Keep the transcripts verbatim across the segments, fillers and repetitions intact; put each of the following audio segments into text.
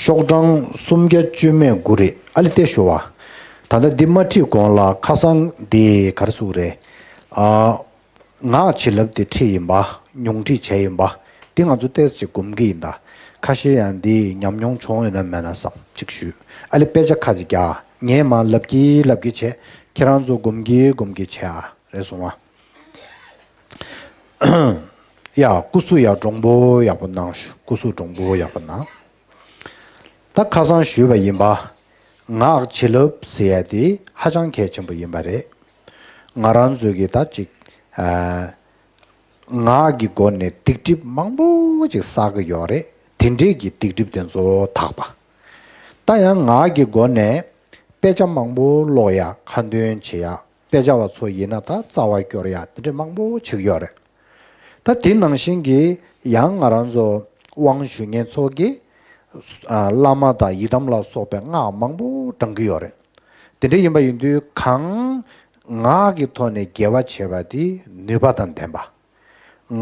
ཤོག་གྲངས་སུམ་བརྒྱ་བཅུ་མེད་དགུ་རེད། ཨ་ལེ་ཏེ་ཞུ་བ། ད་ལྟ་འདི་མ་ཁྲིད་གོང་ལ་ཁ་སང་འདི་ག་རེ་ཟེར་དགོས་རེད། ཨ། ངག་བྱིན་རླབས་དེ་ཁྲིད་ཡིན་པ། ཉུང་ཁྲིད་བྱས་ཡིན་པ། འདི་ང་ཚོ་ཏོག་ཙམ་སྒོམ་གྱི་ཡིན་ད། ཁ་ཤས་ཡང་འདི་ཉམས་མྱོང་བྱུང་ཡོད་ན་མེད་ན་བསམ་གཅིག་ཞུས། ཨ་ལེ་དཔེ་ཆ་ཁ་ཅིག་རྒྱག་ངས་མར་ལབ་ཀྱི་ལབ་ཀྱི་བྱས། ཁྱེད་རང་ཚོ་སྒོམ་གྱི་སྒོམ་གྱི་བྱས་ཨ། རེད་སོང་ཨ། ཡ། སྐུ་གཟུགས་ཡ་འདྲོང་པོ་ཡག་པོ་གནང་ཞུ། སྐུ་གཟུགས་འདྲོང་པོ་ཡག་པོ་གནང་། ད་ཁ་སང་ཞུས་པ་ཡིན་པ། ངག་བྱིན་རླབས་ཟེར་ཡ་དེ་ཧ་ཅང་གལ་ཆེན་པོ་ཡིན་པ་རེད། ང་རང་ཚོས་ཀྱི་ད་ཅིག་ཨ། ངག་གི་སྒོ་ནས་སྡིག་སྒྲིབ་མང་པོ་ཅིག་བསགས་ཀྱི་ཡོད་རེད། དེ་འདྲས་ཀྱི་སྡིག་སྒྲིབ་དེ་ཚོ་དག་པ། ད་ཡང་ངག་གི་སྒོ་ནས་དཔེ་ཆ་མང་པོ་ཀློག་ཡ། ཁ་འདོན་བྱེད་ཡ། དཔེ་ཆ་བ་ཚོ་ཡིན་ན་ད་རྩ་བ་སྐྱོར་ཡ་དེ་འདྲས་མང་པོ་བྱེད་ཀྱི་ཡོད་རེད། ད་དེ་ནང་བཞིན་གྱི་ཡང་ང་རང་ཚོ་དབང་ཞུ་མཁན་ཚོ་གིས་ཨ། བླ་མ་དང་ཡི་དམ་ལ་སོགས་པའི་སྔགས་མང་པོ་བགྲང་གི་ཡོད་རེད། དེ་འདྲ་ཡིན་པ་ཡིན་དུས་གང་ངག་གི་ཐོག་ནས་དགེ་བ་བྱས་པ་དེ་ནུས་པ་དང་ལྡན་པ།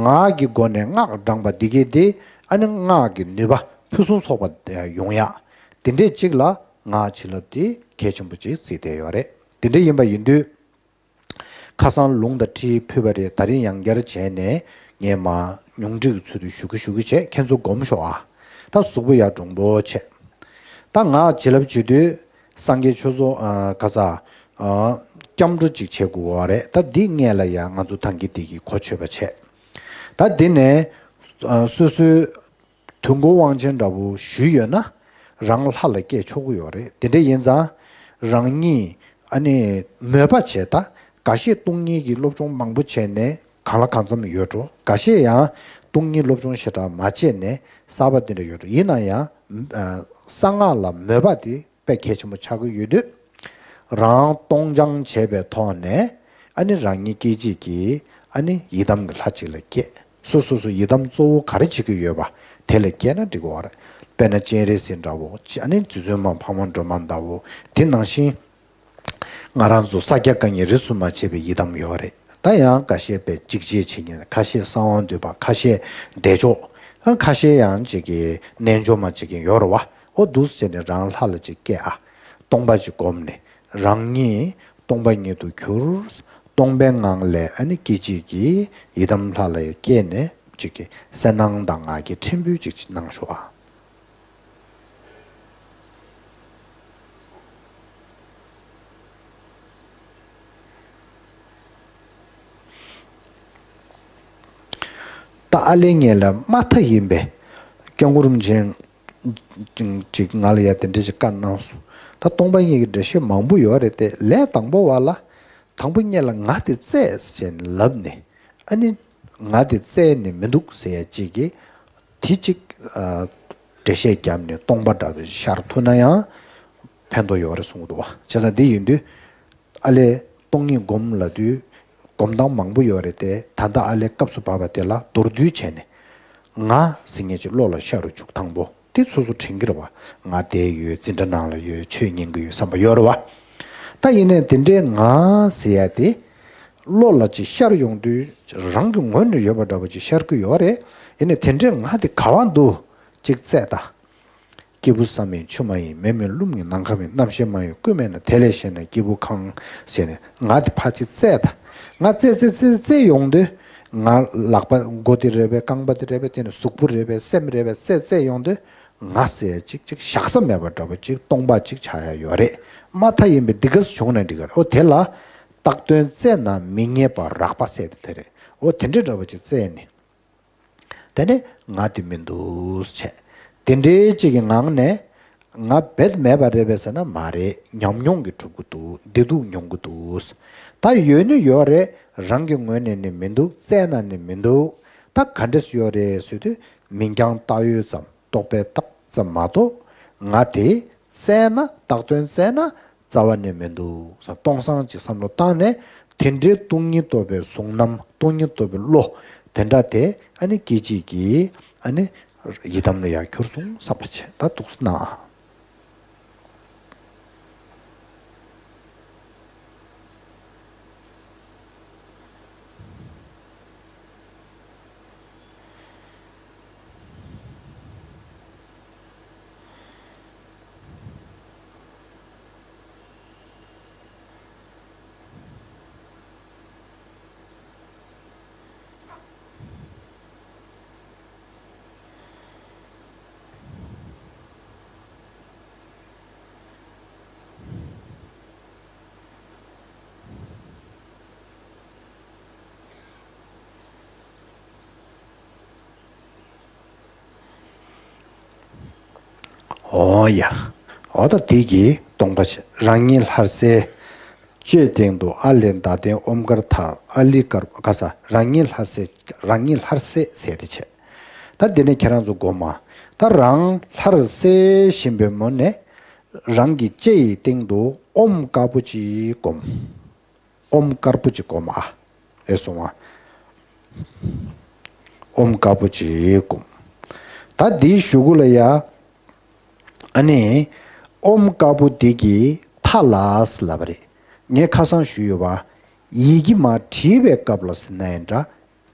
ངག་གི་སྒོ་ནས་སྔགས་བགྲངས་པ་འདི་གས་དེ་ཨ་ནི་སྔགས་ཀྱི་ནུས་པ་ཕུན་སུམ་ཚོགས་པ་ཡོང་ཡ། དེ་འདྲས་གཅིག་ལ་ངག་བྱིན་རླབས་དེ་གལ་ཆེན་པོ་གཅིག་བརྩིས་བསྡད་ཡོད་རེད། དེ་འདྲས་ཡིན་པ་ཡིན་དུས། ཁ་སང་ལུང་དང་ཁྲིད་ཕུལ་བ་རེད། ད་རིང་ཡང་བསྐྱར་བྱས་ནས་ངས་མ་ཉུང་འཕྲི་གི་ཚུལ་དུ་ཞུ་གི་ཞུ་གི་བྱས། ཁྱེད་ཚོ་སྒོམ་ཤོག་ཨ། ད་གཟུགས་པོ་ཡར་འདྲོང་པོ་བྱས། ད་ངག་བྱིན་རླབས་བྱེད་དུས་སངས་རྒྱས་ཆོས་ཚོགས་ཨ། ག་ས་ཨ། སྐྱབས་འགྲོ་ཅིག་བྱེད་དགོས་པ་རེད། ད་འདི་སྔས་ལ་ཡང་ང་ཚོ་ཐང་གི་འདི་གི་གོ་ཆོད་པ་བྱས། ད་འདི་ནས་ཨ། སོ་སོའི་དུས་འཁོར་དབང་ཆེན་འདྲ་པོ་ཞུས་ཡོད་ན་རང་ལྷ་ལ་སྐྱེ་ཆོག་གི་ཡོད་རེད། དེ་འདྲ་ཡིན་ཙང་རང་ཉིད་ཨ་ནི་མོས་པ་བྱས། ད་འགའ་ཤས་སྟོང་ཉིད་ཀྱི་སློབ་སྦྱོང་མང་པོ་བྱས་ནས་གང་ལ་གང་འཚམ་ཡོད་འགྲོ། འགའ་ཤས་ཡང་སྟོང་ཉིད་སློབ་སྦྱོང་ཞེ་དྲག་མ་བྱས་ནས་གསར་པ་དེ་འདྲ་ཡོད་འགྲོ། ཡིན་ན་ཡང་ཨ། གསང་སྔགས་ལ་མོས་པ་དེ་དཔེ་གལ་ཆེན་པོ་ཆགས་ཀྱི་ཡོད་དུས། རང་སྟོང་སྦྱང་བྱས་པའི་ཐོག་ནས་ཨ་ནི་རང་ཉིད་སྐད་ཅིག་གིས་ཨ་ནི་ཡི་དམ་གྱི་ལྷ་གཅིག་ལ་སྐྱེས། སོ་སོ་སོ་ཡི་དམ་གཙོ་བོ་ག་རེ་བྱེད་ཀྱི་ཡོད་པ་དེ་ལ་སྐྱེས་ན་འགྲིག་གི་ཡོད་རེད། དཔེར་ན་སྤྱན་རས་གཟིགས་འདྲ་བོ། ཨ་ནི་རྗེ་བཙུན་མ་འཕགས་མ་སྒྲོལ་མ་འདྲ་བོ། དེ་ནང་བཞིན་ང་རང་ཚོ་ས་སྐྱ་བཀའ་རྙིང་རིས་སུ་མ་ཆད་པའི་ཡི་དམ་ཡོད་རེད། ད་ཡང་ཁ་ཤས་པའི་འཇིགས་བྱེད་བྱེད་མཁན། ཁ་ཤས་གསང་བ་འདུས་པ། ཁ་ཤས་བདེ་མཆོག་ཁ་ཤས་ཡང་ཅིག་གི་རྣལ་འབྱོར་མ་བྱེད་མཁན་ཡོད་རེད་བ། ཨོ་འདུག་སེ་བྱས་ནས་རང་ལྷ་ལ་ཅིག་སྐྱེ་ཨ། སྟོང་པ་ཅིག་བསྒོམས་ནས་རང་ཉིད་སྟོང་པ་ཉིད་དུ་གྱུར། སྟོང་པའི་ངང་ལས་ཨ་ནི་སྐད་ཅིག་གིས་ཡི་དམ་ལྷ་ལ་སྐྱེས་ནས་ཅིག་གི་གསལ་སྣང་དང་ངག་གི་ཕྲན་བུ་ཅིག་གནང་ཤོག་ཨ། ད་ཨ་ལེ་ངས་ལ་མ་མཐའ་ཡིན་པའི་སྐྱབས་མགོན་རིན་པོ་ཆེ་ཅིག་ང་ལ་ཡ་དེ་འདྲ་ཞིག་བཀའ་གནང་སོང་། ད་སྟོང་པ་ཉིད་ཀྱི་འགྲེལ་བཤད་མང་པོ་ཡོད་རེད་དེ། ལས་དང་པོ་བ་ལ་དང་པོ་ཉིད་ལ་ང་དེ་བཙལ་ཟེར་ནས་ལབ་ནས། ཨ་ནི་ང་དེ་བཙལ་ནས་མི་འདུག་ཟེར་ཡ་གཅིག་གིས། དེ་གཅིག་ཨ། འགྲེལ་བཤད་བརྒྱབ་ནས་སྟོང་པ་འདྲ་བོ་ཤར་ཐུབ་ན་ཡང་ཕན་ཐོགས་ཡོད་རེད་གསུང་གི་འདུག་བ། བྱས་ཙང་འདི་ཡིན་དུས་ཨ་ལས་སྟོང་ཉིད་སྒོམ་ལབ་དུས་སྒོམ་སྟངས་མང་པོ་ཡོད་རེད་དེ། ད་ལྟ་ཨ་ལས་སྐབས་སུ་བབས་པ་དེ་ལ་མདོར་བསྡུས་བྱས་ནས་ང་ཟེར་མཁན་ཅིག་བློ་ལ་ཤར་རུ་བཅུག་དང་པོ། དེ་སོ་སོ་དྲན་གྱི་རེད་བ། ང་བསྡད་ཡོད། འཛིན་གྲྭ་ནང་ལ་ཡོད། ཆོས་ཉན་གྱི་ཡོད་བསམ་པ་ཡོད་རེད་བ། ད་ཡིན་ནའི་དེ་འདྲའི་ང་ཟེར་ཡ་དེ་བློ་ལ་ཅིག་ཤར་ཡོང་དུས་རང་གི་ངོས་ནས་ཡོད་པ་འདྲ་པོ་ཅིག་ཤར་གྱི་ཡོད་རེད། ཡིན་ནའི་དེ་འདྲའི་ང་དེ་ག་བ་འདུག་ཅིག་བཙལ་ད། སྐྱེས་བུ་ས་མིན་ཆུ་མ་ཡིན། མེ་མིན་རླུང་མིན་ནམ་མཁའ་མིན། རྣམ་ཤེས་མ་ཡིན་ཀུན་མེད་ན། དེ་ལས་གཞན་ན་སྐྱེས་བུ་གང་། ཟེར་ནས་ང་དེ་ཕར་ཅིག་བཙལ་ད། ང་བཙལ་བཙལ་བཙལ་བཙལ་ཡོང་དུས་ང་ལག་པ་མགོ་དེ་རེད་པས། རྐང་པ་དེ་རེད་པས། དེ་ནས་གཟུགས་པོ་རེད་པས། སེམས་རེད་པས། བཙལ་བཙལ་ཡོང་དུས་ང་ཟེར་ཡ་ཅིག་ཅིག་བཞག་ས་མེད་པ་འདྲ་པོ་ཅིག་སྟོང་པ་ཅིག་ཆགས་ཡ་ཡོད་རེད། མ་མཐའ་ཡིན་པའི་འདི་ག་ས་བྱུང་ན་འགྲིག་གི་རེད། ཨོ་དེ་ལ་བཏགས་དོན་བཙལ་ན་མི་རྙེད་པ་རགས་པ་ཟེར་དེ་དེ་རེད། ཨོ་དེ་འདྲ་འདྲ་པོ་ཅིག་བཙལ་ནས། དེ་ནས་ང་དེ་མི་འདུག་བྱས། དེ་འདྲའི་ཅིག་གི་ངང་ནས་ང་རྦད་མེད་པ་རེད་པས་ཟེར་ན་མ་རེད། ཉམས་མྱོང་གིས་གྲུབ་ཀྱི་འདུག་བདེ་སྡུག་མྱོང་གི་འདུག་ད་ཡོད་ནི་ཡོད་རེད། རང་གི་ངོས་ནས་ནི་མི་འདུག་བཙལ་ན་ནི་མི་འདུག་ད་ག་འདྲས་ཡོད་རེད་ཟེར་དུས་མིང་རྐྱང་བཏགས་ཡོད་ཙམ། རྟོག་པས་བཏགས་ཙམ་མ་གཏོགས་ང་དེ་བཙལ་ན། བཏགས་དོན་བཙལ་ན་རྩ་བ་ནས་མི་འདུག་བསམ། སྟོང་སང་ཅིག་བསམ་བློ་བཏང་ནས་དེ་འདྲའི་སྟོང་ཉིད་རྟོགས་པའི་གཟུང་རྣམ། སྟོང་ཉིད་རྟོགས་པའི་བློ་དེ་འདྲ་དེ་ཨ་ནི་སྐད་ཅིག་གིས་ཨ་ནི་ཡི་དམ་ལ་ཡར་གྱུར་སོང་བསམ་པ་བྱས། ད་འདུག་སེ་ན། འོ་ཡ། འོ་ད་དེ་གི་སྟོང་པ་ཆེ་རང་ཉིད་ལྷར་གསལ། ལྕེའི་སྟེང་དུ་ཨ་ལས་མདའ་ལྡན་ཨོམ་དཀར་མཐར་ཨ་ལི་དཀར་པོ་ག་ས་རང་ཉིད་ལྷར་གསལ། རང་ཉིད་ལྷར་གསལ་ཟེར་དེ་བྱས། ད་དེ་ནས་ཁྱེད་རང་ཚོ་སྒོམ་མ། ད་རང་ལྷར་གསལ་བཞིན་པའི་མོ་ནས་རང་གི་ལྕེ་ཡི་སྟེང་དུ་ཨོམ་དཀར་པོ་ཅིག་སྒོམ། ཨོམ་དཀར་པོ་ཅིག་སྒོམ་ཨ། རེད་སོང་ཨ། ཨོམ་དཀར་པོ་ཅིག་སྒོམ། ད་འདིའི་གཞུག་གུ་ལ་ཡ། ཨ་ནི། ཨོམ་དཀར་པོ་འདི་གི་མཐའ་ལ་ལབ་པ་རེད། ངས་ཁ་སང་ཞུས་ཡོད་པ། ཡི་གེ་མ་བྲིས་པའི་སྐབས་ལ་ཟེར་ན་ཡང་འདྲ།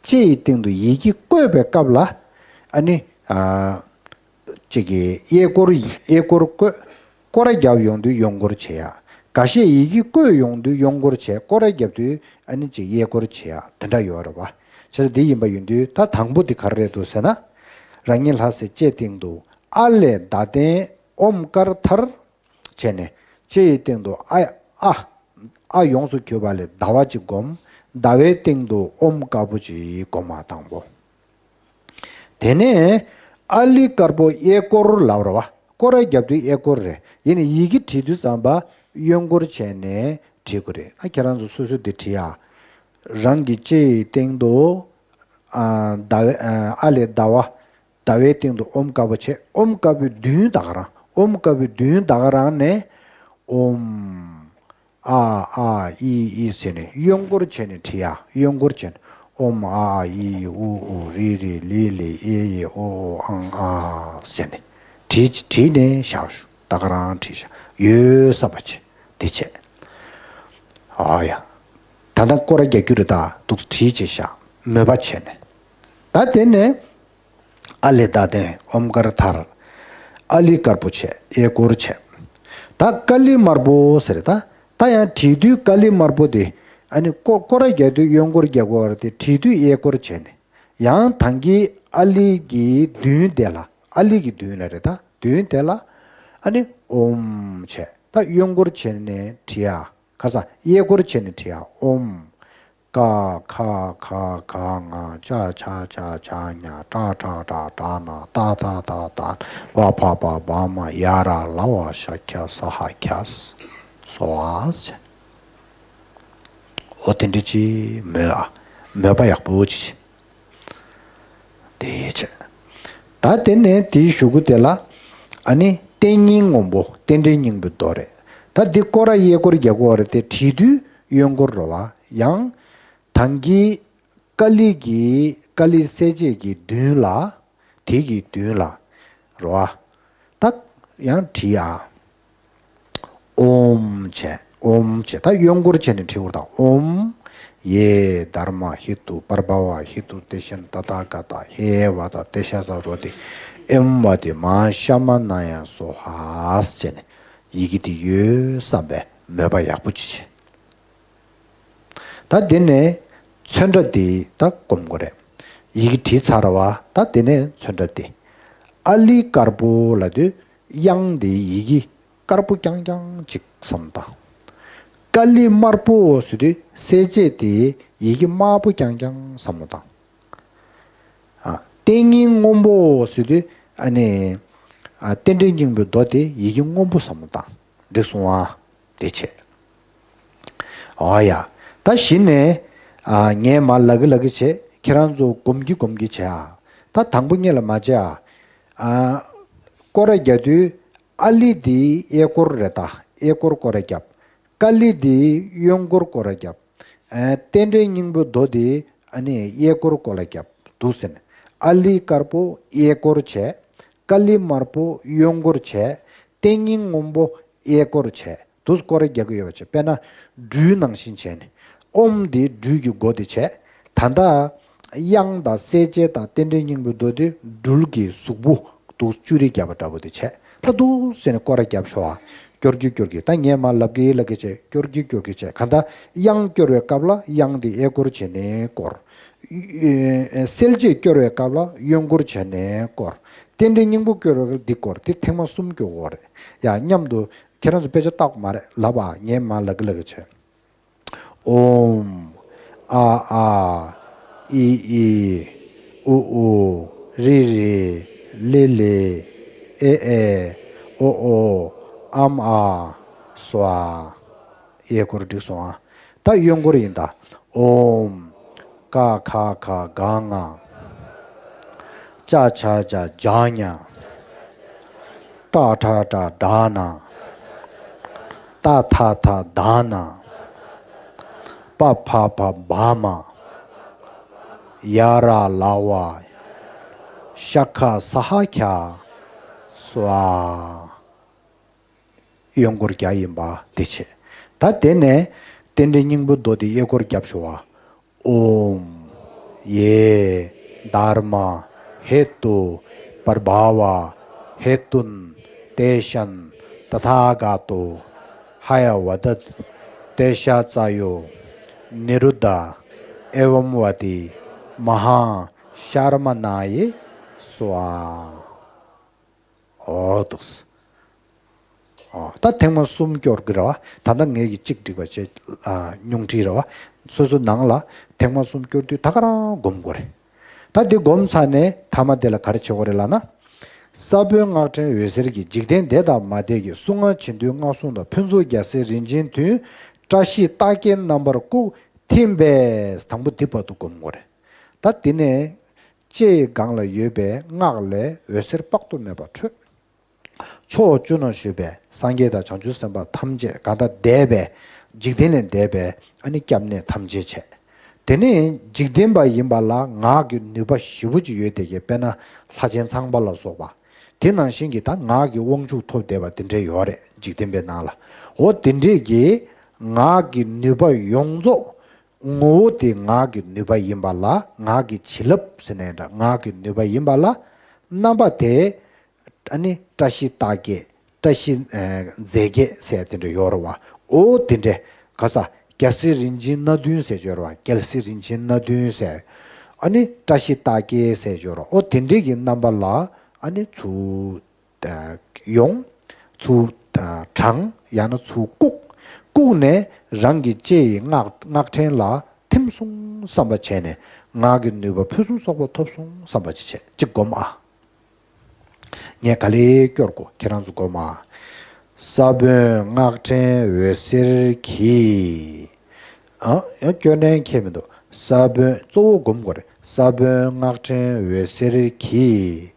ལྕེ་ཡི་སྟེང་དུ་ཡི་གེ་བཀོད་པའི་སྐབས་ལ། ཨ་ནི། ཨ། གཅིག་གིས་གཡས་སྐོར་གཡས་སྐོར་བཀོད། སྐོར་ར་རྒྱབ་ཡོང་དུས་གཡོན་སྐོར་བྱེད་ཡ། འགའ་ཤས་ཡི་གེ་བཀོད་ཡོང་དུས་གཡོན་སྐོར་བྱས། སྐོར་ར་རྒྱབ་དུས་ཨ་ནི་གཅིག་གཡས་སྐོར་བྱེད་ཡ་དེ་འདྲ་ཡོད་རེད་པ། བྱས་ཙང་འདི་ཡིན་པ་ཡིན་དུས་ད་དང་པོ་འདི་ག་རེ་རེད་འདུག་ཟེར་ན། རང་ཉིད་ལྷར་གསལ་ལྕེ་སྟེང་དུ་ཨ་ལས་མདའ་ལྡན་ཨོམ་དཀར་མཐར། བྱས་ནས་ལྕེ་ཡི་སྟེང་དུ་ཨ་ཨ། ཨ་ཡོངས་སུ་གྱུར་པ་ལས་ཟླ་བ་གཅིག་བསྒོམ། ཟླ་བའི་སྟེང་དུ་ཨོམ་དཀར་པོ་གཅིག་བསྒོམ་མ་དང་པོ། དེ་ནས་ཨ་ལི་དཀར་པོ་གཡས་སྐོར་ལབ་རེད་པ། སྐོར་ར་རྒྱབ་དུས་གཡས་སྐོར་རེད། ཡིན་ནའི་ཡི་གེ་བྲིས་དུས་ཙམ་པ་གཡོན་སྐོར་བྱས་ནས་བྲིས་དགོས་རེད། ཨ་ཁྱེད་རང་ཚོ་སོ་སོ་དེ་བྲིས་ཨ། རང་གི་ལྕེ་ཡི་སྟེང་དུ་ཨ་ཟླ་བའི་ཨ་ལས་ཟླ་བ། ཟླ་བའི་སྟེང་དུ་ཨོམ་དཀར་པོ་བྱས། ཨོམ་དཀར་པོའི་མདུན་ད་ག་རང་། ཨོམ་དཀར་པོའི་མདུན་ད་ག་རང་ནས་ཨོམ། ཨ་ཨ་ཨི་ཨི་ཟེར་ནས་གཡོན་སྐོར་བྱས་ནས་བྲིས་ཡ། གཡོན་སྐོར་བྱས་ནས་ཨོམ་ཨ་ཨ་ཨི་ཨི་ཨུ་ཨུ་རི་རི་ལི་ལི་ཨེ་ཨེ་ཨོ་ཨོ་ཨང་ཨ་ཟེར་ནས་བྲིས་བྲིས་ནས་བཞག་ཤོག་ད་ག་རང་བྲིས་བཞག་ཡོད་བསམ་པ་བྱས་དེ་བྱས། ཨ་ཡ། ད་ལྟ་སྐོར་ར་རྒྱག་རྒྱུ་རེད། ད་འདུག་བྲིས་བྱས་བཞག་མོས་པ་བྱས་ནས། ད་དེ་ནས། ཨ་ལས་མདའ་ལྡན་ཨོམ་དཀར་མཐར། ཨ་ལི་དཀར་པོ་བྱས་གཡས་སྐོར་བྱས། ད་ཀ་ལི་དམར་པོ་ཟེར། ད་ད་ཡང་བྲིས་དུས་ཀ་ལི་དམར་པོ་དེ་ཨ་ནི་སྐོར་སྐོར་ར་རྒྱག་དུས་གཡོན་སྐོར་རྒྱག་དགོས་པ་རེད་དེ། བྲིས་དུས་གཡས་སྐོར་བྱས་ནས། ཡང་ད་གིན་ཨ་ལི་གི་མདུན་དེ་ལ། ཨ་ལི་གི་མདུན་ལ་རེད། ད་མདུན་དེ་ལ་ཨ་ནི་ཨོམ་བྱས། ད་གཡོན་སྐོར་བྱས་ནས་བྲིས་ཡ། ཁ་སང་གཡས་སྐོར་བྱས་ནས་བྲིས་ཡ། ཨོམ། ཀ་ཁ་ག་གྷ་ང་ཅ་ཆ་ཇ་ཇ་ཉ་ཏྲ་ཏྲ་ཏྲ་ཏྲ་ན་ཏ་ཏ་ཏ་ཏ་བ་ཕ་བ་བ་མ་ཡ་ར་ལ་བ་ཤ་ཁྱ་ས་ཧ་ཁྱ་སོ་ཨ་ཟེར། འོ་དེ་འདྲ་ཅིག་མོས་ཨ། མོས་པ་ཡག་པོ་ཅིག་བྱེད། དེ་བྱས། ད་དེ་ནས་དེའི་གཞུག་གུ་དེ་ལ། ཨ་ནི་རྟེན་སྙིང་སྔོན་པོ་རྟེན་འབྲེལ་སྙིང་པོའི་མདོ་རེད། ད་འདི་སྐོར་ར་གཡས་སྐོར་རྒྱག་དགོས་པ་རེད་དེ། བྲིས་དུས་གཡོན་སྐོར་རེད་པ། ཡང་། ད་གིན་ཀ་ལི་གི་ཀ་ལི་གསལ་བྱེད་ཀྱི་མདུན་ལ། དེ་གི་མདུན་ལ། རེད་པ། ད་ཡང་བྲིས་ཨ། ཨོམ་བྱས། ཨོམ་བྱས། ད་གཡོན་སྐོར་བྱས་ནས་བྲིས་པ་དང་། ཨོམ། ཡེ་དྷརྨ་ཧེ་ཏུ་པར་བྷ་བ་ཧེ་ཏུ་ཏེ་ཤན་ཏ་ཐཱ་ག་ཏ་ཧེ་བ་ཏ་ཏེ་ཤ་ས་རོ་ཏི་ཨེམ་བ་ཏི་མ་ཤ་མ་ན་ཡ་སོ་ཧ་ཟེར་ནས་ཡི་གེ་དེ་ཡོད་བསམ་པའི་མོས་པ་ཡག་པོ་ཅིག་བྱས། ད་དེ་ནས་ཚོན་ཁྲ་དེ་ད་སྒོམ་དགོས་རེད། ཡི་གེ་བྲིས་ཚར་བ། ད་དེ་ནས་ཚོན་ཁྲ་དེ། ཨ་ལི་དཀར་པོ་ལབ་དུས་དབྱངས་དེ་ཡི་གེ་དཀར་པོ་རྐྱང་རྐྱང་ཅིག་བསམ་བློ་བཏང་། ཀ་ལི་དམར་པོ་ཟེར་དུས་གསལ་བྱེད་དེ་ཡི་གེ་དམར་པོ་རྐྱང་རྐྱང་བསམ་བློ་བཏང་། ཨ། རྟེན་སྙིང་སྔོན་པོ་ཟེར་དུས་ཨ་ནི། ཨ། རྟེན་འབྲེལ་སྙིང་པོའི་མདོ་དེ་ཡི་གེ་སྔོན་པོ་བསམ་བློ་བཏང་། འགྲིག་སོང་ཨ། དེ་བྱས། ཨོ་ཡ། ད་གཞི་ནས། ཨ། ངས་མར་ལབ་ཀྱི་ལབ་ཀྱི་བྱས། ཁྱེད་རང་ཚོ་སྒོམ་གྱི་སྒོམ་གྱི་བྱས་ཨ། ད་དང་པོ་ཉིད་ལ་མ་བྱས་ཨ། ཨ། སྐོར་ར་རྒྱག་དུས་ཨ་ལི་འདི་གཡས་སྐོར་རེད། ད་གཡས་སྐོར་སྐོར་ར་རྒྱབ། ཀ་ལི་འདི་གཡོན་སྐོར་སྐོར་ར་རྒྱབ། ཨ། རྟེན་འབྲེལ་སྙིང་པོའི་མདོ་འདི་ཨ་ནི་གཡས་སྐོར་སྐོར་ར་རྒྱབ་འདུག་ཟེར་ནས། ཨ་ལི་དཀར་པོ་གཡས་སྐོར་བྱས། ཀ་ལི་དམར་པོ་གཡོན་སྐོར་བྱས། རྟེན་སྙིང་སྔོན་པོ་གཡས་སྐོར་བྱས། འདུག་སྐོར་ར་རྒྱག་གི་ཡོད་པ་བྱས། དཔེར་ན་སྦྲུལ་ནང་བཞིན་བྱས་ནས། ཨོམ་འདི་སྦྲུལ་གྱི་མགོ་དེ་བྱས། ད་ལྟ་དབྱངས་དང་གསལ་བྱེད་དང་རྟེན་འབྲེལ་སྙིང་པོའི་མདོ་དེ་སྦྲུལ་གྱི་གཟུགས་པོ་འདུག་ཅུ་རིས་བརྒྱབ་པ་འདྲ་པོ་དེ་བྱས། ད་འདུག་ཟེར་ནས་སྐོར་ར་རྒྱབ་ཤོག་ཨ། སྐྱོར་གྱི་སྐྱོར་གྱི། ད་ངས་མར་ལབ་ཀྱི་ལབ་ཀྱི་བྱས། སྐྱོར་གྱི་སྐྱོར་གྱི་བྱས། གང་ལྟར་དབྱངས་སྐྱོར་བའི་སྐབས་ལ་དབྱངས་དེ་གཡས་སྐོར་བྱས་ནས་སྐོར། གསལ་བྱེད་སྐྱོར་བའི་སྐབས་ལ་གཡོན་སྐོར་བྱས་ནས་སྐོར། རྟེན་འབྲེལ་སྙིང་པོ་སྐྱོར་བའི་སྐབས་འདི་སྐོར། དེ་ཐེངས་མ་གསུམ་སྐྱོར་དགོས་རེད་ཡ། མཉམ་དུ་ཁྱེད་རང་ཚོ་དཔེ་ཆ་བལྟ་དགོས་མ་རེད། ལབ་ཨ། ངས་མར་ལབ་ཀྱི་ལབ་ཀྱི་བྱས། ཨོམ། ཨ་ཨ། ཨི་ཨི། ཨུ་ཨུ། རི་རི། ལི་ལི། ཨེ་ཨེ། ཨོ་ཨོ། ཨམ་ཨ། སྭཱ་ཧཱ། གཡས་སྐོར་འགྲིག་སོང་ཨ། ད་གཡོན་སྐོར་ཡིན་ད། ཨོཾ། ཀ་ཁ་ག་གྷ་ང་། ཅ་ཆ་ཇ་ཇ་ཉ། ཏ་ཏྲ་ཏྲ་ཌ་ན། ཏ་ཐ་ཐ་དྷ་ན། པ་ཕ་བ་བྷ་མ། ཡ་ར་ལ་བ། ཤ་ཁ་ས་ཧ་ཁྱ། སྭཱ་ཧཱ། གཡོན་སྐོར་བརྒྱ་ཡིན་པ་དེ་བྱས། ད་དེ་ནས་རྟེན་འབྲེལ་སྙིང་པོ་མདོ་དེ་གཡས་སྐོར་བརྒྱབ་ཞུ་བ། ཨོཾ། ཡེ། དྷརྨ། ཧེ་ཏུ། པརྦྷ་བ། ཧེ་ཏུན། ཏེ་ཤཱན། ཏ་ཐཱ་ག་ཏོ། ཧ་ཡ་བ་དད། ཏེ་ཤཱ་ཙ་ཡོ། ནི་རུ་དྷ། ཨེ་ཝམ་བ་ཏི། མ་ཧཱ། ཤརྨ་ཎཱ་ཡེ། སྭཱ་ཧཱ། ཨོ་འདུག་ཨོ། ད་ཐེངས་མ་གསུམ་སྐྱོར་གི་རེད་བ། ད་ལྟ་ངས་ཀྱི་གཅིག་བསྒྲིགས་པ་བྱས། ཨ། སྙུང་འཕྲི་རེད་བ། སོ་སོ་ནང་ལ་ཐེངས་མ་གསུམ་སྐྱོར་དུས་ད་ག་རང་སྒོམ་དགོས་རེད། ད་འདི་སྒོམ་ཚར་ནས་ཐ་མ་དེ་ལ་ག་རེ་བྱེད་དགོས་རེད་ལབ་ན། ས་བོན་སྔགས་ཕྲེང་འོད་ཟེར་གྱིས། འཇིག་རྟེན་འདས་དང་མ་འདས་ཀྱི། གསུང་སྔགས་བྱིན་མཐུ་སྔགས་སྲུང་དང་། ཕུན་ཚོགས་རྒྱལ་སྲས་རིན་ཆེན་བདུན། བཀྲ་ཤིས་རྟགས་བརྒྱད་རྣམ་པར་བཀུག། ཐིམ་པས། དང་པོ་འདི་བར་དུ་སྒོམ་དགོས་རེད། ད་འདི་ནས་ལྕེ་ཡི་སྒང་ལ་ཡོད་པའི་སྔགས་ལས་འོད་ཟེར་དཔག་ཏུ་མེད་པ་འཕྲོས། ཕྱོགས་བཅུ་ན་བཞུགས་པའི་སངས་རྒྱས་དང་བྱང་ཆུབ་སེམས་དཔའ་ཐམས་ཅད། གང་དག་འདས་པའི་འཇིག་རྟེན་ལས་འདས་པའི་ཨ་ནི་སྐྱབས་གནས་ཐམས་ཅད་བྱས། དེ་ནས་འཇིག་རྟེན་པ་ཡིན་པ་ལ་ངག་གི་ནུས་པ་ཞེ་པོ་ཅིག་ཡོད་བསྡད་མཁན། དཔེར་ན་ལྷ་ཆེན་ཚངས་པ་ལ་སོགས་པ། དེ་ནང་བཞིན་གྱི་ད་ངག་གི་དབང་ཕྱུག་ཐོབ་བསྡད་པ་དེ་འདྲས་ཡོད་རེད། འཇིག་རྟེན་པའི་ནང་ལ། འོ་དེ་འདྲས་ཀྱི་ངག་གི་ནུས་པ་ཡོངས་རྫོགས། ངོ་བོ་དེ་ངག་གི་ནུས་པ་ཡིན་པ་ལ། ངག་གི་བྱིན་རླབས་ཟེར་ནའི་འདྲ། ངག་གི་ནུས་པ་ཡིན་པ་ལ། རྣམ་པ་དེ་ཨ་ནི་བཀྲ་ཤིས་རྟགས་བརྒྱད། བཀྲ་ཤིས་ཨ་རྫས་བརྒྱད་ཟེར་དེ་འདྲ་ཡོད་རེད་བ། འོ་དེ་འདྲས་ག་ས། རྒྱལ་སྲས་རིན་ཆེན་སྣ་བདུན་ཟེར་ཡོད་རེད་བ། རྒྱལ་སྲས་རིན་ཆེན་སྣ་བདུན་ཟེར། ཨ་ནི་བཀྲ་ཤིས་རྟགས་བརྒྱད་ཟེར་ཡོད་རེད། འོ་དེ་འདྲས་ཀྱི་རྣམ་པ་ལ་ཨ་ནི་ཚུར་ཡོང་། ཚུར་དྲངས། ཡང་ན་ཚུར་བཀུག་བཀུག་ནས་རང་གི་ལྕེ་ཡི་སྔགས་སྔགས་ཕྲེང་ལ་ཐིམ་སོང་བསམ་པ་བྱས་ནས། ངག་གི་ནུས་པ་ཕུན་སུམ་ཚོགས་པ་ཐོབ་སོང་བསམ་པ་ཅིག་བྱས། གཅིག་སྒོམ་ཨ། ངས་ག་ལེར་སྐྱོར་གོ། ཁྱེད་རང་ཚོ་སྒོམ་ཨ། ས་བོན་སྔགས་ཕྲེང་འོད་ཟེར་གྱིས། ཨ། ཡང་སྐྱོར་ནས་ཁྱད་མི་འདུག་ས་བོན་གཙོ་བོ་སྒོམ་དགོས་རེད། ས་བོན་སྔགས་ཕྲེང་འོད་ཟེར་གྱིས།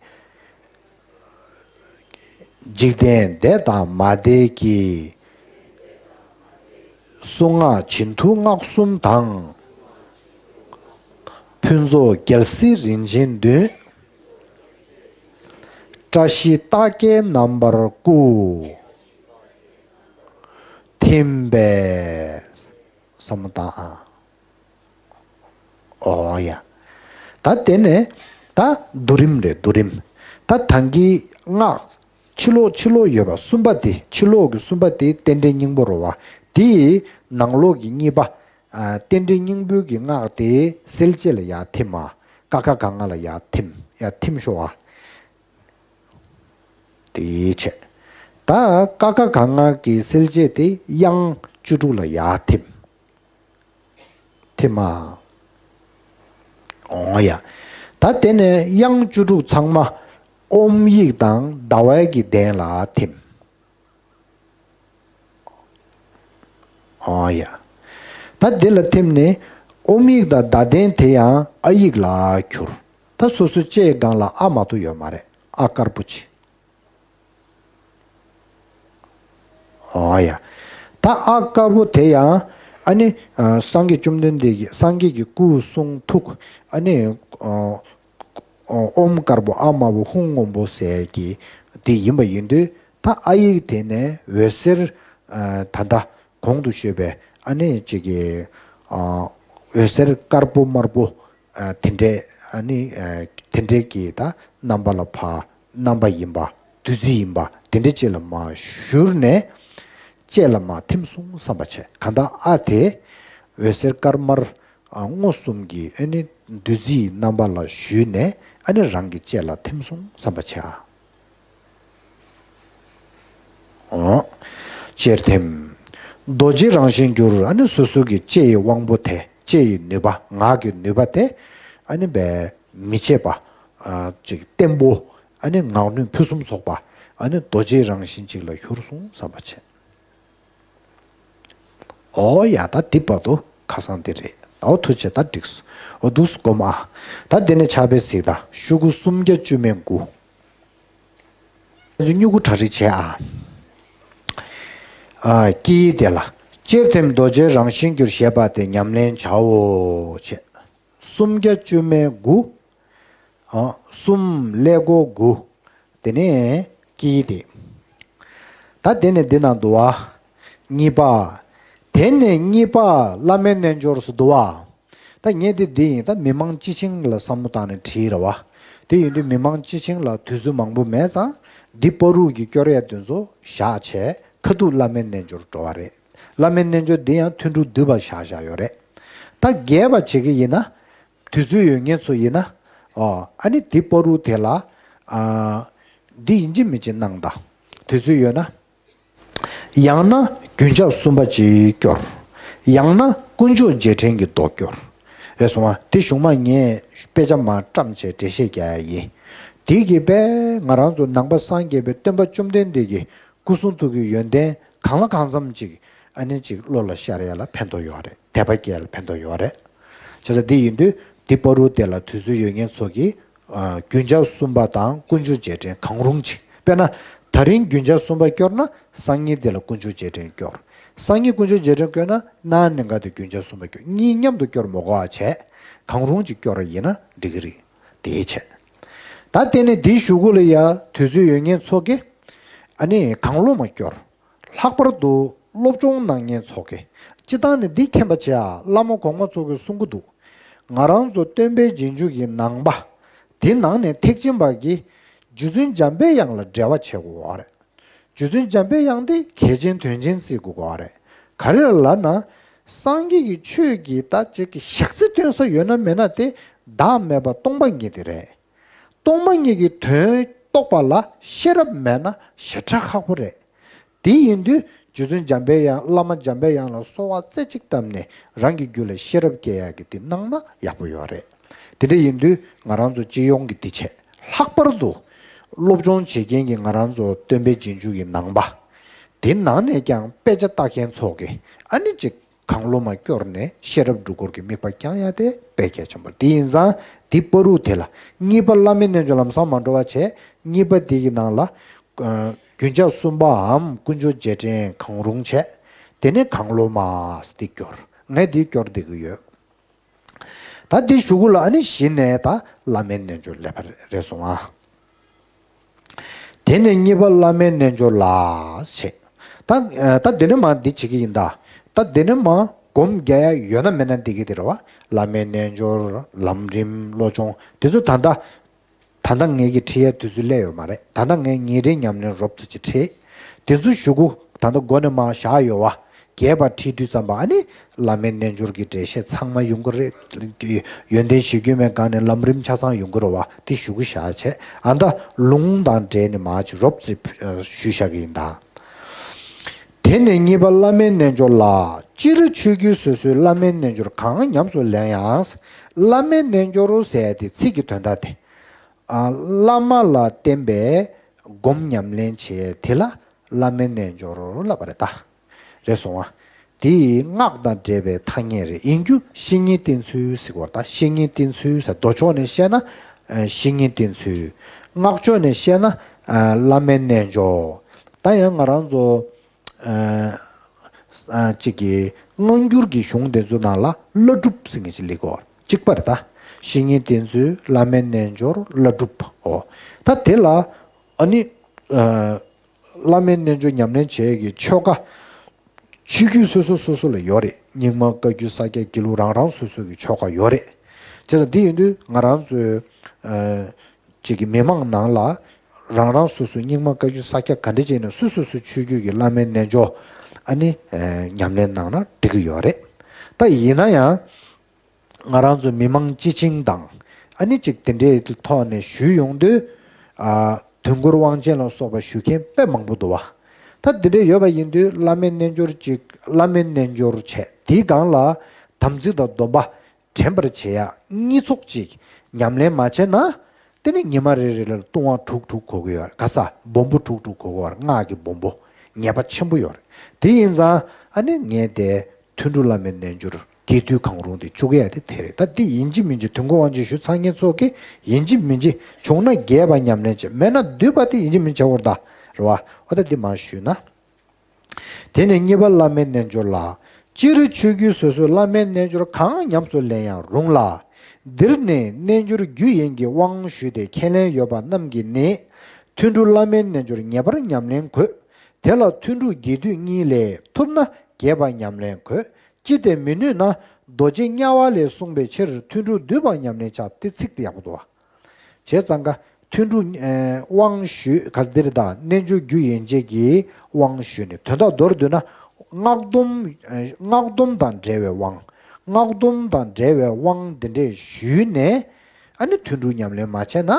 འཇིག་རྟེན་འདས་དང་མ་འདས་ཀྱི། གསུང་སྔགས་བྱིན་མཐུ་སྔགས་གསུམ་དང་། ཕུན་ཚོགས་རྒྱལ་སྲིད་རིན་ཆེན་བདུན། བཀྲ་ཤིས་རྟགས་བརྒྱད་རྣམ་པར་བཀུག། ཐིམ་པས། བསམ་བློ་བཏང་ཨ། ཨོ་ཡ། ད་དེ་ནས་ད་བསྡུ་རིམ་རེད། བསྡུ་རིམ། ད་ད་གིན་སྔགས་ཕྱི་ལོགས་ཕྱི་ལོགས་ཡོད་པ་གསུམ་པ་དེ། ཕྱི་ལོགས་ཀྱི་གསུམ་པ་དེ་རྟེན་འབྲེལ་སྙིང་པོ་རེད་བ། དེའི་ནང་ལོགས་ཀྱི་གཉིས་པ། ཨ། རྟེན་འབྲེལ་སྙིང་པོའི་གི་སྔགས་དེ་སེལ་བྱེད་ལ་ཡར་ཐིམ་མ། ཀ་ཁ་ག་ང་ལ་ཡར་ཐིམ། ཡར་ཐིམ་ཤོག་ཨ། དེ་བྱས། ད་ཀ་ཁ་ག་ང་གི་སེལ་བྱེད་དེ་དབྱངས་བཅུ་དྲུག་ལ་ཡར་ཐིམ། ཐིམ་མ། འོང་ཡ། ད་དེ་ནས་དབྱངས་བཅུ་དྲུག་ཚང་མ་ཨོཾ་ཡིག་དང་ཟླ་བའི་གི་གདན་ལ་ཐིམ། འོང་ཡ། ད་འདི་ལ་ཐིམ་ནས་ཨོཾ་ཡིག་དང་ཟླ་གདན་དེ་ཡང་ཨ་ཡིག་ལ་གྱུར། ད་སོ་སོའི་ལྕེའི་སྒང་ལ་ཨ་མ་གཏོགས་ཡོད་མ་རེད། ཨ་དཀར་པོ་ཅིག་འོ་ཡ། ད་ཨ་དཀར་པོ་དེ་ཡང་ཨ་ནི་ཨ་སངས་རྒྱས་བཅོམ་ལྡན་འདས་ཀྱི་སངས་རྒྱས་ཀྱི་སྐུ་གསུང་ཐུགས། ཨ་ནི་ཨ་ཨོཾ་དཀར་པོ་ཨ་དམར་པོ་ཧཱུྃ་སྔོན་པོ་ཟེར་གྱི་དེ་ཡིན་པ་ཡིན་དུས། ད་ཨ་ཡིག་དེ་ནས་འོད་ཟེར་ཨ་ད་ལྟ་གོང་དུ་ཞུས་པའི་ཨ་ནི་ཅིག་གི་ཨ་འོད་ཟེར་དཀར་པོ་དམར་པོ། ཨ་དེ་འདྲའི་ཨ་ནི་ཨ་དེ་འདྲའི་གི་ད་རྣམ་པ་ལ་ཕར་རྣམ་པ་ཡིན་པ། བདུད་རྩི་ཡིན་པ། དེ་འདྲའི་ལྕེ་ལ་མར་བཞུར་ནས་ལྕེ་ལ་མར་ཐིམ་སོང་བསམ་པ་བྱས། གང་ལྟར་ཨ་དེ་འོད་ཟེར་དཀར་དམར་ཨ་སྔོ་གསུམ་གྱི་ཨ་ནི་བདུད་རྩིའི་རྣམ་པ་ལ་བཞུར་ནས་ཨ་ནི་རང་གི་ལྕེ་ལ་ཐིམ་སོང་བསམ་པ་བྱས། ཨ། ལྕེར་ཐིམ། རྡོ་རྗེ་རང་བཞིན་གྱུར། ཨ་ནི་སོ་སོ་གི་ལྕེ་ཡི་དབང་པོ་དེ། ལྕེ་ཡི་ནུས་པ། ངག་གི་ནུས་པ་དེ་ཨ་ནི་བས་མི་ཕྱེད་པ། ཨ་ཅིག་བརྟན་པོ། ཨ་ནི་ངག་ནུས་ཕུན་སུམ་ཚོགས་པ། ཨ་ནི་རྡོ་རྗེའི་རང་བཞིན་ཅིག་ལ་གྱུར་སོང་བསམ་པ་བྱས། ཨོ་ཡ། ད་འདི་བར་དུ་ཁ་སང་འདི་རེད། ཨོ་ཐུགས་རྗེ་ཆེ། ད་འགྲིགས་སོང་། ཨོ་འདུག་སེ་སྒོམ་ཨ། ད་འདི་ནས་ཕྱག་དཔེ་གཟིགས་དང་། ཤོག་གུ་སུམ་བརྒྱ་བཅུ་མེད་དགུ། སྨྱུ་གུ་གྲ་སྒྲིག་བྱས་ཨ། ཨ། ཀྱི་དེ་ལ། སྤྱིར་ཐིམ་རྡོ་རྗེའི་རང་བཞིན་གྱུར་ཞེས་པ་དེ་ཉམས་ལེན་བྱའོ། བྱས། སུམ་བརྒྱ་བཅུ་མེད་དགུ། ཨ། གསུམ་ཀླད་ཀོར་དགུ། དེ་ནས་ཀྱི་དེ། ད་དེ་ནས་འདི་ན་འདུག་བ། གཉིས་པ། དེ་ནས་གཉིས་པ་བླ་མའི་རྣལ་འབྱོར་སུ་འདུག་བ། ད་ངས་འདི་འདི་ཡིན། ད་མི་མང་སྤྱི་བྱིངས་ལ་བསམ་བློ་བཏང་ནས་བྲིས་རེད་བ། དེ་ཡིན་དུས་མི་མང་སྤྱི་བྱིངས་ལ་དུས་ཚོད་མང་པོ་མེད་ཙང་། འདི་བར་དུ་གི་སྐྱོར་ཡ་དེ་ཚོ་བཞག་བྱས། ཁ་ཐུག་བླ་མའི་རྣལ་འབྱོར་འགྲོ་བ་རེད། བླ་མའི་རྣལ་འབྱོར་འདི་ཡང་ཐུན་དྲུག་བསྡུས་པ་བཞག་བཞག་ཡོད་རེད། ད་རྒྱས་པ་བྱེད་ཀྱི་ཡིན་ན། དུས་ཚོད་ཡོད་མཁན་ཚོ་ཡིན་ན། ཨོ། ཨ་ནི་འདི་བར་དུ་དེ་ལ། ཨ། འདི་ཡིན་གཅིག་མིན་གཅིག་གནང་དང་། དུས་ཚོད་ཡོད་ན། ཡང་ན་རྒྱུན་ཆགས་གསུམ་པ་ཅིག་སྐྱོར། ཡང་ན་དཀོན་མཆོག་རྗེས་དྲན་གྱི་མདོ་སྐྱོར། རེད་སོང་ཨ། དེ་གཞུག་མ་ངས་དཔེ་ཆ་མར་བཀྲམ་བྱས་འགྲེལ་བཤད་རྒྱག་ཡ་ཡིན། དེ་གི་དཔེ་ང་རང་ཚོ་ནང་པ་སངས་རྒྱས་པའི་སྟོན་པ་བཅོམ་ལྡན་འདས་ཀྱི་སྐུ་གསུང་ཐུགས་ཀྱི་ཡོན་ཏན་གང་ལ་གང་འཚམ་ཅིག་ཨ་ནི་ཅིག་བློ་ལ་ཤར་ཡ་ལ་ཕན་ཐོགས་ཡོད་རེད། དད་པ་སྐྱེ་ཡ་ལ་ཕན་ཐོགས་ཡོད་རེད། བྱས་ཙང་འདི་ཡིན་དུས་འདི་བར་དུ་དེ་ལ་དུས་ཚོད་ཡོད་མཁན་ཚོ་གིས། ཨ། རྒྱུན་ཆགས་གསུམ་པ་དང་དཀོན་མཆོག་རྗེས་དྲན་གང་རུང་ཅིག་དཔེར་ན། ད་རིང་རྒྱུན་ཆགས་གསུམ་པ་སྐྱོར་ན་སང་ཉིན་དེ་ལ་དཀོན་མཆོག་རྗེས་དྲན་སྐྱོར། སང་ཉིན་དཀོན་མཆོག་རྗེས་དྲན་སྐྱོར་ན་གནངས་ཉིན་ག་དེ་རྒྱུན་ཆགས་གསུམ་པ་སྐྱོར། གཉིས་མཉམ་དུ་སྐྱོར་མི་དགོས་པ་བྱས། གང་རུང་ཅིག་སྐྱོར་བ་ཡིན་ན་འགྲིག་གི་རེད། དེའི་ཆེད། ད་དེ་ནས་འདིའི་གཞུག་གུ་ལ་ཡ་དུས་ཚོད་ཡོད་མཁན་ཚོ་གིས། ཨ་ནི་གང་བློ་མ་སྐྱོར། ལྷག་པར་དུ་སློབ་སྦྱོང་གནང་མཁན་ཚོ་གིས། སྤྱིར་བཏང་ནས་འདི་མཁྱེན་པ་བྱས་ཨ། བླ་མ་གོང་མ་ཚོ་གིས་གསུང་གི་འདུག་ང་རང་ཚོ་སྟོན་པའི་རྗེས་འཇུག་གི་ནང་པ། དེ་ནང་ནས་ཐེག་ཆེན་པ་གིས་རྗེ་བཙུན་འཇམ་པའི་དབྱངས་ལ་འབྲེལ་བ་བྱེད་དགོས་པ་རེད། རྗེ་བཙུན་འཇམ་པའི་དབྱངས་དེ་གལ་ཆེན་དོན་ཆེན་བརྩི་དགོས་པ་རེད། ག་རེ་ལབ་ན། སངས་རྒྱས་ཀྱི་ཆོས་ཀྱི་ད་ཅིག་གི་ཞག་རྩི་སྟོན་ས་ཡོད་ན་མེད་ན་དེ་བདག་མེད་པ་སྟོང་པ་ཉིད་དེ་རེད། སྟོང་པ་ཉིད་ཀྱི་དོན་རྟོགས་པ་ལ་ཤེས་རབ་མེད་ན་ཞེ་དྲག་ཁག་པོ་རེད། དེ་ཡིན་དུས་རྗེ་བཙུན་འཇམ་པའི་དབྱངས། བླ་མ་འཇམ་པའི་དབྱངས་ལ་གསོལ་བ་རྩེ་གཅིག་བཏབ་ནས་རང་གི་རྒྱུད་ལ་ཤེས་རབ་སྐྱེ་ཡག་གི་དེ་གནང་ན་ཡག་པོ་ཡོད་རེད། དེ་འདྲ་ཡིན་དུས་ང་རང་ཚོ་སྤྱི་ཡོངས་ཀྱི་དེ་བྱས། ལྷག་པར་དུ་སློབ་སྦྱོང་བྱེད་མཁན་གྱི་ང་རང་ཚོ་སྟོན་པའི་རྗེས་འཇུག་གི་ནང་པ། དེ་ནང་ནས་ཀྱང་དཔེ་ཆ་ལྟ་མཁན་ཚོ་གིས་ཨ་ནི་ཅིག་གང་བློ་མ་སྐྱོར་ནས་ཤེས་རབ་སྒྲུབ་སྐོར་གྱི་དམིགས་པ་བསྐྱང་ཡ་དེ་དཔེ་གལ་ཆེན་པོ་རེད། དེ་ཡིན་ཙང་དེ་བར་དུ་དེ་ལ་གཉིས་པ་བླ་མའི་རྣལ་འབྱོར་ལམ་སང་མ་འགྲོ་བ་བྱས། གཉིས་པ་དེ་གི་ནང་ལ། ཨ། རྒྱུན་ཆགས་གསུམ་པའམ་དཀོན་མཆོག་རྗེས་དྲན་གང་རུང་བྱས། དེ་ནས་གང་བློ་མ་དེ་སྐྱོར། ངས་དེ་སྐྱོར་བསྡད་ཀྱི་ཡོད། ད་འདི་གཞུག་གུ་ལ་ཨ་ནི་གཞི་ནས་ད་བླ་མའི་རྣལ་འབྱོར་ལབ་པ་རེད་སོང་ཨ། དེ་ནས་གཉིས་པ་བླ་མའི་རྣལ་འབྱོར་ལ་བྱེད། ད། ད་འདི་ནས་མར་འདི་བྱེད་ཀྱི་ཡིན་ད། ད་འདི་ནས་མར་སྒོམ་རྒྱག་ཡ་ཡོད་ན་མེད་ན་འགྲིག་གི་དེ་རེད་བ། བླ་མའི་རྣལ་འབྱོར། ལམ་རིམ། བློ་སྦྱོང་དེ་ཚོ་ད་ལྟ། ད་ལྟ་ངེད་ཀྱིས་ཁྲིད་ཡ་དུས་ཚོད་སླེབས་ཡོད་མ་རེད། ད་ལྟ་ངས་ཉིན་རེའི་ཉམས་ལེན་རོབ་ཙམ་ཅིག་ཁྲིད། དེ་ཚོ་གཞུག་གུ་ད་ལྟ་མགོ་ནས་མར་བཞག་ཡོད་བ། རྒྱས་པ་ཁྲིད་དུས་ཙམ་པ་ཨ་ནི་བླ་མའི་རྣལ་འབྱོར་གྱི་འགྲེལ་བཤད་ཚང་མ་ཡོང་གི་རེད། ཡོན་ཏན་གཞི་རྒྱུད་མའི་སྒང་ནས་ལམ་རིམ་ཆ་ཚང་ཡོང་གི་རེད་བ། དེ་གཞུག་གུ་བཞག་བྱས། ཨ་ད་ལུང་དང་འབྲེལ་ནས་མར་ཅིག་རོབ་ཙམ་ཞུས་བཞག་གི་ཡིན་ད། དེ་ནས་གཉིས་པ་བླ་མའི་རྣལ་འབྱོར་ལ། སྤྱིར་ཆོས་བརྒྱུད་སོ་སོའི་བླ་མའི་རྣལ་འབྱོར་གང་ཉམས་སུ་ལེན་ཡང་། བླ་མའི་རྣལ་འབྱོར་ཟེར་དེ་ཚིག་གི་དོན་དག་དེ། ཨ། བླ་མ་ལ་བརྟེན་པའི་སྒོམ་ཉམས་ལེན་བྱེད་དེ་ལ་བླ་མའི་རྣལ་འབྱོར་ལབ་པ་རེད་ད། རེད་སོང་ཨ། དེ་སྔགས་དང་འབྲེལ་བའི་ཐ་སྙད་རེད། ཡིན་རྒྱུ་བཤེས་གཉེན་བསྟེན་ཚུལ་ཟེར་བ་རེད་ད། བཤེས་གཉེན་བསྟེན་ཚུལ་ཟེར། མདོ་ཕྱོགས་ནས་བཤད་ན། ཨ། བཤེས་གཉེན་བསྟེན་ཚུལ། སྔགས་ཕྱོགས་ནས་བཤད་ན། ཨ། བླ་མའི་རྣལ་འབྱོར། ད་ཡང་ང་རང་ཚོ། ཨ། ཨ། གཅིག་གི་སྔ་འགྱུར་གྱི་གཞུང་དེ་ཚོ་ནང་ལ་བླ་སྒྲུབ་ཟེར་མཁན་ཅིག་སླེབས་ཀྱི་ཡོད་རེད། གཅིག་པ་རེད་ད། བཤེས་གཉེན་བསྟེན་ཚུལ། བླ་མའི་རྣལ་འབྱོར། བླ་སྒྲུབ། ཨོ། ད་དེ་ལ་ཨ་ནི། ཨ། བླ་མའི་རྣལ་འབྱོར་ཉམས་ལེན་བྱེད་ཀྱི་ཆོ་ག་ཆོས་བརྒྱུད་སོ་སོ་སོ་སོ་ལ་ཡོད་རེད། རྙིང་མ་བཀའ་བརྒྱུད་ས་སྐྱ་དགེ་ལུགས་རང་རང་སོ་སོ་གི་ཆོ་ག་ཡོད་རེད། བྱས་ཙང་འདི་ཡིན་དུས་ང་རང་ཚོའི། ཨ། གཅིག་གི་མི་མང་ནང་ལ་རང་རང་སོ་སོའི་རྙིང་མ་བཀའ་བརྒྱུད་ས་སྐྱ་ག་འདྲ་ཅིག་ཡིན་ན་སོ་སོ་སོ་སོའི་ཆོས་བརྒྱུད་ཀྱི་བླ་མའི་རྣལ་འབྱོར་ཨ་ནི། ཨ། ཉམས་ལེན་གནང་ན་འགྲིག་གི་ཡོད་རེད། ད་ཡིན་ན་ཡང་། ང་རང་ཚོ་མི་མང་སྤྱི་བྱིངས་དང་ཨ་ནི་ཅིག་དེ་འདྲའི་ཐོག་ནས་ཞུས་ཡོང་དུས། ཨ། དུས་འཁོར་དབང་ཆེན་ལ་སོགས་པ་ཞུ་མཁན་དཔེ་མང་པོ་འདུག་བ། ད་དེ་འདྲ་ཡོད་པ་ཡིན་དུས་བླ་མའི་རྣལ་འབྱོར་ཅིག་བླ་མའི་རྣལ་འབྱོར་བྱས། དེའི་སྒང་ལ་དམ་ཚིག་དང་སྡོམ་པ་དྲན་པར་བྱེད་ཡ་གཉིས་ཚོགས་ཅིག་ཉམས་ལེན་མ་བྱས་ན། དེ་ནི་ཉི་མ་རེ་རེ་ལ་ལྟུང་བ་དྲུག་དྲུག་གོ་གི་ཡོད་རེད། ག་ས་སྦོམ་པོ་དྲུག་དྲུག་གོ་གི་ཡོད་རེད། སྔགས་ཀྱི་སྦོམ་པོ་ཉེས་པ་ཆེན་པོ་ཡོད་རེད། དེ་ཡིན་ཙང་ཨ་ནི་ངས་དེ་ཐུན་དྲུག་བླ་མའི་རྣལ་འབྱོར་རྒྱས་བསྡུས་གང་རུང་དེ་བཅུག་ཡ་དེ་དེ་རེད། ད་འདི་ཡིན་གཅིག་མིན་གཅིག་དུས་འཁོར་དབང་ཆེན་ཞུ་ཚར་མཁན་ཚོ་གིས་ཡིན་གཅིག་མིན་གཅིག་བྱུང་ན་རྒྱས་པ་ཉམས་ལེན་བྱེད། མེད་ན་བསྡུས་པ་དེ་ཡིན་གཅིག་མིན་གཅིག་བྱེད་དགོས་རེད་ད། རེད་བ། འོ་ད་འདི་མར་ཞུས་ན། དེ་ནས་གཉིས་པ་བླ་མའི་རྣལ་འབྱོར་ལ། སྤྱིར་ཆོས་བརྒྱུད་སོ་སོའི་བླ་མའི་རྣལ་འབྱོར་གང་ཉམས་སུ་ལེན་ཡང་རུང་ལ། འདིར་ནི་རྣལ་འབྱོར་རྒྱུ་ཡིན་གྱི་དབང་ཞུས་ཏེ་ཁས་ལེན་ཡོད་པ་རྣམས་ཀྱིས་ནི། ཐུན་དྲུག་བླ་མའི་རྣལ་འབྱོར་ངེས་པར་ཉམས་ལེན་དགོས། དེ་ལ་ཐུན་དྲུག་རྒྱས་བསྡུས་གཉིས་ལས་ཐུབ་ན་རྒྱས་པ་ཉམས་ལེན་དགོས། ཅི་སྟེ་མི་ནུས་ན་རྡོ་རྗེ་དམྱལ་བ་ལས་གསུངས་པའི་ཕྱིར་ཐུན་དྲུག་བསྡུས་པ་ཉམས་ལེན་བྱ། དེ་ཚིག་དེ་ཡག་པོ་འདུག་བ། བྱས་ཙང་ཀ་ཐུན་དྲུག་ཨེ་དབང་ཞུས་ག་འདིར་དང་རྣལ་འབྱོར་རྒྱུ་ཡན་ཆད་ཀྱི་དབང་ཞུས་ནས། དོན་དག་མདོར་བསྡུས་ན་སྔགས་སྡོམ་ཨེ་སྔགས་སྡོམ་དང་འབྲེལ་བའི་དབང་། སྔགས་སྡོམ་དང་འབྲེལ་བའི་དབང་འདི་འདྲས་ཞུས་ནས། ཨ་ནི་ཐུན་དྲུག་ཉམས་ལེན་མ་བྱས་ན།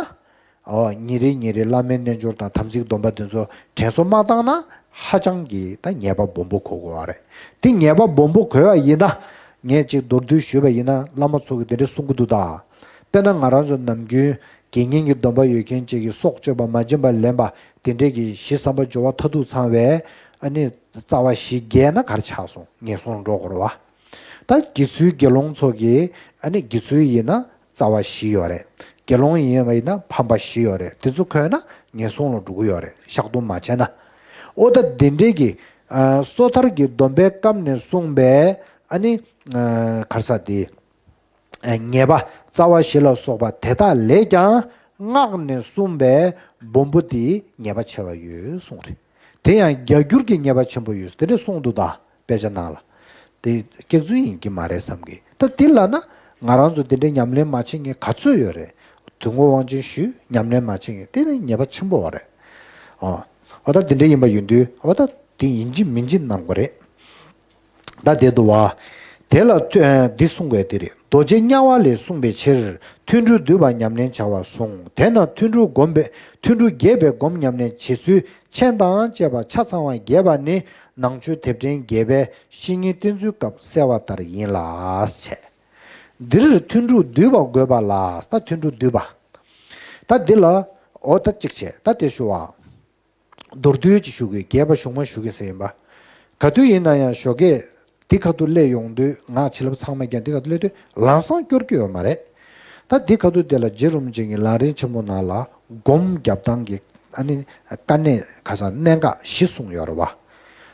ཨོ། ཉིན་རེ་ཉིན་རེ་བླ་མའི་རྣལ་འབྱོར་དང་དམ་ཚིག་སྡོམ་པ་འདི་ཚོ་དྲན་གསོ་མ་བཏང་ན་ཧ་ཅང་གི་ད་ཉེས་པ་སྦོམ་པོ་གོ་དགོས་པ་རེད། དེ་ཉེས་པ་སྦོམ་པོ་གོ་བ་ཡིན་ན། ངས་ཅིག་མདོར་བསྡུས་ཞུས་པ་ཡིན་ན་བླ་མ་ཚོ་གིས་དེ་འདྲས་གསུང་གི་འདུག་ད། དཔེར་ན་ང་རང་ཚོ་ནམ་རྒྱུན་དགེ་བསྙེན་གྱི་སྡོམ་པ་ཡོད་མཁན་ཅིག་གིས་སྲོག་གཅོད་པ་མ་བྱིན་པ་ལེན་པ་དེ་འདྲས་ཀྱི་གཞི་བསམ་པ་སྦྱོར་བ་མཐར་ཐུག་ཚང་བའི་ཨ་ནི་རྩ་བ་བཞི་རྒྱས་ན་ག་རེ་ཆགས་སོང་། ངན་སོང་འགྲོ་དགོས་རེད་བ། ད་དགེ་ཚུལ་དགེ་སློང་ཚོ་གིས་ཨ་ནི་དགེ་ཚུལ་ཡིན་ན་རྩ་བ་བཞི་ཡོད་རེད། དགེ་སློང་ཡིན་པ་ཡིན་ན་ཕམ་པ་བཞི་ཡོད་རེད། དེ་ཚོ་འཁོད་ན་ངན་སོང་ལ་འགྲོ་གི་ཡོད་རེད། བཤགས་སྡོམ་མ་བྱས་ན། ཨོ་ད་དེ་འདྲས་ཀྱི་ཨ་སོ་ཐར་གྱི་སྡོམ་པའི་སྐབས་ནས་གསུངས་པའི་ཨ་ནི་ཨ་ག་རེ་ཟེར་དེ། ཉེས་པ་རྩ་བ་བཞི་ལ་སོགས་པ་དེ་དག་ལས་ཀྱང་སྔགས་ནས་གསུངས་པའི་སྦོམ་པོ་དེ་ཉེས་པ་ཆེ་བ་ཡོད་གསུངས་རེད། དེ་ཡང་བརྒྱ་འགྱུར་གྱི་ཉེས་པ་ཆེན་པོ་ཡོད་དེ་འདྲ་གསུངས་འདུག་ད། དཔེ་ཆ་ནང་ལ། དེ་སྐྱག་རྫུན་ཡིན་གྱི་མ་རེད་བསམ་གི། ད་དེ་ལབ་ན་ང་རང་ཚོ་དེ་འདྲའི་ཉམས་ལེན་མ་བྱེད་མཁན་ག་ཚོད་ཡོད་རེད། དུས་འཁོར་དབང་ཆེན་ཞུས་ཉམས་ལེན་མ་བྱེད་མཁན་དེ་ནི་ཉེས་པ་ཆེན་པོ་རེད། ཨོ། ཨོ་ད་དེ་འདྲ་ཡིན་པ་ཡིན་དུས་ཨོ་ད་དེ་ཡིན་གཅིག་མིན་གཅིག་གནང་དགོས་རེད། ད་དེ་འདུག་བ། དེ་ལ་ཐུ་ཨ་འདི་གསུངས་པས་དེ་རེད། རྡོ་རྗེ་དམྱལ་བ་ལས་གསུངས་པའི་ཕྱིར་ཐུན་དྲུག་བསྡུས་པ་ཉམས་ལེན་བྱ་བར་གསུངས། དེས་ན་ཐུན་དྲུག་སྒོམ་པའི་ཐུན་དྲུག་རྒྱས་པའི་སྒོམ་ཉམས་ལེན་བྱེད་ཚུལ་མཆན་དང་བཅས་པ་ཆ་ཚང་བ་རྒྱས་པ་ནི་ནང་ཆོས་དེབ་ཕྲེང་བརྒྱད་པའི་བཤེས་གཉེན་བསྟེན་ཚུལ་སྐབས་གསལ་བ་ལྟར་ཡིན་ལ་ཟེར། འདིར་ཐུན་དྲུག་བསྡུས་པ་དགོས་པ་ལ། ད་ཐུན་དྲུག་བསྡུས་པ། ད་འདི་ལ་འོ་ད་གཅིག་བྱས་ད་དེ་ཞུ་བ། མདོར་བསྡུས་ཅིག་ཞུ་གི། རྒྱས་པ་ཞུ་མ་ཞུ་གི་ཟེར་ཡིན་པ། ག་དུས་ཡིན་ན་ཡང་ཞོགས་ཀས་འདི་ཁ་ཐུག་སླེབས་ཡོང་དུས་ང་བྱིན་རླབས་ཚང་མ་རྒྱག་འདི་ཁ་ཐུག་སླེབས་དུས་ལམ་སང་སྐྱོར་གྱི་ཡོད་མ་རེད། ད་འདི་ཁ་ཐུག་དེ་ལ་རྗེ་རིན་པོ་ཆེ་གི་ལམ་རིམ་ཆེན་མོ་ནང་ལ་སྒོམ་རྒྱབ་སྟངས་ཀྱི་ཨ་ནི་དཀའ་གནད་ཁ་སང་གནད་འགག་བཞི་གསུངས་ཡོད་རེད་བ།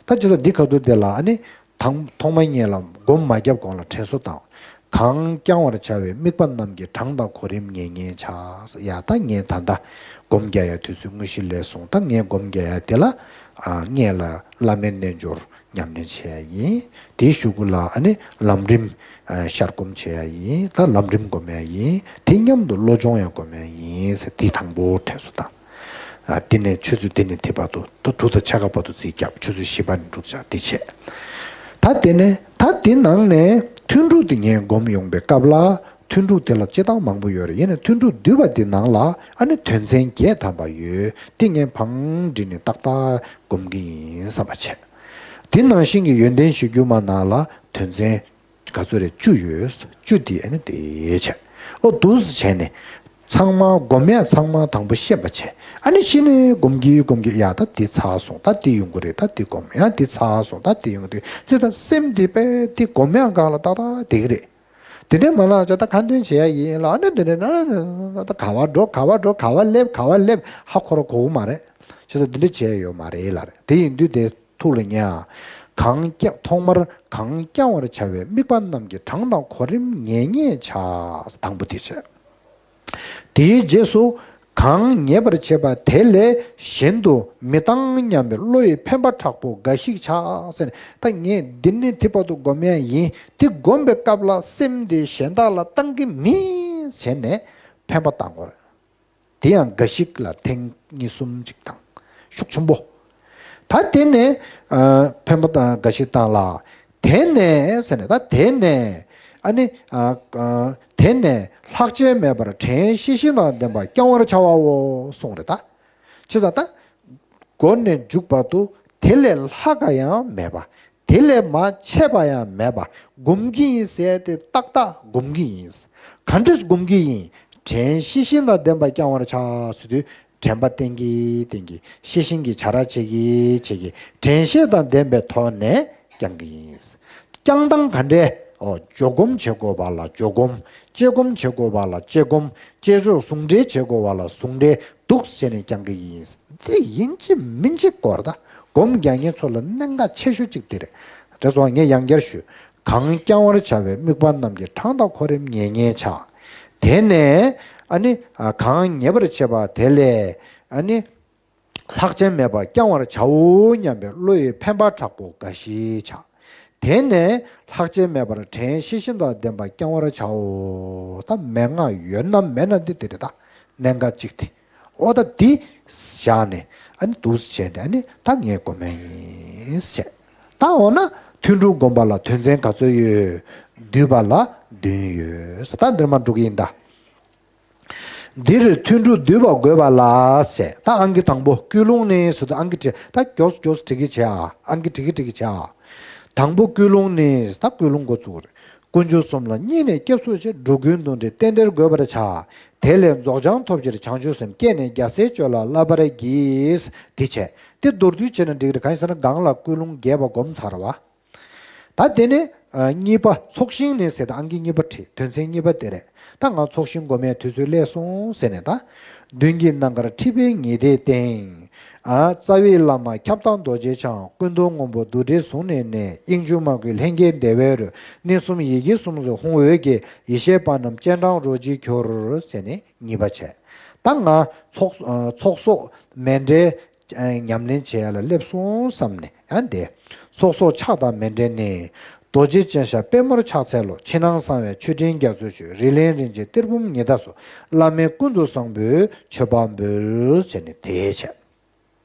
ད་ཅི་ལ་འདི་ཁ་ཐུག་དེ་ལ་ཨ་ནི་དང་ཐོག་མ་ཉིད་ལ་སྒོམ་མ་རྒྱབ་གོང་ལ་དྲན་གསོ་དང་། གང་བསྐྱང་བར་བྱ་བའི་དམིགས་པ་རྣམས་ཀྱི་གྲངས་དང་གོ་རིམ་ངེས་སྙེད་བྱ། ཡ་ད་ངས་ད་ལྟ་སྒོམ་རྒྱག་ཡ་དུས་ཚོད་དངོས་གཞི་སླེབས་སོང་། ད་ངས་སྒོམ་རྒྱག་ཡ་དེ་ལ་ཨ་སྔོན་ལ་བླ་མའི་རྣལ་འབྱོར་ཉམས་ལེན་བྱེད་ཡ་ཡིན། དེའི་གཞུག་གུ་ལ་ཨ་ནི་ལམ་རིམ་ཨ་ཤར་སྒོམ་བྱེད་ཡ་ཡིན། ད་ལམ་རིམ་སྒོམ་ཡ་ཡིན། དེ་མཉམ་དུ་བློ་སྦྱོང་ཡང་སྒོམ་ཡ་ཡིན་ཟེར། དེ་དང་པོ་དྲན་གསོ་དང་། ཨ་དེ་ནས་ཆུ་ཚོད་དེ་ནས་དེ་བར་དུ་ད་དྲུག་དང་ཕྱེད་ཀ་བར་དུ་རྩིས་རྒྱབ། ཆུ་ཚོད་བཞི་པ་ནས་དྲུག་ཆ་དེ་བྱས། ད་དེ་ནས་ད་དེ་ནང་ནས་ཐུན་དྲུག་དེ་ངས་སྒོམ་ཡོང་པའི་སྐབས་ལ་ཐུན་དྲུག་དེ་ལ་སྤྱི་བཏང་མང་པོ་ཡོད་རེད། ཡིན་ནའི་ཐུན་དྲུག་བསྡུས་པ་དེ་ནང་ལ་ཨ་ནི་དོན་ཚན་བརྒྱད་ཐམ་པ་ཡོད། དེ་ངས་བང་བསྒྲིགས་ནས་ཏག་ཏག་སྒོམ་གི་ཡིན་བསམ་པ་བྱས། དེ་ནང་བཞིན་གྱི་ཡོན་ཏན་གཞིར་གྱུར་མ་ནང་ལ་དོན་ཚན་ག་ཚོད་རེད། བཅུ་ཡོད། བཅུ་དེ་ཨ་ནི་དེ་བྱས། ཨོ་འདུག་སེ་བྱས་ནས། ཚང་མ་སྒོམ་ཡ་ཚང་མ་དང་པོ་ཤེས་པ་བྱས། ཨ་ནི་གཞི་ནས་སྒོམ་གྱི་སྒོམ་གྱི་ཡ་ད་འདི་ཚར་སོང་། ད་འདི་ཡོང་གི་རེད། ད་འདི་སྒོམ་ཡ་འདི་ཚར་སོང་། ད་འདི་ཡོང་གི་རེད། ཚུལ་ད་སེམས་འདི་པས་འདི་སྒོམ་ཡ་སྒང་ལ་ཏག་ཏག་བསྡད་ཀྱི་རེད། དེ་འདྲས་མ་ལགས་ཅག་ད་ཁ་འདོན་བྱེད་ཡ་ཡིན་ལ། ཨ་ནི་འདི་འདྲས་ན་ད་ག་བ་འགྲོ་ག་བ་འགྲོ་ག་བ་སླེབས་ག་བ་སླེབས་ཧ་ཁོ་ར་གོ་གི་མ་རེད། བྱས་ཙང་འདི་འདྲས་བྱས་ཡོད་མ་རེད་ལ་རེད། དེ་ཡིན་དུས་དེ་ཐུགས་ལ་ཉར། གང་བསྐྱང་ཐོག་མར་གང་བསྐྱང་བར་བྱ་བའི་དམིགས་པ་རྣམས་ཀྱི་གྲངས་དང་གོ་རིམ་ངེས་སྙེད་བྱ། དང་པོ་དེ་བྱས། དེའི་རྗེས་སུ་གང་ངེས་པར་བྱེད་པ་དེ་ལས་གཞན་དུ་མི་བཏང་སྙམ་པའི་བློ་ཡི་འཕེན་པ་དྲག་པོ་འགའ་ཞིག་བྱ་ཟེར་ནས། ད་ངས་འདི་ནས་དེ་བར་དུ་སྒོམ་ཡ་ཡིན། དེ་སྒོམ་པའི་སྐབས་ལ་སེམས་དེ་གཞན་དག་ལ་བཏང་གི་མིན་བྱས་ནས་འཕེན་པ་བཏང་དགོས། དེ་ཡང་འགའ་ཞིག་ལ་ཐེངས་གཉིས་གསུམ་ཅིག་དང་། ཤུགས་ཆེན་པོ། ད་དེ་ནས་ཨ་འཕེན་པ་དང་འགའ་ཞིག་བཏང་ལ། དེ་ནས་ཟེར་ནས། ད་དེ་ནས་ཨ་ནི་ཨ་ཨ་དེ་ནས་ལྷག་བཅས་མེད་པར་དྲན་ཤེས་བཞིན་དང་ལྡན་པར་བསྐྱང་བར་བྱ་བའོ་གསུངས་རེད་ད། བྱས་ཙང་ད་འགོ་ནས་མཇུག་བར་དུ་དེ་ལས་ལྷག་ག་ཡང་མེད་པ། དེ་ལས་མ་ཆད་པ་ཡང་མེད་པ་སྒོམ་གྱི་ཡིན་ཟེར་ཏེ་ཏག་ཏག་སྒོམ་གྱི་ཡིན། ག་འདྲས་སྒོམ་གྱི་ཡིན། དྲན་ཤེས་བཞིན་དང་ལྡན་པ་བསྐྱང་བར་བྱ་ཟེར་དུས། དྲན་པ་བསྟེན་གྱིས་བསྟེན་གྱིས། ཤེས་བཞིན་གྱི་བྱ་ར་བྱེད་ཀྱིས་བྱེད་ཀྱིས། དྲན་ཤེས་དང་ལྡན་པའི་ཐོག་ནས་བསྐྱང་གི་ཡིན། བསྐྱང་སྟངས་ག་འདྲས། འོ། འཇོག་སྒོམ་བྱེད་དགོས་པ་ལ་འཇོག་སྒོམ། དཔྱད་སྒོམ་བྱེད་དགོས་པ་ལ་དཔྱད་སྒོམ། དཔྱད་བཟོད་ཟུང་འབྲེལ་བྱེད་དགོས་པ་ལ་ཟུང་འབྲེལ་འདུག་བྱས་ནས་བསྐྱང་གི་ཡིན། དེ་ཡིན་གཅིག་མིན་གཅིག་དགོས་རེད་ད། སྒོམ་རྒྱག་མཁན་ཚོ་ལ་གནད་འགག་ཆེ་ཤོས་གཅིག་དེ་རེད། དེ་སོང་ངས་ཡང་བསྐྱར་ཞུ། གང་བསྐྱང་བར་བྱ་བའི་དམིགས་པ་རྣམས་ཀྱི་གྲངས་དང་གོ་རིམ་ངེས་ངེས་བྱ། དེ་ནས་ཨ་ནི་གང་ངེས་པར་བྱེད་པ་དེ་ལས་ཨ་ནི་ལྷག་བཅས་མེད་པར་བསྐྱང་བར་བྱའོ་སྙམ་པའི་བློ་ཡི་འཕེན་པ་དྲག་པོ་འགའ་ཞིག་བྱ། དེ་ནས་ལྷག་བཅས་མེད་པར་དྲན་ཤེས་བཞིན་དང་ལྡན་པ་བསྐྱང་བར་བྱའོ། ད་མན་ངག་ཡོད་ན་མེད་ན་འདི་དེ་རེད་ད། གནད་འགག་གཅིག་དེ། ཨོ་ད་འདི་བཞག་ནས་ཨ་ནི་འདུག་སེ་བྱས་ནས་ཨ་ནི་ད་ངས་སྒོམ་ཡ་ཡིན་ཟེར་བྱས། ད་འོ་ན་ཐུན་དྲུག་སྒོམ་པ་ལ་དོན་ཚན་ག་ཚོད་ཡོད། སྡུད་པ་ལ་བདུན་ཡོད་ཟེར། ད་འདིར་མ་འགྲོ་གི་ཡིན་ད། འདིར་ཐུན་དྲུག་སྡུད་པ་དགོས་པ་ལ་ཟེར། ད་ཨང་ཀི་དང་པོ་ཀུན་སློང་ནི་ཟེར་དུས་ཨང་ཀི་བྲི། ད་མགྱོགས་མགྱོགས་བྲི་གི་བྱེད་ཨ། ཨང་ཀི་བྲི་གི་བྲི་གི་བྱེད་ཨ། དང་པོ་ཀུན་སློང་ནི། ད་ཀུན་སློང་འགོ་བཙུགས་རེད། དཀོན་མཆོག་གསུམ་ལ་སྙིང་ནས་སྐྱབས་སུ་མཆི། འགྲོ་ཀུན་དོན་དྲེད་རྟེན་འབྲེལ་དགོད་པར་བྱ། དེ་ལས་རྫོགས་བྱང་ཐོབ་ཕྱིར་བྱང་ཆུབ་སེམས། བསྐྱེད་ནས་རྒྱལ་སྲས་སྤྱོད་ལ་བསླབ་པར་བགྱི། འདི་བྱས། དེ་མདོར་བསྡུས་བྱས་ན་འགྲིག་རེད། གང་ཡིན་ཟེར་ན་སྒང་ལ་ཀུན་སློང་རྒྱས་པ་སྒོམ་ཚར་བ། ད་དེ་ནས་ཨ་གཉིས་པ་ཚོགས་ཞིང་ནི་ཟེར། ད་ཨང་ཀི་གཉིས་པ་བྲིས། དོན་ཚན་གཉིས་པ་དེ་རེད། ད་ང་ཚོགས་ཞིང་སྒོམ་ཡས་དུས་ཚོད་སླེབས་སོང་ཟེར་ནས་ད། མདུན་གྱི་གནམ་གར་འཁྲིགས་པའི་ཉི་ཟླའི་སྟེང་། ཨ་རྩ་བའི་བླ་མ་ཁྱབ་བདག་རྡོ་རྗེ་འཆང་། ཀུན་ཏུ་སྔོན་པོ་རྡུལ་བྲལ་གཟུགས་ནས་གནས། དབྱིངས་ཆུ་མ་གོས་ལྷན་སྐྱེས་བདེ་བའི་རོས། གནས་གསུམ་ཡི་གེ་གསུམ་སུ་ཧཱུྃ་འོད་ཀྱིས། ཡེ་ཤེས་པ་རྣམས་སྤྱན་དྲངས་རོ་གཅིག་གྱུར། ཟེར་ནས་གཉིས་པ་བྱས། ད་ང་ཚོགས་ཨ་ཚོགས་གསོག་མཎྜལ་ཨ་ཉམས་ལེན་བྱེད་ཡ་ལ་སླེབས་སོང་བསམ་ནས་ཡང་བསྡད། ཚོགས་གསོག་ཕྱག་དང་མཎྜལ་ནི། རྡོ་རྗེ་ཅན་ཞབས་པད་མོར་ཕྱག་འཚལ་ལོ། ཕྱི་ནང་གསང་བའི་མཆོད་སྤྲིན་རྒྱ་མཚོ་མཆོད། རི་གླིང་རིན་ཆེན་གཏེར་བུམ་ཉི་ཟླ་སོགས། བླ་མེད་ཀུན་ཏུ་བཟང་པོའི་མཆོད་པ་འབུལ། ཟེར་ནས་དེ་བྱས།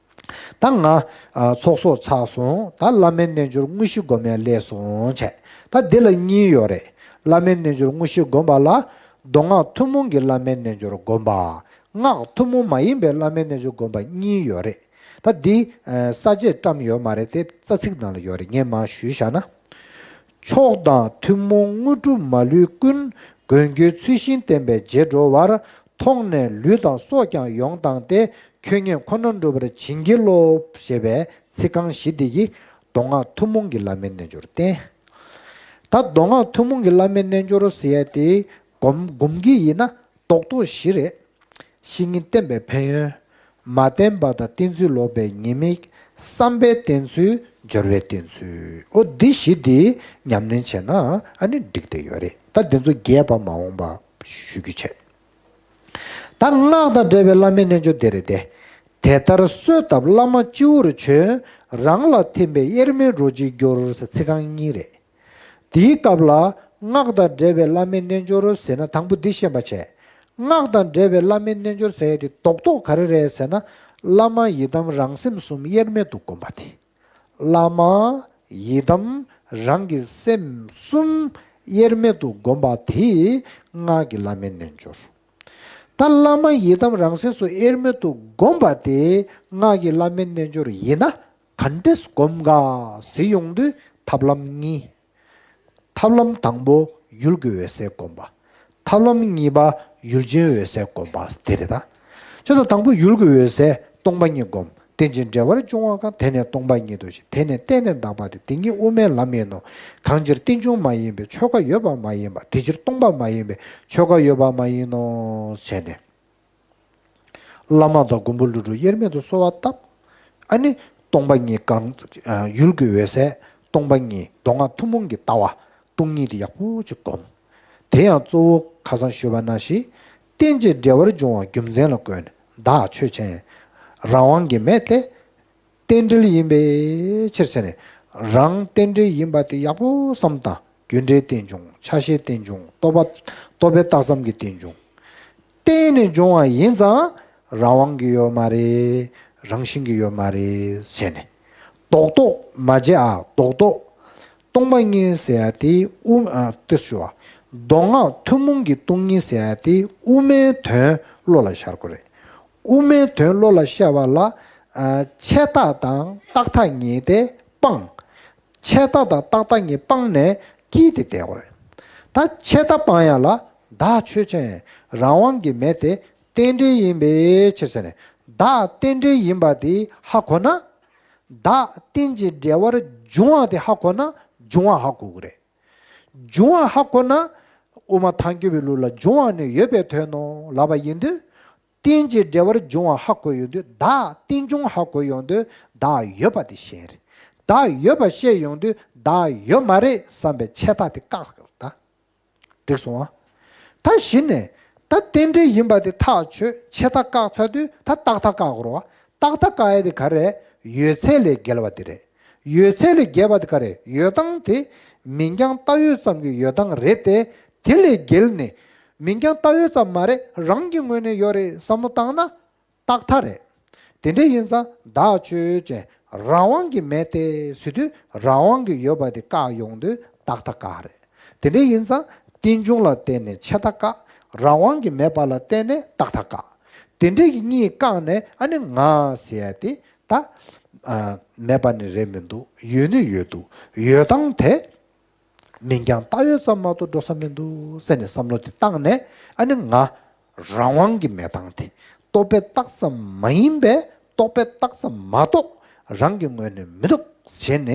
ད་ང་ཨ་ཚོགས་གསོག་ཚར་སོང་། ད་བླ་མའི་རྣལ་འབྱོར་དངོས་གཞི་སྒོམ་ཡ་སླེབས་སོང་བྱས། ད་འདི་ལ་གཉིས་ཡོད་རེད། བླ་མའི་རྣལ་འབྱོར་དངོས་གཞི་སྒོམ་པ་ལ། མདོ་སྔགས་ཐུན་མོང་གི་བླ་མའི་རྣལ་འབྱོར་སྒོམ་པ། སྔགས་ཐུན་མོང་མ་ཡིན་པའི་བླ་མའི་རྣལ་འབྱོར་སྒོམ་པ་གཉིས་ཡོད་རེད། ད་འདི་ཨ་ས་བཅད་བཀྲམ་ཡོད་མ་རེད་དེ། རྩ་ཚིག་ནང་ལ་ཡོད་རེད། ངས་མར་ཞུས་བཞག་ན། མཆོག་དང་ཐུན་མོང་དངོས་གྲུབ་མ་ལུས་ཀུན། མགོན་ཁྱོད་ཚུལ་བཞིན་བསྟེན་པས་རྗེས་འགྲོ་བར། མཐོང་ནས་ལུས་དང་སྲོག་ཀྱང་ཡོངས་བཏང་སྟེ། ཁྱོད་ཉིད་ཁོ་ནར་འགྲུབ་པར་བྱིན་གྱིས་རློབས། ཞེས་པའི་ཚིག་རྐང་བཞི་འདི་གིས་མདོ་སྔགས་ཐུན་མོང་གི་བླ་མའི་རྣལ་འབྱོར་བསྟན། ད་མདོ་སྔགས་ཐུན་མོང་གི་བླ་མའི་རྣལ་འབྱོར་ཟེར་ཡ་དེ་སྒོམ་སྒོམ་གྱི་ཡིན་ན་རྡོག་རྡོག་བཞི་རེད། བཤེས་གཉེན་བསྟེན་པའི་ཕན་ཡོན། མ་བསྟེན་པ་དང་བསྟེན་ཚུལ་ལོག་པའི་ཉེས་དམིགས། བསམ་པས་བསྟེན་ཚུལ། སྦྱོར་བས་བསྟེན་ཚུལ། ཨོ་འདི་བཞི་འདི་ཉམས་ལེན་བྱས་ན་ཨ་ནི་འགྲིག་བསྡད་ཡོད་རེད། ད་འདི་ཚོ་རྒྱས་པ་མ་འོངས་པ་ཞུ་རྒྱུ་བྱས། ད་སྔགས་དང་འབྲེལ་བའི་བླ་མའི་རྣལ་འབྱོར་དེ་རེད་དེ། དེ་ལྟར་གསོས་བཏབ་བླ་མ་སྤྱི་བོར་བྱོན། རང་ལ་ཐིམ་པས་དབྱེར་མེད་རོ་གཅིག་གྱུར། ཟེར་ཚིག་རྐང་གཉིས་རེད། དེའི་སྐབས་ལ་སྔགས་དང་འབྲེལ་བའི་བླ་མའི་རྣལ་འབྱོར་ཟེར་ན་དང་པོ་འདི་ཤེས་པ་བྱས། སྔགས་དང་འབྲེལ་བའི་བླ་མའི་རྣལ་འབྱོར་ཟེར་ཡས་དེ་རྡོག་རྡོག་ག་རེ་རེད་ཟེར་ན། བླ་མ་ཡི་དམ་རང་སེམས་གསུམ་དབྱེར་མེད་དུ་བསྒོམ་པ་དེ། བླ་མ་ཡི་དམ་རང་གི་སེམས་གསུམ་དབྱེར་མེད་དུ་བསྒོམ་པ་དེ་སྔགས་ཀྱི་བླ་མའི་རྣལ་འབྱོར། ད་བླ་མ་ཡི་དམ་རང་སེམས་སུ་དབྱེར་མེད་དུ་བསྒོམ་པ་དེ་སྔགས་ཀྱི་བླ་མའི་རྣལ་འབྱོར་ཡིན་ན། ག་འདྲས་སྒོམ་ག་ཟེར་ཡོང་དུས་ཐབས་ལམ་གཉིས། ཐབས་ལམ་དང་པོ་ཡུལ་གྱི་འོད་གསལ་སྒོམ་པ། ཐབས་ལམ་གཉིས་པ་ཡུལ་ཅན་འོད་གསལ་སྒོམ་པ་དེ་རེད་ད། ཁྱོད་ཚོ་དང་པོ་ཡུལ་གྱི་འོད་གསལ་སྟོང་པ་ཉིད་སྒོམ། རྟེན་ཅིང་འབྲེལ་བར་འབྱུང་བ་གང་། དེ་ནི་སྟོང་པ་ཉིད་དོ་ཞེས། དེ་ནི་གཏན་ནས་འདག་པ་སྟེ། དེ་ཉིད་དབུ་མའི་ལམ་ཡིན་ནོ། གང་ཕྱིར་རྟེན་འབྱུང་མ་ཡིན་པའི། ཆོས་འགའ་ཡོད་པ་མ་ཡིན་པ། དེ་ཕྱིར་སྟོང་པ་མ་ཡིན་པའི། ཆོས་འགའ་ཡོད་པ་མ་ཡིན་ནོ། བྱས་ནས། བླ་མ་དང་མགོན་པོ་ཀླུ་སྒྲུབ་དབྱེར་མེད་དུ་གསོལ་བ་བཏབ། ཨ་ནི་སྟོང་པ་ཉིད་གང་། ཡུལ་གྱི་འོད་གསལ་སྟོང་པ་ཉིད་མདོ་སྔགས་ཐུན་མོང་གི་ལྟ་བ་སྟོང་ཉིད་དེ་ཡག་པོ་ཅིག་སྒོམ། དེ་ཡང་གཙོ་བོ་ཁ་སང་ཞུས་པ་ནང་བཞིན་རྟེན་ཅིང་འབྲེལ་བར་འབྱུང་བ་རྒྱུ་མཚན་ལ་བཀོད་ནས། བདག་ཆོས་ཅན། རང་དབང་གིས་མེད་དེ། རྟེན་འབྲེལ་ཡིན་པའི་ཕྱིར་ཟེར་ནས། རང་རྟེན་འབྲེལ་ཡིན་པ་དེ་ཡག་པོ་བསམ་དང་། རྒྱུ་འབྲས་རྟེན་འབྱུང་། ཆ་ཤས་རྟེན་འབྱུང་། རྟོག་པ། རྟོག་པས་བཏགས་ཙམ་གྱི་རྟེན་འབྱུང་། གཏན་ནས་འབྱུང་བ་ཡིན་ཙང་རང་དབང་གི་ཡོད་མ་རེད། རང་བཞིན་གྱི་ཡོད་མ་རེད་ཟེར་ནས། རྡོག་རྡོག་མ་བྱེད་ཨ། རྡོག་རྡོག་སྟོང་པ་ཉིད་ཟེར་ཡ་དེ་དབུ་ཨ་ཏི་ཞུ་བ། མདོ་སྔགས་ཐུན་མོང་གི་སྟོང་ཉིད་ཟེར་ཡ་དེ་དབུ་མའི་དོན་བློ་ལ་ཤར་དགོས་རེད། དབུ་མའི་དོན་བློ་ལ་ཤར་བ་ལ། ཨ་ཆད་མཐའ་དང་རྟག་མཐའ་གཉིས་དེ་སྤངས། ཆད་མཐའ་དང་རྟག་མཐའ་གཉིས་སྤངས་ནས་དཀྱིལ་དེ་བསྡད་དགོས་རེད། ད་ཆད་མཐའ་སྤང་ཡ་ལ་ བདག་ཆོས་ཅན། རང་དབང་གི་མེ་དེ་རྟེན་འབྲེལ་ཡིན་པའི་ཕྱིར་ཟེར་ནས། བདག་རྟེན་འབྲེལ་ཡིན་པ་དེ་ཧ་གོ་ན། བདག་རྟེན་ཅིང་འབྲེལ་བར་འབྱུང་བ་དེ་ཧ་གོ་ན། འབྱུང་བ་ཧ་གོ་གི་རེད། འབྱུང་བ་ཧ་གོ་ན། དབུ་མ་ཐལ་འགྱུར་བའི་ལུགས་ལ་འབྱུང་བ་ནི་ཡོད་པའི་དོན་ནོ་ལབ་པ་ཡིན་དུས། རྟེན་ཅིང་འབྲེལ་བར་འབྱུང་བ་ཧ་གོ་ཡོང་དུས། བདག་རྟེན་འབྱུང་ཧ་གོ་ཡོང་དུས། བདག་ཡོད་པ་དེ་ཤེས་རེད། བདག་ཡོད་པ་ཤེས་ཡོང་དུས། བདག་ཡོད་མ་རེད་བསམ་པའི་ཆད་ལྟ་དེ་བཀག་ད། འགྲིག་སོང་ཨ། ད་གཞི་ནས་ད་རྟེན་འབྲེལ་ཡིན་པ་དེ་ཐག་ཆོད། ཆད་ལྟ་བཀག་ཚར་དུས་ད་རྟག་མཐའ་བཀག་དགོས་རེད་བ། རྟག་མཐའ་བཀག་ཡ་དེ་ག་རེ་རེད། ཡོད་ཚད་ལས་བརྒལ་བ་དེ་རེད། ཡོད་ཚད་ལས་བརྒལ་བ་དེ་ག་རེ་རེད། ཡོད་སྟངས་དེ་མིང་རྐྱང་ལྟ་ཡོད་ཙམ་གྱི་ཡོད་སྟངས་རེད་དེ། དེ་ལས་བརྒལ་ནས་མིང་རྐྱང་ལྟ་ཡོད་ཙམ་མ་རེད། རང་གི་ངོས་ནས་ཡོད་རེད་བསམ་བློ་བཏང་ན། རྟག་མཐའ་རེད། དེ་འདྲ་ཡིན་ཙང་བདག་ཆོས་ཅན། རང་དབང་གི་མེ་སྟེ་ཟེར་དུས། རང་དབང་གི་ཡོད་པ་དེ་བཀག་ཡོང་དུས་རྟག་མཐའ་བཀག་རེད། དེ་འདྲ་ཡིན་ཙང་རྟེན་འབྱུང་ལ་བརྟེན་ནས་ཆད་མཐའ་བཀག་རང་དབང་གི་མེད་པ་ལ་བརྟེན་ནས་རྟག་མཐའ་བཀག་དེ་འདྲ་གི་གཉིས་བཀག་ནས། ཨ་ནི་ང་ཟེར་ཡ་དེ་ད་ཨ་མེད་པ་ནི་རེད་མི་འདུག་ཡོད་ནི་ཡོད་འདུག་ཡོད་སྟངས་དེ། མིང་རྐྱང་ལྟ་ཡོད་ཙམ་མ་གཏོགས་འགྲོ་ས་མི་འདུག་ཟེར་ནས་བསམ་བློ་དེ་བཏང་ནས། ཨ་ནི་ང་རང་དབང་གི་མེད་སྟངས་དེ། རྟོག་པས་བཏགས་ཙམ་མ་ཡིན་པས། རྟོག་པས་བཏགས་ཙམ་མ་གཏོགས་རང་གི་ངོས་ནས་མི་འདུག་བྱས་ནས།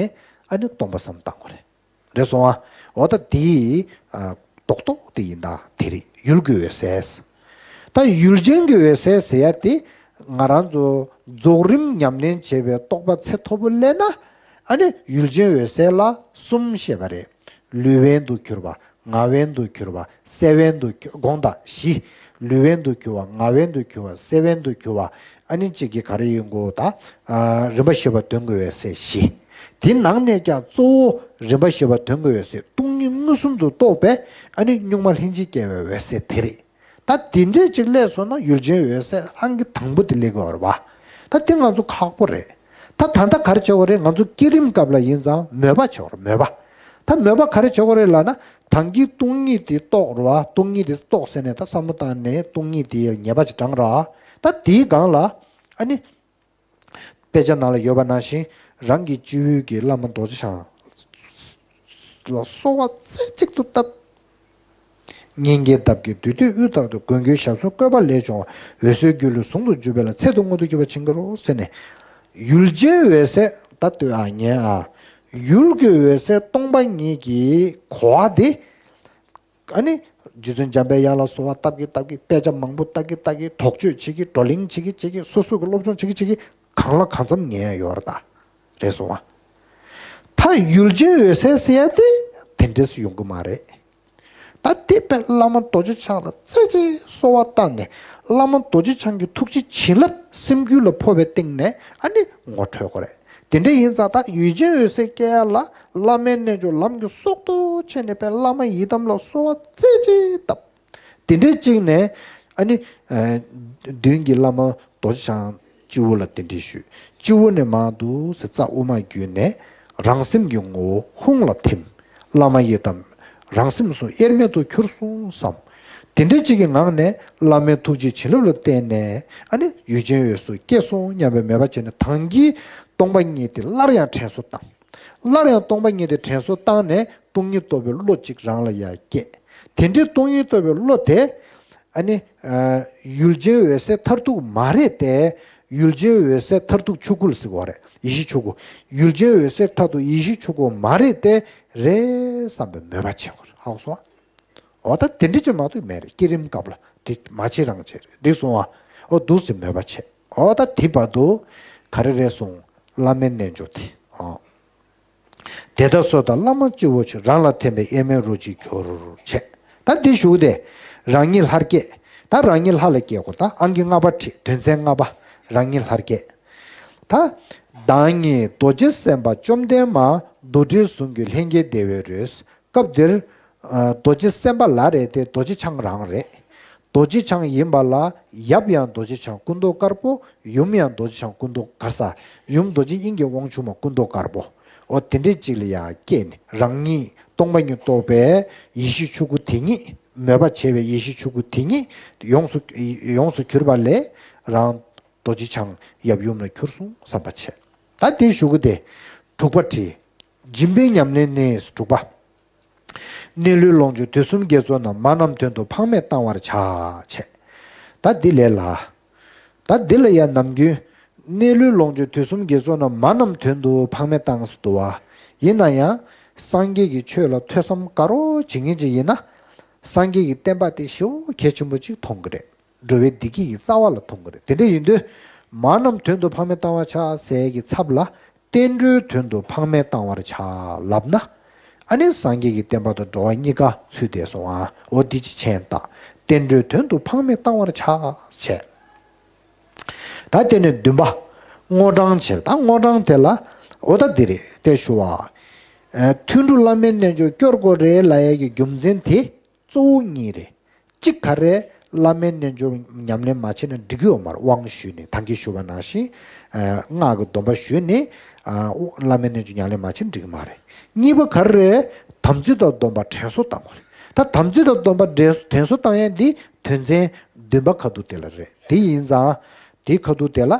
ཨ་ནི་སྟོང་པ་བསམ་བཏང་དགོས་རེད། རེད་སོང་ཨ། འོ་ད་དེ་ཨ་རྡོག་རྡོག་དེ་ཡིན་ད། དེ་རེད། ཡུལ་གྱི་འོད་གསལ། ད་ཡུལ་ཅན་གྱི་འོད་གསལ་ཟེར་ཡ་དེ། ང་རང་ཚོ་རྫོགས་རིམ་ཉམས་ལེན་བྱེད་པའི་རྟོགས་པ་ཚད་མཐོ་པོ་སླེབས་ན། ཨ་ནི་ཡུལ་ཅན་འོད་གསལ་ལ་གསུམ་བཤད་པ་རེད། ལུས་དབེན་དུ་གྱུར་པ། ངག་དབེན་དུ་གྱུར་པ། སེལ་དབེན་དུ་གྱུར། དགོངས་དག་བཞི། ལུས་དབེན་དུ་གྱུར་པ། ངག་དབེན་དུ་གྱུར་པ། སེལ་དབེན་དུ་གྱུར་པ། ཨ་ནི་གཅིག་གི་ག་རེ་ཡིན་གོ་ད། ཨ་རིམ་པ་བཞི་པ་དོན་གྱི་འོད་གསལ་བཞི། དེ་ནང་ནས་ཀྱང་གཙོ་བོ་རིམ་པ་བཞི་པ་དོན་གྱི་འོད་གསལ། སྟོང་ཉིད་མངོན་སུམ་དུ་རྟོགས་པའི་ཨ་ནི་གཉུག་མ་ལྷན་ཅིག་སྐྱེས་པའི་འོད་གསལ་དེ་རེད། ད་དེ་འདྲས་ཅིག་སླེབས་སོང་ན་ཡུལ་ཅན་འོད་གསལ་ཨང་ཀི་དང་པོ་དེ་སླེབས་ཀྱི་ཡོད་རེད་བ། ད་དེ་ང་ཚོ་ཁག་པོ་རེད། ད་ད་ལྟ་ག་རེ་བྱེད་དགོས་རེད། ང་ཚོ་བསྐྱེད་རིམ་སྐབས་ལ་ཡིན་ཙང་མོས་པ་བྱེད་དགོས་རེད། མོས་པ། ད་མོས་པ་ག་རེ་བྱེད་དགོས་རེད་ལབ་ན། ད་གིན་སྟོང་ཉིད་དེ་རྟོགས་རེད་བ། སྟོང་ཉིད་དེ་རྟོགས་ཟེར་ནས་ད་བསམ་བློ་བཏང་ནས་སྟོང་ཉིད་དེ་ཡར་ངེས་པ་ཅིག་དྲངས་ར། ད་དེའི་སྒང་ལ་ཨ་ནི། དཔེ་ཆ་ནང་ལ་ཡོད་པ་ནང་བཞིན། རང་གི་སྤྱི་བོའི་གི་བླ་མ་རྡོ་རྗེ་འཆང་ལ་གསོལ་བ་རྩེ་གཅིག་ཏུ་བཏབ། སྙིང་གའི་འདབས་ཀྱི་བདུད་སྡེ་དབུས་ལྟར་དུ། མགོན་གྱི་ཞབས་སོར་བཀོད་པ་ལས་བྱུང་བ། འོད་གསལ་སྒྱུ་ལུས་ཟུང་དུ་འཇུག་པའི་ལམ། ཚད་དུ་མངོན་དུ་གྱུར་པ་བྱིན་གྱིས་རློབས་ཟེར་ནས། ཡུལ་ཅན་འོད་གསལ་ད་ལྟོས་ཨ་ཉན་ཨ། ཡུལ་གྱི་འོད་གསལ་སྟོང་པ་ཉིད་ཀྱི་གོ་བ་དེ། ཨ་ནི། རྗེ་བཙུན་འཇམ་པའི་དབྱངས་ལ་གསོལ་བ་བཏབ་ཀྱི་བཏབ་ཀྱི། དཔེ་ཆ་མང་པོ་ལྟ་གི་ལྟ་གི། དོགས་གཅོད་བྱེད་ཀྱི། བགྲོ་གླེང་བྱེད་ཀྱི་བྱེད་ཀྱི། སོ་སོ་གི་སློབ་སྦྱོང་བྱེད་ཀྱི་བྱེད་ཀྱི། གང་ལ་གང་འཚམ་ཉན་ཡ་ཡོད་རེད་ད། རེད་སོང་བ། ད་ཡུལ་ཅན་འོད་གསལ་ཟེར་ཡ་དེ་དེ་འདྲས་སུ་ཡོང་གི་མ་རེད། ད་དེ་དཔེ་བླ་མ་རྡོ་རྗེ་འཆང་ལ་རྩེ་གཅིག་གསོལ་བ་བཏབ་ནས། བླ་མ་རྡོ་རྗེ་འཆང་གི་ཐུགས་རྗེ་བྱིན་རླབས་སེམས་རྒྱུད་ལ་ཕོག་པའི་སྟེང་ནས་ཨ་ནི་ངོ་འཕྲོད་དགོས་རེད། དེ་འདྲ་ཡིན་ཙང་ད་ཡུལ་ཅན་འོད་གསལ་སྐྱེ་ཡ་ལ་བླ་མའི་རྣལ་འབྱོར་ལམ་གྱི་སྲོག་ཏུ་ཆད་ནས་པའི་བླ་མ་ཡི་དམ་ལ་གསོལ་བ་རྩེ་གཅིག་བཏབ། དེ་འདྲའི་གཅིག་ནས་ཨ་ནི་ཨ་མདུན་གྱི་བླ་མ་རྡོ་རྗེ་འཆང་སྤྱི་བོ་ལ་གདན་འདྲེན་ཞུས། སྤྱི་བོ་ནས་མར་འདུག་སེ་རྩ་དབུ་མ་བརྒྱུད་ནས་རང་སེམས་ཀྱི་ངོ་བོ་ཧཱུྃ་ལ་ཐིམ། བླ་མ་ཡི་དམ་རང་སེམས་སུ་དབྱེར་མེད་དུ་གྱུར་སོང་བསམ། དེ་འདྲའི་གཅིག་གི་ངང་ནས་བླ་མའི་ཐུགས་རྗེ་བྱིན་རླབས་ལ་བརྟེན་ནས་ཨ་ནི་ཡུལ་ཅན་འོད་གསལ་སྐྱེས་སོང་སྙམ་པའི་མོས་པ་བྱས་ནས། ད་གིན་སྟོང་པ་ཉིད་དེ་སླར་ཡང་དྲན་གསོ་བཏང་། སླར་ཡང་སྟོང་པ་ཉིད་དེ་དྲན་གསོ་བཏང་ནས་སྟོང་ཉིད་རྟོགས་པའི་བློ་གཅིག་རང་ལ་ཡར་སྐྱེས། དེ་འདྲའི་སྟོང་ཉིད་རྟོགས་པའི་བློ་དེ་ཨ་ནི་ཨ་ཡུལ་ཅན་འོད་གསལ་མཐར་ཐུག་མ་རེད་དེ། ཡུལ་ཅན་འོད་གསལ་མཐར་ཐུག་ཆོས་སྐུ་ལ་ཟེར་གྱི་ཡོད་རེད། ཡེ་ཤེས་ཆོས་སྐུ། ཡུལ་ཅན་འོད་གསལ་མཐར་ཐུག་ཡེ་ཤེས་ཆོས་སྐུ་མ་རེད་དེ། རེད་བསམ་པའི་མོས་པ་བྱེད་དགོས་རེད། ཧ་གོ་སོང་ཨ། འོ་ད་དེ་འདྲ་ཅིག་མ་གཏོགས་མེད་རེད། བསྐྱེད་རིམ་སྐབས་ལ་དེ་མ་བྱེད་རང་བྱེད་རེད། འགྲིག་སོང་ཨ། འོ་འདུག་སེ་མོས་པ་བྱེད། འོ་ད་དེ་བར་དུ་ག་རེ་རེད་སོང་། བླ་མའི་རྣལ་འབྱོར་དེ། ཨོ། དེ་ལྟར་གསོལ་དང་བླ་མ་སྤྱི་བོ་ཆེ། རང་ལ་ཐིམ་པས་དབྱེར་མེད་རོ་གཅིག་གྱུར་བྱས། ད་འདི་ཞུ་སྟེ། རང་ཉིད་ལྷར་བསྐྱེད། ད་རང་ཉིད་ལྷ་ལ་བསྐྱེད་དགོས། ད་ཨང་ཀི་ལྔ་པ་བྲིས། དོན་ཚན་ལྔ་པ། རང་ཉིད་ལྷར་བསྐྱེད། ད་བདག་ཉིད་རྡོ་རྗེ་སེམས་དཔའ་བཅོམ་ལྡན་མ། རྡོར་དྲིལ་ཟུང་གི་ལྷན་སྐྱེས་བདེ་བའི་རོས། སྐབས་འདིར་ཨ་རྡོ་རྗེ་སེམས་དཔའ་ལ་རེད་དེ། རྡོ་རྗེ་འཆང་རང་རེད། རྡོ་རྗེ་འཆང་ཡིན་པ་ལ་ཡབ་ཡང་རྡོ་རྗེ་འཆང་སྐུ་མདོག་དཀར་པོ། ཡུམ་ཡང་རྡོ་རྗེ་འཆང་སྐུ་མདོག་དཀར་ས། ཡུམ་རྡོ་རྗེ་དབྱིངས་ཀྱི་དབང་ཕྱུག་མ་སྐུ་མདོག་དཀར་པོ། འོ་དེ་འདྲའི་གཅིག་ལ་ཡང་སྐྱེས་ནས་རང་ཉིད་སྟོང་པ་ཉིད་རྟོགས་པའི་ཡེ་ཤེས་ཆོས་སྐུ་དེ་ཉིད། མོས་པ་བྱས་པའི་ཡེ་ཤེས་ཆོས་སྐུ་དེ་ཉིད་ཡོངས་སུ་ཡོངས་སུ་གྱུར་པ་ལས་རང་རྡོ་རྗེ་འཆང་ཡབ་ཡུམ་ལ་གྱུར་སོང་བསམ་པ་བྱས། ད་དེ་ཞུ་གི་དེ་དྲུག་པ་བྲིས། སྦྱིན་པའི་ཉམས་ལེན་ནི་དྲུག་པ། གནས་ལུས་ལོངས་སྤྱོད་དུས་གསུམ་དགེ་ཚོགས་རྣམས། མ་རྣམས་དོན་དུ་ཕངས་མེད་གཏང་བར་བྱ། བྱས། ད་འདི་ལས་ལ། ད་འདི་ལ་ཡང་ནམ་རྒྱུན། གནས་ལུས་ལོངས་སྤྱོད་དུས་གསུམ་དགེ་ཚོགས་རྣམས། མ་རྣམས་དོན་དུ་ཕངས་མེད་གཏང་ཟེར་འདུག་བ། ཡིན་ན་ཡང་། སངས་རྒྱས་ཀྱི་ཆོས་ལ་ཐོས་བསམ་དགའ་རབ་བྱེད་མཁན་ཅིག་ཡིན་ན། སངས་རྒྱས་ཀྱི་བསྟན་པ་དེ་ཞེ་པོ་གལ་ཆེན་པོ་ཅིག་མཐོང་གི་རེད། འགྲོ་བའི་བདེ་སྐྱིད་ཀྱི་རྩ་བ་ལ་མཐོང་གི་རེད། དེ་འདྲ་ཡིན་དུས། མ་རྣམས་དོན་དུ་ཕངས་མེད་གཏང་བར་བྱ་ཟེར་གྱི་ཚབ་ལ། བསྟན་འགྲོའི་དོན་དུ་ཕངས་མེད་གཏང་བར་བྱ་ལབ་ན། ཨ་ནི་སངས་རྒྱས་ཀྱི་བསྟན་པ་དང་འགྲོ་བ་གཉིས་ཀ་ཚུད་བསྡད་སོང་ཨ། འོ་འདི་ཅི་མཁྱེན་དང་། བསྟན་འགྲོའི་དོན་དུ་ཕངས་མེད་གཏང་བར་བྱ། བྱས། ད་དེ་ནས་བདུན་པ། དངོས་བགྲང་བྱེད། ད་དངོས་བགྲང་དེ་ལ། འོ་ད་འདི་རེད་དེ་ཞུ་བ། ཨ། ཐུན་དྲུག་བླ་མའི་རྣལ་འབྱོར་སྐྱོར་དགོས་རེད་ལབ་ཡས་ཀྱི་རྒྱུ་མཚན་དེ། གཙོ་བོ་གཉིས་རེད། གཅིག་ག་རེ། བླ་མའི་རྣལ་འབྱོར་ཉམས་ལེན་མ་བྱས་ན་འགྲིག་གི་ཡོད་མ་རེད། དབང་ཞུས་ནས་ད་གིན་ཞུས་པ་ནང་བཞིན། ཨ། སྔགས་ཀྱི་སྡོམ་པ་ཞུས་ནས། ཨ། བླ་མའི་རྣལ་འབྱོར་ཉམས་ལེན་མ་བྱས་ན་འགྲིག་གི་མ་རེད། གཉིས་པ་ག་རེ་རེད། དམ་ཚིག་དང་སྡོམ་པ་དྲན་གསོ་བཏང་དགོས་རེད། ད་དམ་ཚིག་དང་སྡོམ་པ་དྲན་དྲན་གསོ་བཏང་ཡས་འདི་དོན་ཚན་བདུན་པ་ཁ་ཐུག་དེ་ལ་རེད། དེ་ཡིན་ཙང་། དེའི་ཁ་ཐུག་དེ་ལ།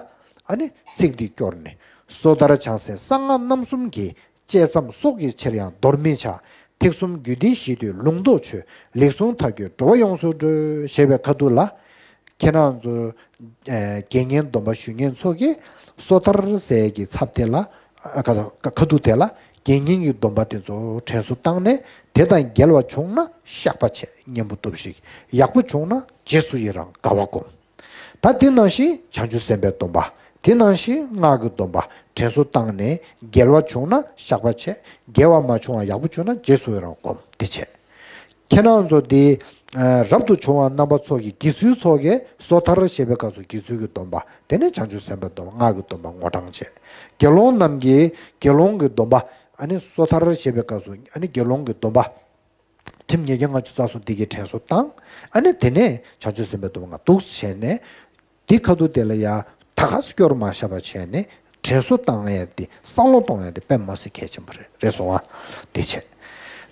ཨ་ནི་ཚིག་འདི་སྐྱོར་ནས། སོ་ཐར་བྱང་སེམས་གསང་སྔགས་རྣམ་གསུམ་གྱི། བཅས་ཙམ་སྲོག་གི་ཕྱིར་ཡང་འདོར་མི་བྱ། ཐེག་གསུམ་རྒྱུད་སྡེ་བཞིའི་དུས་ལུང་རྟོགས་ཆོས། ལེགས་གསུངས་ཐབས་ཀྱིས་འགྲོ་བ་ཡོངས་སུ་སྒྲོལ། ཞེས་པའི་ཁ་ཐུག་ལ། ཁྱེད་རང་ཚོ། ཨ། དགེ་བསྙེན་སྡོམ་པ་ཞུ་མཁན་ཚོ་གིས་སོ་ཐར་ཟེར་གྱི་ཚབ་དེ་ལ། ཨ། ཁ་ཁ་ཐུག་དེ་ལ་དགེ་བསྙེན་གྱི་སྡོམ་པ་དེ་ཚོ་དྲན་གསོ་བཏང་ནས། དེ་དང་འགལ་བ་བྱུང་ན་བཤགས་པ་བྱས། གཉེན་པོ་བཏུབ་ཤིག། ཡག་པོ་བྱུང་ན་རྗེས་སུ་ཡི་རང་དགའ་བ་སྒོམ། ད་དེ་ནང་བཞིན་བྱང་ཆུབ་སེམས་དཔའི་སྡོམ་པ། དེ་ནང་བཞིན་སྔགས་ཀྱི་སྡོམ་པ་དྲན་གསོ་བཏང་ནས། འགལ་བ་བྱུང་ན་བཤགས་པ་བྱས། འགལ་བ་མ་བྱུང་བ་ཡག་པོ་བྱུང་ན་རྗེས་སུ་ཡི་རང་སྒོམ། དེ་བྱས། ཁྱེད་རང་ཚོ་དེ། ཨ། རབ་ཏུ་བྱུང་བ་རྣམ་པ་ཚོ་གི་དགེ་ཚུལ་ཚོ་གིས་སོ་ཐར་ཞེས་པའི་སྐབས་སུ་དགེ་ཚུལ་གྱི་སྡོམ་པ། དེ་ནས་བྱང་ཆུབ་སེམས་དཔའི་སྡོམ་པ། སྔགས་ཀྱི་སྡོམ་པ་དངོས་བགྲང་བྱས། དགེ་སློང་རྣམས་ཀྱིས་དགེ་སློང་གི་སྡོམ་པ། ཨ་ནི་སོ་ཐར་ཞེས་པའི་སྐབས་སུ། ཨ་ནི་དགེ་སློང་གི་སྡོམ་པ། ཁྲིམས་ཉེས་བརྒྱ་ལྔ་བཅུ་རྩ་གསུམ་འདི་གའི་དྲན་གསོ་བཏང་། ཨ་ནི་དེ་ནས་བྱང་ཆུབ་སེམས་དཔའི་སྡོམ་པ་འདུག་བྱས་ནས། འདི་ཁ་ཐུག་དེ་ལ་ཡ་ད་ག་སྐྱོར་མ་བཞག་པ་བྱས་ནས་དྲན་གསོ་བཏང་ཡ་དེ། བསམ་བློ་གཏོང་ཡ་དེ་དཔེ་མ་སྲིད་གལ་ཆེན་པོ་རེད། རེད་སོང་ཨ། དེ་བྱས།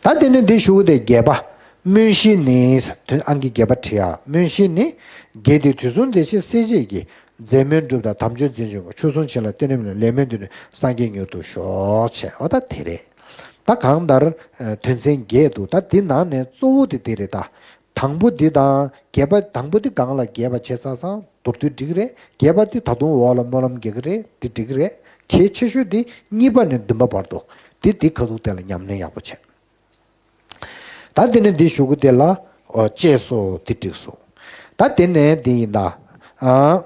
ད་དེ་ནས་འདི་ཞུ་གི་དེ་བརྒྱད་པ། སྨོན་ཤིང་ནི། དོན་ཨང་ཀི་བརྒྱད་པ་བྲིས་ཨ། སྨོན་ཤིང་ནི། རྒྱས་ཏེ་དུས་གསུམ་བདེ་གཤེགས་སྲས་བཅས་ཀྱི། མཛད་སྨོན་སྒྲུབ་དང་དམ་ཆོས་འཛིན་ཕྱིར་འགོད། ཆོས་སྲུང་བྱིན་རླབས་གཏན་ནེམ་ལས། ལེགས་སྨོན་འདི་ནི་སངས་རྒྱས་མྱུར་དུ་ཤོག། བྱས། འོ་ད་དེ་རེད། ད་གང་ལྟར། ཨ། དོན་ཚན་བརྒྱད་འདུག། ད་འདི་ནང་ནས་གཙོ་བོ་དེ་འདི་རེད་ད། དང་པོ་འདི་དང་བརྒྱད་པ། དང་པོ་འདི་སྒང་ལ་བརྒྱད་པ་བྱས་ཚར་ཙང་མདོར་བསྡུས་འགྲིག་གི་རེད། བརྒྱད་པ་འདི་ད་དུང་འོག་ལ་སྨོན་ལམ་རྒྱག་གི་རེད། འདི་འགྲིག་གི་རེད། གལ་ཆེ་ཤོས་འདི་གཉིས་པ་ནས་བདུན་པ་བར་དུ། འདི་འདི་ཁ་ཐུག་དེ་ལ་ཉམས་ལེན་ཡག་པོ་བྱས། ད་དེ་ནས་འདི་ཞུ་གི་དེ་ལ། ཨོ། བཅས་སོ། འདི་འགྲིག་སོང་། ད་དེ་ནས་འདི་ཡིན་ད། ཨ།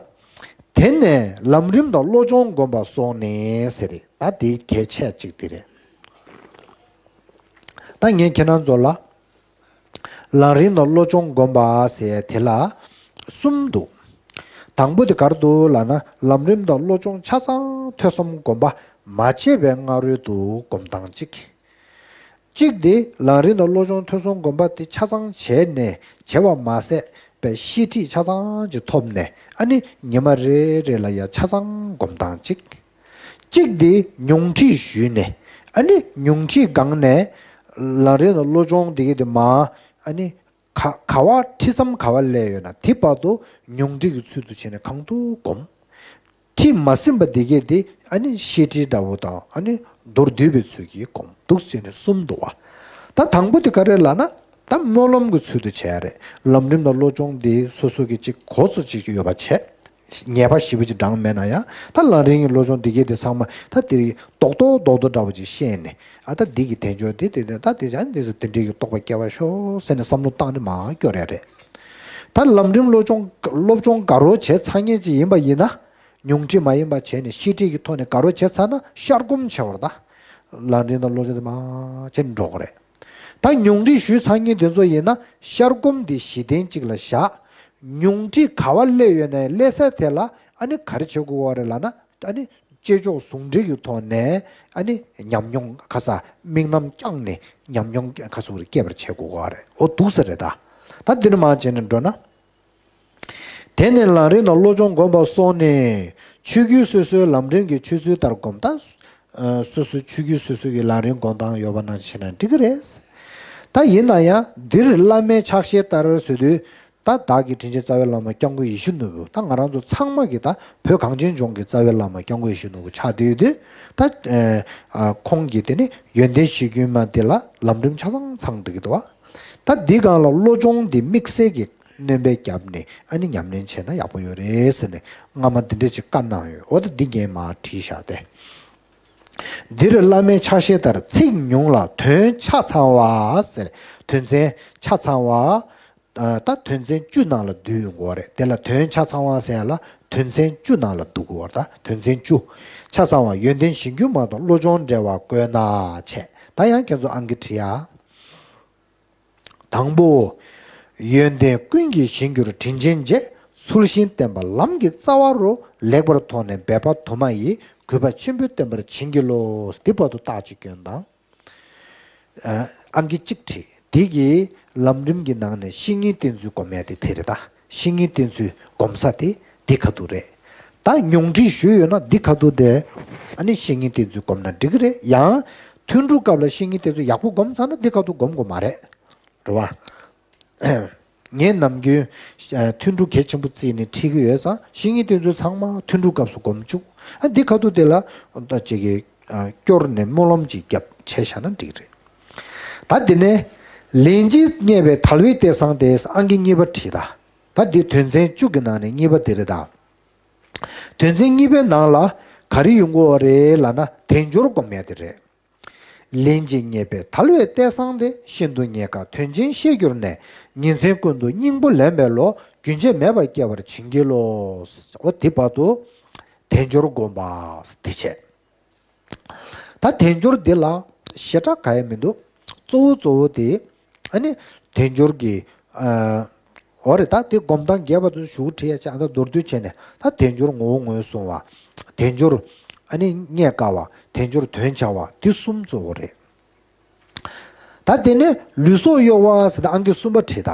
དེ་ནས་ལམ་རིམ་དང་བློ་སྦྱོང་བསྒོམ་པ་སོགས་ནི་ཟེར་རེད། ད་དེ་གལ་ཆེ་གཅིག་དེ་རེད། ད་ངས་ཁྱེད་རང་ཚོ་ལ། ལམ་རིམ་དང་བློ་སྦྱོང་བསྒོམ་པ་ཟེར་དེ་ལ་གསུམ་འདུག། དང་པོ་དེ་ག་རེ་འདུག་ལབ་ན། ལམ་རིམ་དང་བློ་སྦྱོང་ཆ་ཚང་ཐོས་བསམ་སྒོམ་པ་མ་བྱས་པའི་སྔ་རོལ་དུ་སྒོམ་སྟངས་གཅིག། གཅིག་དེ་ལམ་རིམ་དང་བློ་སྦྱོང་ཐོས་བསམ་སྒོམ་པ་དེ་ཆ་ཚང་བྱས་ནས། བྱས་པ་མ་ཟད་པའི་ཤེས་ཁྲིད་ཆ་ཚང་ཅིག་ཐོབ་ནས། ཨ་ནི་ཉི་མ་རེ་རེ་ལ་ཡ་ཆ་ཚང་སྒོམ་སྟངས་གཅིག། གཅིག་དེ་ཉུང་ཁྲིད་ཞུས་ནས། ཨ་ནི་ཉུང་ཁྲིད་སྒང་ནས་ལམ་རིམ་དང་བློ་སྦྱོང་དེ་གའི་དེ་མ། ཨ་ནི། ག་ག་བ་ཁྲིད་མཚམས་ག་བ་སླེབས་ཡོད་ན་དེ་བར་དུ་ཉུང་ཁྲིད་ཀྱི་ཚུལ་དུ་བྱས་ནས་གང་ཐུབ་སྒོམ། ཁྲིད་མ་ཟིན་པ་འདི་གས་དེ་ཨ་ནི་ཤེས་ཁྲིད་འདྲ་བོ་དང་། ཨ་ནི་མདོར་བསྡུས་པའི་ཚུལ་གྱིས་སྒོམ། འདུག་བྱས་ནས་གསུམ་འདུག་བ། ད་དང་པོ་དེ་ག་རེ་ལབ་ན། ད་སྨོན་ལམ་གྱི་ཚུལ་དུ་བྱས་རེད། ལམ་རིམ་དང་བློ་སྦྱོང་འདི་སོ་སོ་གི་ཅིག་གོ་ཚོད་ཅིག་ཡོད་པ་བྱས། ངེས་པ་ཞེ་པོ་ཅིག་འདྲ་མེད་ན་ཡང་། ད་ལམ་རིམ་གྱི་བློ་སྦྱོང་འདི་གས་དེ་ཚང་མ་ད་དེ་རིགས་རྡོག་རྡོག་རྡོག་རྡོག་འདྲ་བོ་ཅིག་ཤེས་ནས། ཨ། ད་འདི་གི་དལ་འབྱོར་འདི་དེ་དེ་ད་དེ་ཡང་འདི་ཚོ་དེ་འདྲའི་གི་རྟོགས་པ་སྐྱེ་བར་ཤོག་ཟེར་ནས་བསམ་བློ་བཏང་ནས་མར་སྐྱོར་ཡ་རེད། ད་ལམ་རིམ་བློ་སྦྱོང་སློབ་སྦྱོང་དགའ་རོགས་བྱས་ཚར་མཁན་ཅིག་ཡིན་པ་ཡིན་ན། ཉུང་ཁྲིད་མ་ཡིན་པ་བྱས་ནས་ཤེས་ཁྲིད་ཀྱི་ཐོག་ནས་དགའ་རོགས་བྱས་ཚར་ན་ཤར་སྒོམ་བྱེད་པར། ད་ལམ་རིམ་དང་བློ་སྦྱོང་དེ་མར་བྱས་ནས་འགྲོ་གི་རེད། ད་ཉུང་ཁྲིད་ཞུས་ཚར་མཁན་དེ་ཚོ་ཡིན་ན་ཤར་སྒོམ་དེ་གཞི་རྟེན་གཅིག་ལ་བཞག། ཉུང་ཁྲིད་ག་བ་སླེབས་ཡོད་ནའི་སླེབས་ས་དེ་ལ་ཨ་ནི་ག་རེ་བྱེད་དགོས་པ་རེད་ལབ་ན། ཨ་ནི་བྱེད་ཕྱོགས་ཟུང་འབྲེལ་གྱི་ཐོག་ནས་ཨ་ནི་ཉམས་མྱོང་ཁ་ས་དམིགས་རྣམ་བསྐྱངས་ནས་ཉམས་མྱོང་ཁ་ས་རེ་སྐྱེད་པར་བྱེད་དགོས་པ་རེད། འོ་འདུག་ས་རེད་ད། ད་འདི་ནས་མར་བྱས་ནས་འགྲོ་ན། དེ་ནས་ལམ་རིམ་དང་བློ་སྦྱོང་བསྒོམ་པ་སོགས་ནི། ཆོས་བརྒྱུད་སོ་སོའི་ལམ་རིམ་གྱི་ཆོས་ཚུལ་ལྟར་སྒོམ། ད་སོ་སོའི་ཆོས་བརྒྱུད་སོ་སོ་གི་ལམ་རིམ་སྒོམ་སྟངས་ཡོད་པ་ནང་བཞིན་བྱས་ན་འགྲིག་གི་རེད། ད་ཡིན་ན་ཡང་འདིར་བླ་མའི་ཕྱག་བཞེས་ལྟར་ཟེར་དུས། ད་བདག་གི་དྲིན་ཅན་རྩ་བའི་བླ་མ་སྐྱབས་མགོན་ཡིད་བཞིན་ནོར་བུ། ད་ང་རང་ཚོ་ཚང་མ་གི་ད་བོད་གངས་ཅན་ལྗོངས་ཀྱི་རྩ་བའི་བླ་མ་སྐྱབས་མགོན་ཡིད་བཞིན་ནོར་བུ་ཆགས་བསྡད་ཡོད་དུས། ད་ཨ་ཁོང་གིས་དེ་ནི་ཡོན་ཏན་གཞིར་གྱུར་མ་དེ་ལ་ལམ་རིམ་ཆ་ཚང་ཚང་བསྡད་ཀྱི་འདུག་བ། ད་འདི་སྒང་ལ་བློ་སྦྱོང་འདི་དམིགས་བསལ་གྱི་སྣོན་པ་བརྒྱབ་ནས་ཨ་ནི་ཉམས་ལེན་བྱས་ན་ཡག་པོ་ཡོད་རེད་ཟེར་ནས་སྔ་མ་འདི་འདྲ་ཅིག་བཀའ་གནང་ཡོད། འོ་ད་འདི་ངས་མར་བྲིས་བཞག་སྟེ། འདིར་བླ་མའི་ཕྱག་བཞེས་ལྟར་ཚིག་ཉུང་ལ་དོན་ཆ་ཚང་བ་ཟེར། དོན་ཚན་ཆ་ཚང་བ། ཨ་ད་དོན་ཚན་བཅུ་ནང་ལ་བསྡུ་ཡོང་གི་ཡོད་རེད། དེ་ལ་དོན་ཆ་ཚང་བ་ཟེར་ཡ་ལ་དོན་ཚན་བཅུ་ནང་ལ་བསྡུ་དགོས་པ་རེད། ད་དོན་ཚན་བཅུ། ཆ་ཚང་བ་ཡོན་ཏན་གཞིར་གྱུར་མ་དང་བློ་སྦྱོང་འབྲེལ་བ་བཀོད་ན་བྱས། ད་ཡང་ཁྱེད་ཚོ་ཨང་ཀི་བྲིས་ཡ། དང་པོ། ཡོན་ཏན་ཀུན་གྱི་གཞིར་གྱུར་དྲིན་ཅན་རྗེ། ཚུལ་བཞིན་བསྟེན་པ་ལམ་གྱི་རྩ་བ་རུ། ལེགས་པར་མཐོང་ནས་འབད་པ་དུ་མ་ཡིས། གུས་པ་ཆེན་པོས་བསྟེན་པར་བྱིན་གྱིས་རློབས། འདི་བར་དུ་རྟགས་གཅིག་སྐྱོན་དང་། ཨ་ཨང་ཀི་གཅིག་བྲིས། འདི་གི་ལམ་རིམ་གྱི་ནང་ནས་བཤེས་གཉེན་བསྟེན་ཚུལ་སྒོམ་ཡ་དེ་དེ་རེད། ད་བཤེས་གཉེན་བསྟེན་ཚུལ་སྒོམ་ས་དེ་འདི་ཁ་ཐུག་རེད། ད་ཉུང་འཕྲི་ཞུས་ཡོད་ན་འདི་ཁ་ཐུག་དེ་ཨ་ནི་བཤེས་གཉེན་བསྟེན་ཚུལ་སྒོམ་ན་འགྲིག་གི་རེད། ཡང་ཐུན་དྲུག་སྐབས་ལ་བཤེས་གཉེན་བསྟེན་ཚུལ་ཡག་པོ་སྒོམ་ཚར་ན་འདི་ཁ་ཐུག་སྒོམ་དགོས་མ་རེད། རེད་བ། ངས་ནམ་རྒྱུན་ཨ་ཐུན་དྲུག་གལ་ཆེན་པོ་བརྩིས་ནས་ཁྲིད་ཀྱི་ཡོད་ཙང་། བཤེས་གཉེན་བསྟེན་ཚུལ་ཚང་མ་ཐུན་དྲུག་སྐབས་སུ་སྒོམ་བཅུག་ཨ་འདི་ཁ་ཐུག་དེ་ལ་ད་ཅིག་གི་ཨ་སྐྱོར་ནས་སྨོན་ལམ་ཅིག་བརྒྱབ་བྱས་བཞག་ན་འགྲིག་རེད། ད་དེ་ནས་ལན་གཅིག་རྙེད་པའི་དལ་བའི་སྐལ་བཟང་དེ། ཨང་ཀི་གཉིས་པ་བྲིས། ད་ད་འདི་དོན་ཚན་བཅུ་གི་ནང་ནས་གཉིས་པ་དེ་རེད། ད་དོན་ཚན་གཉིས་པའི་ནང་ལ་ག་རེ་ཡོང་གི་ཡོད་རེད་ལབ་ན་དལ་འབྱོར་སྒོམ་ཡ་དེ་རེད། ལན་གཅིག་རྙེད་པའི་དལ་བའི་སྐལ་བཟང་དེ། ཤིན་ཏུ་རྙེད་དཀའ་དོན་ཆེན་ཤེས་གྱུར་ནས། ཉིན་མཚན་ཀུན་ཏུ་སྙིང་པོ་ལེན་པའི་བློ། རྒྱུན་ཆད་མེད་པར་སྐྱེ་བར་བྱིན་གྱིས་རློབས། འོ་དེ་བར་དུ་དལ་འབྱོར་སྒོམ་པ་དེ་བྱས། ད་དལ་འབྱོར་འདི་ལ་ཞེ་དྲག་ག་ཡ་མི་འདུག་གཙོ་བོ་གཙོ་བོ་དེ་ཨ་ནི་དལ་འབྱོར་གྱི་ཨ་འོ་རེད། ད་དེ་སྒོམ་སྟངས་རྒྱས་པ་དེ་ཚོ་ཞུ་བྲིས་ཡ་ཆ། ཨ་ད་མདོར་བསྡུས་བྱས་ནས་ད་དལ་འབྱོར་ངོ་བོ་ངོས་བཟུང་བ། དལ་འབྱོར་ཨ་ནི་རྙེད་དཀའ་བ། དལ་འབྱོར་དོན་ཆེ་བ། དེ་གསུམ་གཙོ་བོ་རེད། ད་དེ་ནས་ལུས་སྲོག་གཡོ་བ་ཟེར་ད་ཨང་ཀི་གསུམ་པ་བྲིས། ད་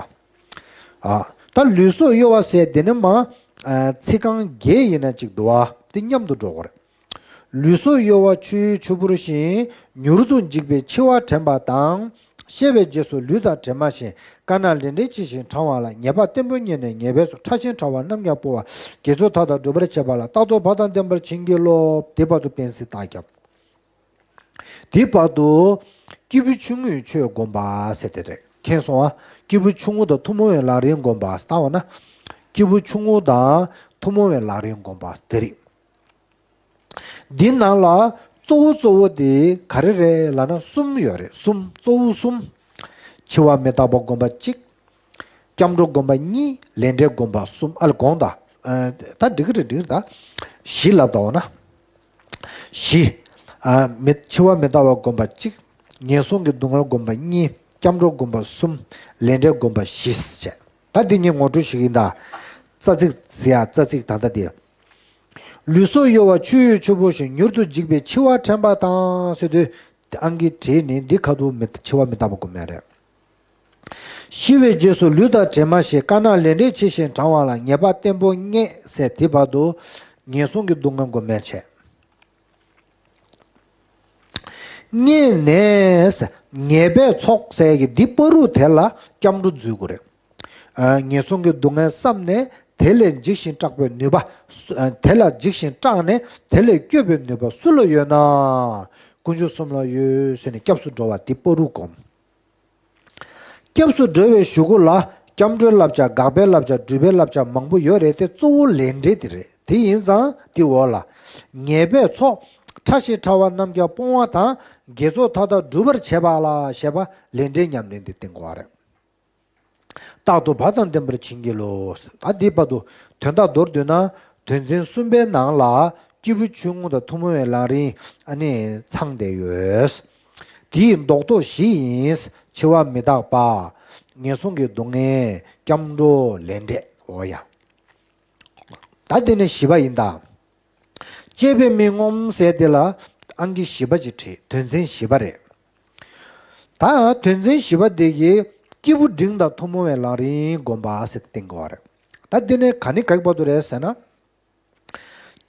ཨ་ད་ལུས་སྲོག་གཡོ་བ་ཟེར་དེ་ནི་མ་ཨ་ཚིག་རྐང་བརྒྱད་ཡིན་ན་གཅིག་འདུག་བ། དེ་མཉམ་དུ་འགྲོ་དགོས་རེད། ལུས་སྲོག་གཡོ་བ་ཆུ་ཡི་ཆུ་བུར་བཞིན། མྱུར་དུ་འཇིག་པའི་འཆི་བ་དྲན་པ་དང་། ཤི་བའི་རྗེས་སུ་ལུས་དང་བྲལ་མ་ཞིག་དཀའ་སྣང་ལས་འབྲས་ཆེ་ཞིང་གྲང་བ་ལ། ཉེས་པ་བརྟན་པོ་རྙེད་ནས་ཉེས་པའི་ཚོགས། ཕྲ་ཞིང་ཕྲ་བ་རྣམས་ཀྱང་སྤོ་བ། དགེ་ཚོགས་མཐའ་དག་སྒྲུབ་པར་བྱེད་པ་ལ། རྟག་ཏུ་བག་དང་ལྡན་པར་བྱིན་གྱིས་རློབས། དེ་བར་དུ་བན་སྲིད་རྟགས་བརྒྱབ། དེ་བར་དུ་སྐྱེས་བུ་ཆུང་ངུའི་ཆོས་བསྒོམ་པ་ཟེར་དེ་རེད། མཁྱེན་སོང་ཨ། སྐྱེས་བུ་ཆུང་ངུ་དང་ཐུན་མོང་བའི་ལམ་རིམ་བསྒོམ་པ་ལྟ་བ་ན། སྐྱེས་བུ་ཆུང་ངུ་དང་ཐུན་མོང་བའི་ལམ་རིམ་བསྒོམ་པ་དེ་རེད། འདི་ནང་ལ་གཙོ་བོ་གཙོ་བོ་དེ་ག་རེ་རེད་ལབ་ན་གསུམ་ཡོད་རེད། གསུམ། གཙོ་བོ་གསུམ། འཆི་བ་མི་རྟག་པ་བསྒོམ་པ་གཅིག་སྐྱབས་འགྲོ་སྒོམ་པ་གཉིས། ལས་འབྲས་སྒོམ་པ་གསུམ། ཨ་ལ་དགོངས་དག་ཨ་ད་འགྲིག་གི་རེད། འགྲིག་གི་རེད། ད་བཞི་ལབ་དགོངས་ན། བཞི། ཨ་མི་འཆི་བ་མི་རྟག་པ་སྒོམ་པ་གཅིག་ངན་སོང་གི་སྡུག་བསྔལ་སྒོམ་པ་གཉིས། སྐྱབས་འགྲོ་སྒོམ་པ་གསུམ། ལས་འབྲས་སྒོམ་པ་བཞི་བྱས། ད་འདི་ངས་ངོ་སྤྲོད་ཞུ་གི་ཡིན། ད་རྩ་ཚིག་ཟེར་ཡ། རྩ་ཚིག་ད་ལྟ་འདི། ལུས་སྲོག་གཡོ་བ་ཆུ་ཡི་ཆུ་བུར་བཞིན། མྱུར་དུ་འཇིག་པའི་འཆི་བ་དྲན་པ་དང་ཟེར་དུས། ཨང་ཀི་བྲིས་ནས་འདི་ཁ་ཐུག་མི་འཆི་བ་མི་རྟག་པ་སྒོམ་ཡ་རེད། ཤི་བའི་རྗེས་སུ་ལུས་དང་བྲལ་མ་ཞིག་དཀའ་སྣང་ལས་འབྲས་ཆེ་ཞིང་གྲང་བ་ལ། ཉེས་པ་བརྟན་པོ་རྙེད་ཟེར་དེ་བར་དུ་ངན་སོང་གི་སྡུག་བསྔལ་སྒོམ་ཡ་བྱས། རྙེད་ནས་ཉེས་པའི་ཚོགས་ཟེར་གྱི་འདི་བར་དུ་དེ་ལ་སྐྱབས་འགྲོ་འཛུལ་དགོས་རེད། ཨ་ངན་སོང་གི་སྡུག་བསྔལ་བསམས་ནས་དེ་ལས་འཇིགས་ཤིང་སྐྲག་པའི་ནུས་པ། ཨ་དེ་ལ་འཇིགས་ཤིང་སྐྲག་ནས་དེ་ལས་སྐྱོབ་པའི་ནུས་པ་སུ་ལ་ཡོད་ན། དཀོན་མཆོག་གསུམ་ལ་ཡོད་ཟེར་ནས་སྐྱབས་སུ་འགྲོ་བ་འདི་བར་དུ་སྒོམ། སྐྱབས་སུ་འགྲོ་བའི་གཞུག་གུ་ལ་སྐྱབས་འགྲོའི་བསླབ་བྱ། དགག་པའི་བསླབ་བྱ། སྒྲུབ་པའི་བསླབ་བྱ་མང་པོ་ཡོད་རེད་དེ། གཙོ་བོ་ལས་འབྲས་དེ་རེད། དེ་ཡིན་ཙང་དེ་འོག་ལ། ཉེས་པའི་ཚོགས། ཕྲ་ཞིང་ཕྲ་བ་རྣམས་ཀྱང་སྤོང་བ་དང་། དགེ་ཚོགས་མཐའ་དག་སྒྲུབ་པར་བྱེད་པ་ལ་ཞེས་པ་ལས་འབྲས་ཉམས་ལེན་དེ་བསྟན་དགོས་པ་རེད། རྟག་ཏུ་བག་དང་ལྡན་པར་བྱིན་གྱིས་རློབས། ད་འདི་བར་དུ་དོན་དག་མདོར་བསྡུས་ན། དོན་ཚན་གསུམ་པའི་ནང་ལ་སྐྱེས་བུ་ཆུང་ངུ་དང་ཐུན་མོང་བའི་ལམ་རིམ་ཨ་ནི་ཚང་བསྡད་ཡོད། དེའི་རྡོག་རྡོག་བཞི་ཡིན། འཆི་བ་མི་རྟག་པ། ངན་སོང་གི་སྡུག་བསྔལ། སྐྱབས་འགྲོ། ལས་འབྲས། འོ་ཡ། ད་དེ་ནས་བཞི་པ་ཡིན་ད། གཅེས་པའི་མི་ངོམས་ཟེར་དེ་ལ་ཨང་ཀི་བཞི་པ་ཅིག་བྲིས། དོན་ཚན་བཞི་པ་རེད། ད་དོན་ཚན་བཞི་པ་དེ་གིས་སྐྱེས་བུ་འབྲིང་དང་ཐུན་མོང་བའི་ལམ་རིམ་བསྒོམ་པ་ཟེར་ཏེ་བསྟན་དགོས་པ་རེད། ད་དེ་ནས་ག་ནས་ག་གི་བར་དུ་རེད་ཟེར་ན།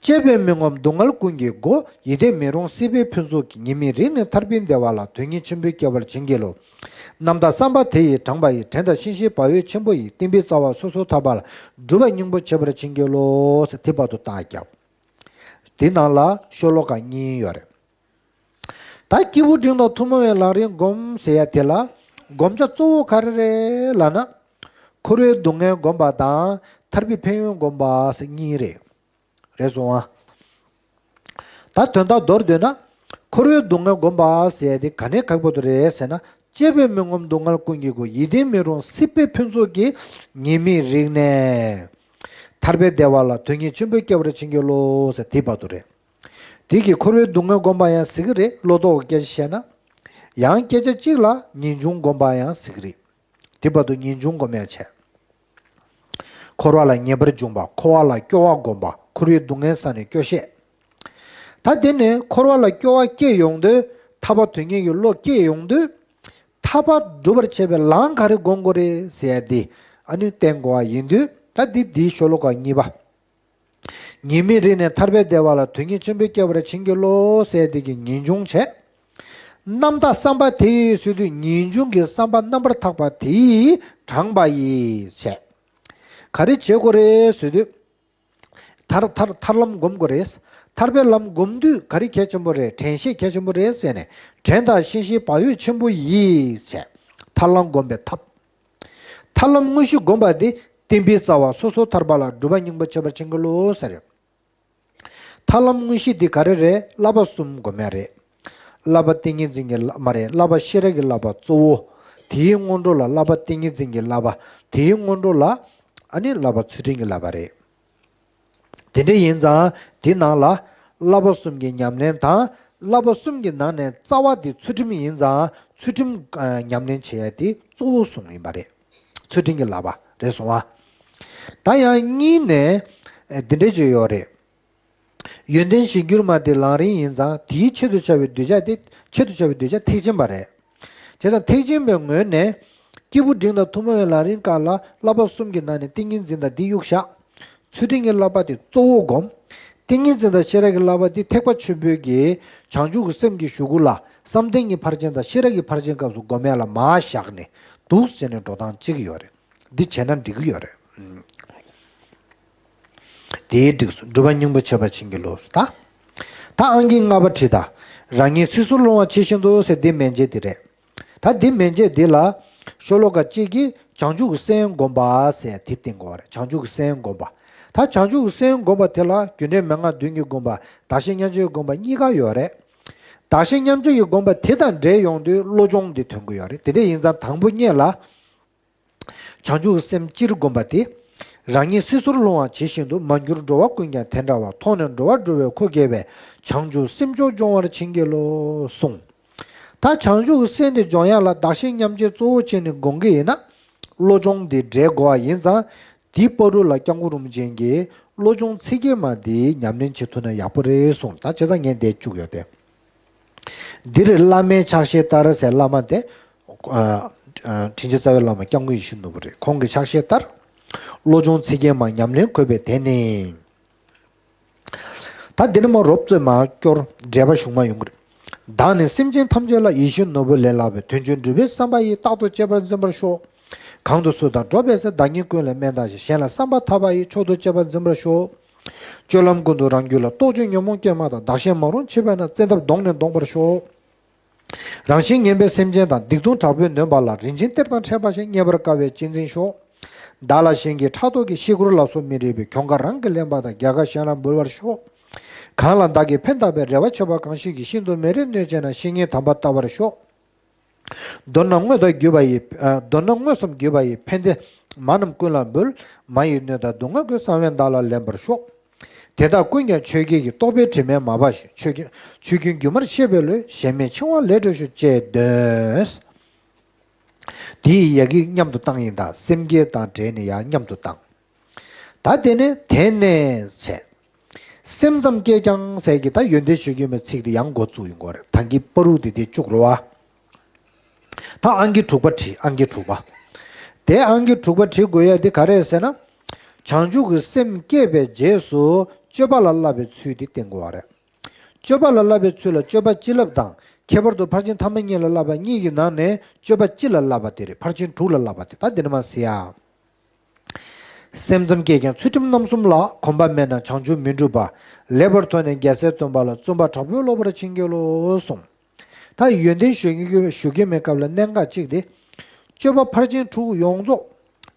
གཅེས་པའི་མི་ངོམས་སྡུག་བསྔལ་ཀུན་གྱི་སྒོ། ཡིད་བརྟན་མི་རུང་སྲིད་པའི་ཕུན་ཚོགས་ཀྱི། ཉེས་དམིགས་རིག་ནས་ཐར་པའི་བདེ་བ་ལ། དོན་གཉེར་ཆེན་པོས་སྐྱེ་བར་བྱིན་གྱིས་རློབས། རྣམ་དག་བསམ་པ་དེ་ཡིས་དྲངས་པ་ཡི། དྲན་དང་ཤེས་བཞིན་བག་ཡོད་ཆེན་པོ་ཡིས། བསྟན་པའི་རྩ་བ་སོ་སོར་ཐར་པ་ལ། སྒྲུབ་པ་སྙིང་པོ་བྱེད་པར་བྱིན་གྱིས་རློབས། ཟེར་དེ་བར་དུ་རྟགས་བརྒྱབ། དེ་ནང་ལ་ཤོ་ལོ་ཀ་གཉིས་ཡོད་རེད། ད་སྐྱེས་བུ་འབྲིང་དང་ཐུན་མོང་བའི་ལམ་རིམ་སྒོམ་ཟེར་ཡ་དེ་ལ་སྒོམ་བྱ་གཙོ་བོ་ག་རེ་རེད་ལབ་ན། འཁོར་བའི་སྡུག་བསྔལ་སྒོམ་པ་དང་ཐར་པའི་ཕན་ཡོན་སྒོམ་པ་ཟེར་གཉིས་རེད། རེད་སོང་ཨ། ད་དོན་དག་མདོར་བསྡུས་ན། འཁོར་བའི་སྡུག་བསྔལ་སྒོམ་པ་ཟེར་ཡ་དེ་ག་ནས་ཁག་པོ་དུ་རེད་ཟེར་ན། གཅེས་པར་མི་ངོམས་སྡུག་བསྔལ་ཀུན་གྱི་སྒོ། ཡིད་བརྟན་མི་རུང་སྲིད་པའི་ཕུན་ཚོགས་ཀྱི། ཉེས་དམིགས་རིག་ནས་ཐར་པའི་བདེ་བ་ལ། དོན་གཉིས་ཆེན་པོས་སྐྱོབ་པར་བྱིན་གྱིས་རློབས། ཟེར་དེ་བར་དུ་རེད། དེ་གི་འཁོར་བའི་སྡུག་བསྔལ་སྒོམ་པ་ཡང་ཟེར་གི་རེད། བློ་ལྡོག་གི་སྐད་ཆ་བཤད་ན། ཡང་སྐད་ཆ་གཅིག་ལ་ངེས་འབྱུང་སྒོམ་པ་ཡང་ཟེར་གི་རེད། དེ་བར་དུ་ངེས་འབྱུང་སྒོམ་ཡང་བྱས། འཁོར་བ་ལ་ངེས་པར་འབྱུང་བ། འཁོར་བ་ལ་སྐྱོ་བ་སྒོམ་པ། འཁོར་བའི་སྡུག་བསྔལ་ས་ནས་སྐྱོ་ཤས། ད་དེ་ནས་འཁོར་བ་ལ་སྐྱོ་བ་སྐྱེ་ཡོང་དུས། ཐར་པ་དོན་གཉེར་གྱི་བློ་སྐྱེ་ཡོང་དུས། ཐར་པ་སྒྲུབ་པར་བྱེད་པའི་ལམ་ག་རེ་སྒོམ་དགོས་རེད་ཟེར་ཡ་འདི་ཨ་ནི་བསྟན་དགོས་པ་ཡིན་དུས། ད་འདི་འདིའི་ཤོ་ལོ་ཀ་གཉིས་པ། ཉེས་དམིགས་རིག་ནས་ཐར་པའི་བདེ་བ་ལ། དོན་གཉིས་ཆེན་པོས་སྐྱོབ་པར་བྱིན་གྱིས་རློབས་ཟེར་དེ་གི་ངེས་འབྱུང་བྱས། རྣམ་དག་བསམ་པ་དེ་ཡིས་ཟེར་དུས་ངེས་འབྱུང་གི་བསམ་པ་རྣམ་པར་དག་པ་དེ་ཡིས་དྲངས་པ་ཡིས་བྱས། ག་རེ་བྱེད་དགོས་རེད་ཟེར་དུས། ཐར་ཐར་ཐར་ལམ་སྒོམ་དགོས་རེད། ཐར་པའི་ལམ་སྒོམ་དུས་ག་རེ་གལ་ཆེན་པོ་རེད། དྲན་ཤེས་གལ་ཆེན་པོ་རེད་ཟེར་ནས། དྲན་དང་ཤེས་བཞིན་བག་ཡོད་ཆེན་པོ་ཡིས་བྱས། ཐར་ལམ་སྒོམ་པའི་ཐབས། ཐར་ལམ་དངོས་གཞི་སྒོམ་པ་འདི། བསྟན་པའི་རྩ་བ་སོ་སོར་ཐར་པ་ལ། སྒྲུབ་པ་སྙིང་པོ་བྱེད་པར་བྱིན་གྱིས་རློབས་ཟེར། ཐར་ལམ་དངོས་གཞི་འདི་ག་རེ་རེད། བསླབ་པ་གསུམ་སྒོམ་ཡ་རེད། བསླབ་པ་ཏིང་ངེ་འཛིན་གྱི་བསླབ་མ་རེད། བསླབ་པ་ཤེས་རབ་ཀྱི་བསླབ་པ་གཙོ་བོ། དེའི་སྔོན་འགྲོ་ལ་བསླབ་པ་ཏིང་ངེ་འཛིན་གྱི་བསླབ་པ། དེའི་སྔོན་འགྲོ་ལ་ཨ་ནི་བསླབ་པ་ཚུལ་ཁྲིམས་ཀྱི་བསླབ་པ་རེད། དེ་འདྲ་ཡིན་ཙང་དེ་ནང་ལ་བསླབ་པ་གསུམ་གྱི་ཉམས་ལེན་དང་། བསླབ་པ་གསུམ་གྱི་ནང་ནས་རྩ་བ་དེ་ཚུལ་ཁྲིམས་ཡིན་ཙང་། ཚུལ་ཁྲིམས་ཨ་ཉམས་ལེན་བྱེད་ཡ་དེ་གཙོ་བོ་གསུམ་ཡིན་པ་རེད། ཚུལ་ཁྲིམས་ཀྱི་བསླབ་པ་རེད་སོང་བ། ད་ཡང་གཉིས་ནས་ཨ་འདི་འདྲ་ཅིག་ཡོད་རེད། ཡོན་ཏན་གཞིར་གྱུར་མ་དེ་ལམ་རིམ་ཡིན་ཙང་། དེའི་ཆེད་དུ་བྱ་བའི་གདུལ་བྱ་དེ། ཆེད་དུ་བྱ་བའི་གདུལ་བྱ་ཐེག་ཆེན་པ་རེད། བྱས་ཙང་ཐེག་ཆེན་པའི་ངོས་ནས། སྐྱེས་བུ་འབྲིང་དང་ཐུན་མོང་བའི་ལམ་རིམ་སྐབས་ལ་བསླབ་པ་གསུམ་གྱི་ནང་ནས་ཏིང་ངེ་འཛིན་དང་འདི་གཡུག་བཞག། ཚུལ་ཁྲིམས་ཀྱི་བསླབ་པ་དེ་གཙོ་བོ་སྒོམ། ཏིང་ངེ་འཛིན་དང་ཤེས་རབ་ཀྱི་བསླབ་པ་དེ་ཐེག་པ་ཆེན་པོའི་གི་བྱང་ཆུབ་ཀྱི་སེམས་ཀྱི་གཞུག་གུ་ལ། བསམ་གཏན་གྱི་ཕར་ཕྱིན་དང་ཤེས་རབ་ཀྱི་ཕར་ཕྱིན་སྐབས་སུ་སྒོམ་ཡ་ལ་མར་བཞག་ནས་འདུག་བྱས་ནས་འགྲོ་སྟངས་གཅིག་ཡོད་རེད། འདི་བྱས་ན་འགྲིག་གི་ཡོད་རེད། དེའི་འགྲིགས་སོ། སྒྲུབ་པ་སྙིང་པོ་བྱེད་པར་བྱིན་གྱིས་རློབས་སོ། ད། ད་ཨང་ཀི་ལྔ་པ་བྲིས་དང་། རང་ཉིད་སྲིད་ཟུར་ལྷུང་བ་ཇི་བཞིན་དུ་ཟེར་འདི་མན་ཆད་འདི་རེད། ད་འདི་མན་ཆད་འདི་ལ། ཤོ་ལོ་ཀ་གཅིག་གིས་བྱང་ཆུབ་ཀྱི་སེམས་སྒོམ་པ་ཟེར་དེ་བསྟན་དགོས་པ་རེད། བྱང་ཆུབ་ཀྱི་སེམས་སྒོམ་པ། ད་བྱང་ཆུབ་ཀྱི་སེམས་སྒོམ་པ་དེ་ལ་རྒྱུ་འབྲས་མན་ངག་བདུན་གྱི་སྒོམ་པ། བདག་གཞན་མཉམ་བརྗེའི་སྒོམ་པ་གཉིས་ཀ་ཡོད་རེད། བདག་གཞན་མཉམ་བརྗེ་ཡི་སྒོམ་པ་དེ་དང་འབྲེལ་ཡོང་དུས་བློ་སྦྱོང་འདི་ཐོན་གྱི་ཡོད་རེད། དེ་འདྲ་ཡིན་ཙང་དང་པོ་ཉིད་ལ། བྱང་ཆུབ་སེམས་སྤྱིར་བསྒོམ་པ་སྟེ། རང་ཉིད་སྲིད་ཟུར་ལྷུང་བ་ཇི་བཞིན་དུ། མ་གྱུར་འགྲོ་བ་ཀུན་ཀྱང་དེ་འདྲ་བ། མཐོང་ནས་འགྲོ་བ་སྒྲོལ་བའི་ཁུར་ཁྱེར་བའི། བྱང་ཆུབ་སེམས་མཆོག་འབྱོངས་པར་བྱིན་གྱིས་རློབས་གསུངས། ད་བྱང་ཆུབ་སེམས་དེ་སྦྱོང་ཡ་ལ་བདག་གཞན་མཉམ་བརྗེ་གཙོ་བོ་བྱས་ནས་སྒོམ་གྱི་ཡིན་ན། བློ་སྦྱོང་འདི་འབྲེལ་དགོས་པ་ཡིན་ཙང་། འདི་བར་དུ་ལ་སྐྱབས་མགོན་རིན་པོ་ཆེ་གིས་བློ་སྦྱོང་ཚིག་བརྒྱད་མ་འདི་ཉམས་ལེན་བྱེད་ཐུབ་ན་ཡག་པོ་རེད་གསུངས། ད་བྱས་ཙང་ངས་འདིར་བཅུག་ཡོད་དེ། འདིར་བླ་མའི་ཕྱག་བཞེས་ལྟར་ཟེར་བླ་མ་དེ། ཨ། ཨ། དྲིན་ཅན་རྩ་བའི་བླ་མ་སྐྱབས་མགོན་ཡིད་བཞིན་ནོར་བུ་རེད། ཁོང་གི་ཕྱག་བཞེས་ལྟར། བློ་སྦྱོང་ཚིག་བརྒྱད་མ་ཉམས་ལེན་དགོས་པས་དེ་ནི། ད་འདི་ནི་མ་རོབ་ཙམ་མ་སྐྱོར་འགྲེལ་པ་གཞུང་མ་ཡོང་གི་རེད། བདག་ནི་སེམས་ཅན་ཐམས་ཅད་ལ། ཡིད་བཞིན་ནོར་བུ་ལས་ལྷག་པའི། དོན་ཆེན་སྒྲུབ་པའི་བསམ་པ་ཡིས། རྟག་ཏུ་གཅེས་པར་འཛིན་པར་ཤོག། གང་དུ་སུ་དང་འགྲོགས་པའི་ཚེ། བདག་ཉིད་ཀུན་ལས་དམན་བལྟ་ཞིང་། གཞན་ལ་བསམ་པ་ཐག་པ་ཡིས། མཆོག་ཏུ་གཅེས་པར་འཛིན་པར་ཤོག། སྤྱོད་ལམ་ཀུན་ཏུ་རང་རྒྱུད་ལ། རྟོག་ཅིང་ཉོན་མོངས་སྐྱེས་མ་ཐག། བདག་གཞན་མ་རུངས་ཕྱིར་འབད་ན། བཙན་ཐབས་གདོང་ནས་འདོང་བར་ཤོག། རང་གཞན་ངན་པའི་སེམས་ཅན་དང་། སྡིག་ལྟུང་དྲག་པོས་ནོན་པ་ལ། རིན་ཆེན་གཏེར་དང་ཕྲད་པ་བཞིན། རྙེད་པར་དཀའ་བས་གཅེས་འཛིན་ཤོག། བདག་ལ་གཞན་གྱིས་ཕྲག་དོག་གིས། ཤི་འཁོར་ལ་སོགས་མི་རིགས་པའི། གྱོང་ཁ་རང་གིས་ལེན་པ་དང་། རྒྱལ་ཁ་གཞན་ལ་འབུལ་བར་ཤོག། གང་ལ་བདག་གིས་ཕན་བཏགས་པའི། རེ་བ་ཆེ་བ་གང་ཞིག་གིས། ཤིན་ཏུ་མི་རིགས་གནོད་བྱེད་ན། བཤེས་གཉེན་དམ་པ་བལྟ་བར་ཤོག། མདོར་ན་དངོས་དང་བརྒྱུད་པ་ཡི། ཨ། མདོར་ན་དངོས་སམ་བརྒྱུད་པ་ཡི། ཕན་བདེ་མ་རྣམས་ཀུན་ལ་འབུལ། མ་ཡི་གནོད་དང་སྡུག་བསྔལ་ཀུན། བསམ་པས་བདག་ལ་ལེན་པར་ཤོག། དེ་དག་ཀུན་ཀྱང་ཆོས་བརྒྱད་ཀྱི། རྟོག་པའི་དྲི་མས་མ་སྦགས་ཤིང་། ཆོས་ཀུན་ཆོས་ཀུན་སྒྱུ་མར་ཤེས་པའི་བློས། ཞེན་མེད་འཆིང་བ་ལས་གྲོལ་ཤོག། ཅེས་འདོན། དེ་ཡི་ཡ་གི་མཉམ་དུ་བཏང་ཡིན་ད། སེམས་བསྐྱེད་དང་འབྲེལ་ནས་ཡང་མཉམ་དུ་བཏང་། ད་དེ་ནས་དེ་ནས་ཟེར། སེམས་ཙམ་བསྐྱེད་ཀྱང་ཟེར་གྱི། ད་ཡོན་ཏན་ཞུ་རྒྱུ་མའི་ཚིག་དེ་ཡང་འགོ་བཙུགས་ཡོང་གི་རེད། ད་གིན་བར་དུ་དེ་དེ་བཅུག་རོ་བ། ད་ཨང་ཀི་དྲུག་པ་བྲིས། ཨང་ཀི་དྲུག་པ། དེ་ཨང་ཀི་དྲུག་པ་བྲིས་དགོས་ཡ་དེ་ག་རེ་ཟེར་ན། བྱང་ཆུབ་ཀྱི་སེམས་བསྐྱེད་པའི་རྗེས་སུ་སྤྱོད་པ་ལ་བསླབ་པའི་ཚུལ་དེ་བསྟན་དགོས་པ་རེད། སྤྱོད་པ་ལ་བསླབ་པའི་ཚུལ་ལ་སྤྱོད་པ་སྤྱི་བསླབ་དང་ ཁྱད་པར་དུ་ཕར་ཕྱིན་ཐ་མ་གཉིས་ལ་བསླབ་པ་གཉིས་ཀྱི་ནང་ནས་སྤྱོད་པ་སྤྱི་ལ་བསླབ་པ་དེ་རེད། ཕར་ཕྱིན་དྲུག་ལ་བསླབ་པ་དེ། ད་འདི་ནས་མར་གཟིགས་ཡ། སེམས་ཙམ་སྐྱེས་ཀྱང་ཚུལ་ཁྲིམས་རྣམ་གསུམ་ལ། གོམས་པ་མེད་ན་བྱང་ཆུབ་མི་འགྲུབ་པ། ལེགས་པར་མཐོང་ནས་རྒྱལ་སྲས་སྟོན་པ་ལ། བརྩོན་པ་དྲག་པོས་སློབ་པར་བྱིན་གྱིས་རློབས་གསུངས། ད་ཡོན་ཏན་ཞུ་རྒྱུ་ཞུ་རྒྱུ་མེད་སྐབས་ལ་གནད་འགག་གཅིག་དེ། སྤྱོད་པ་ཕར་ཕྱིན་དྲུག་ཡོངས་རྫོགས།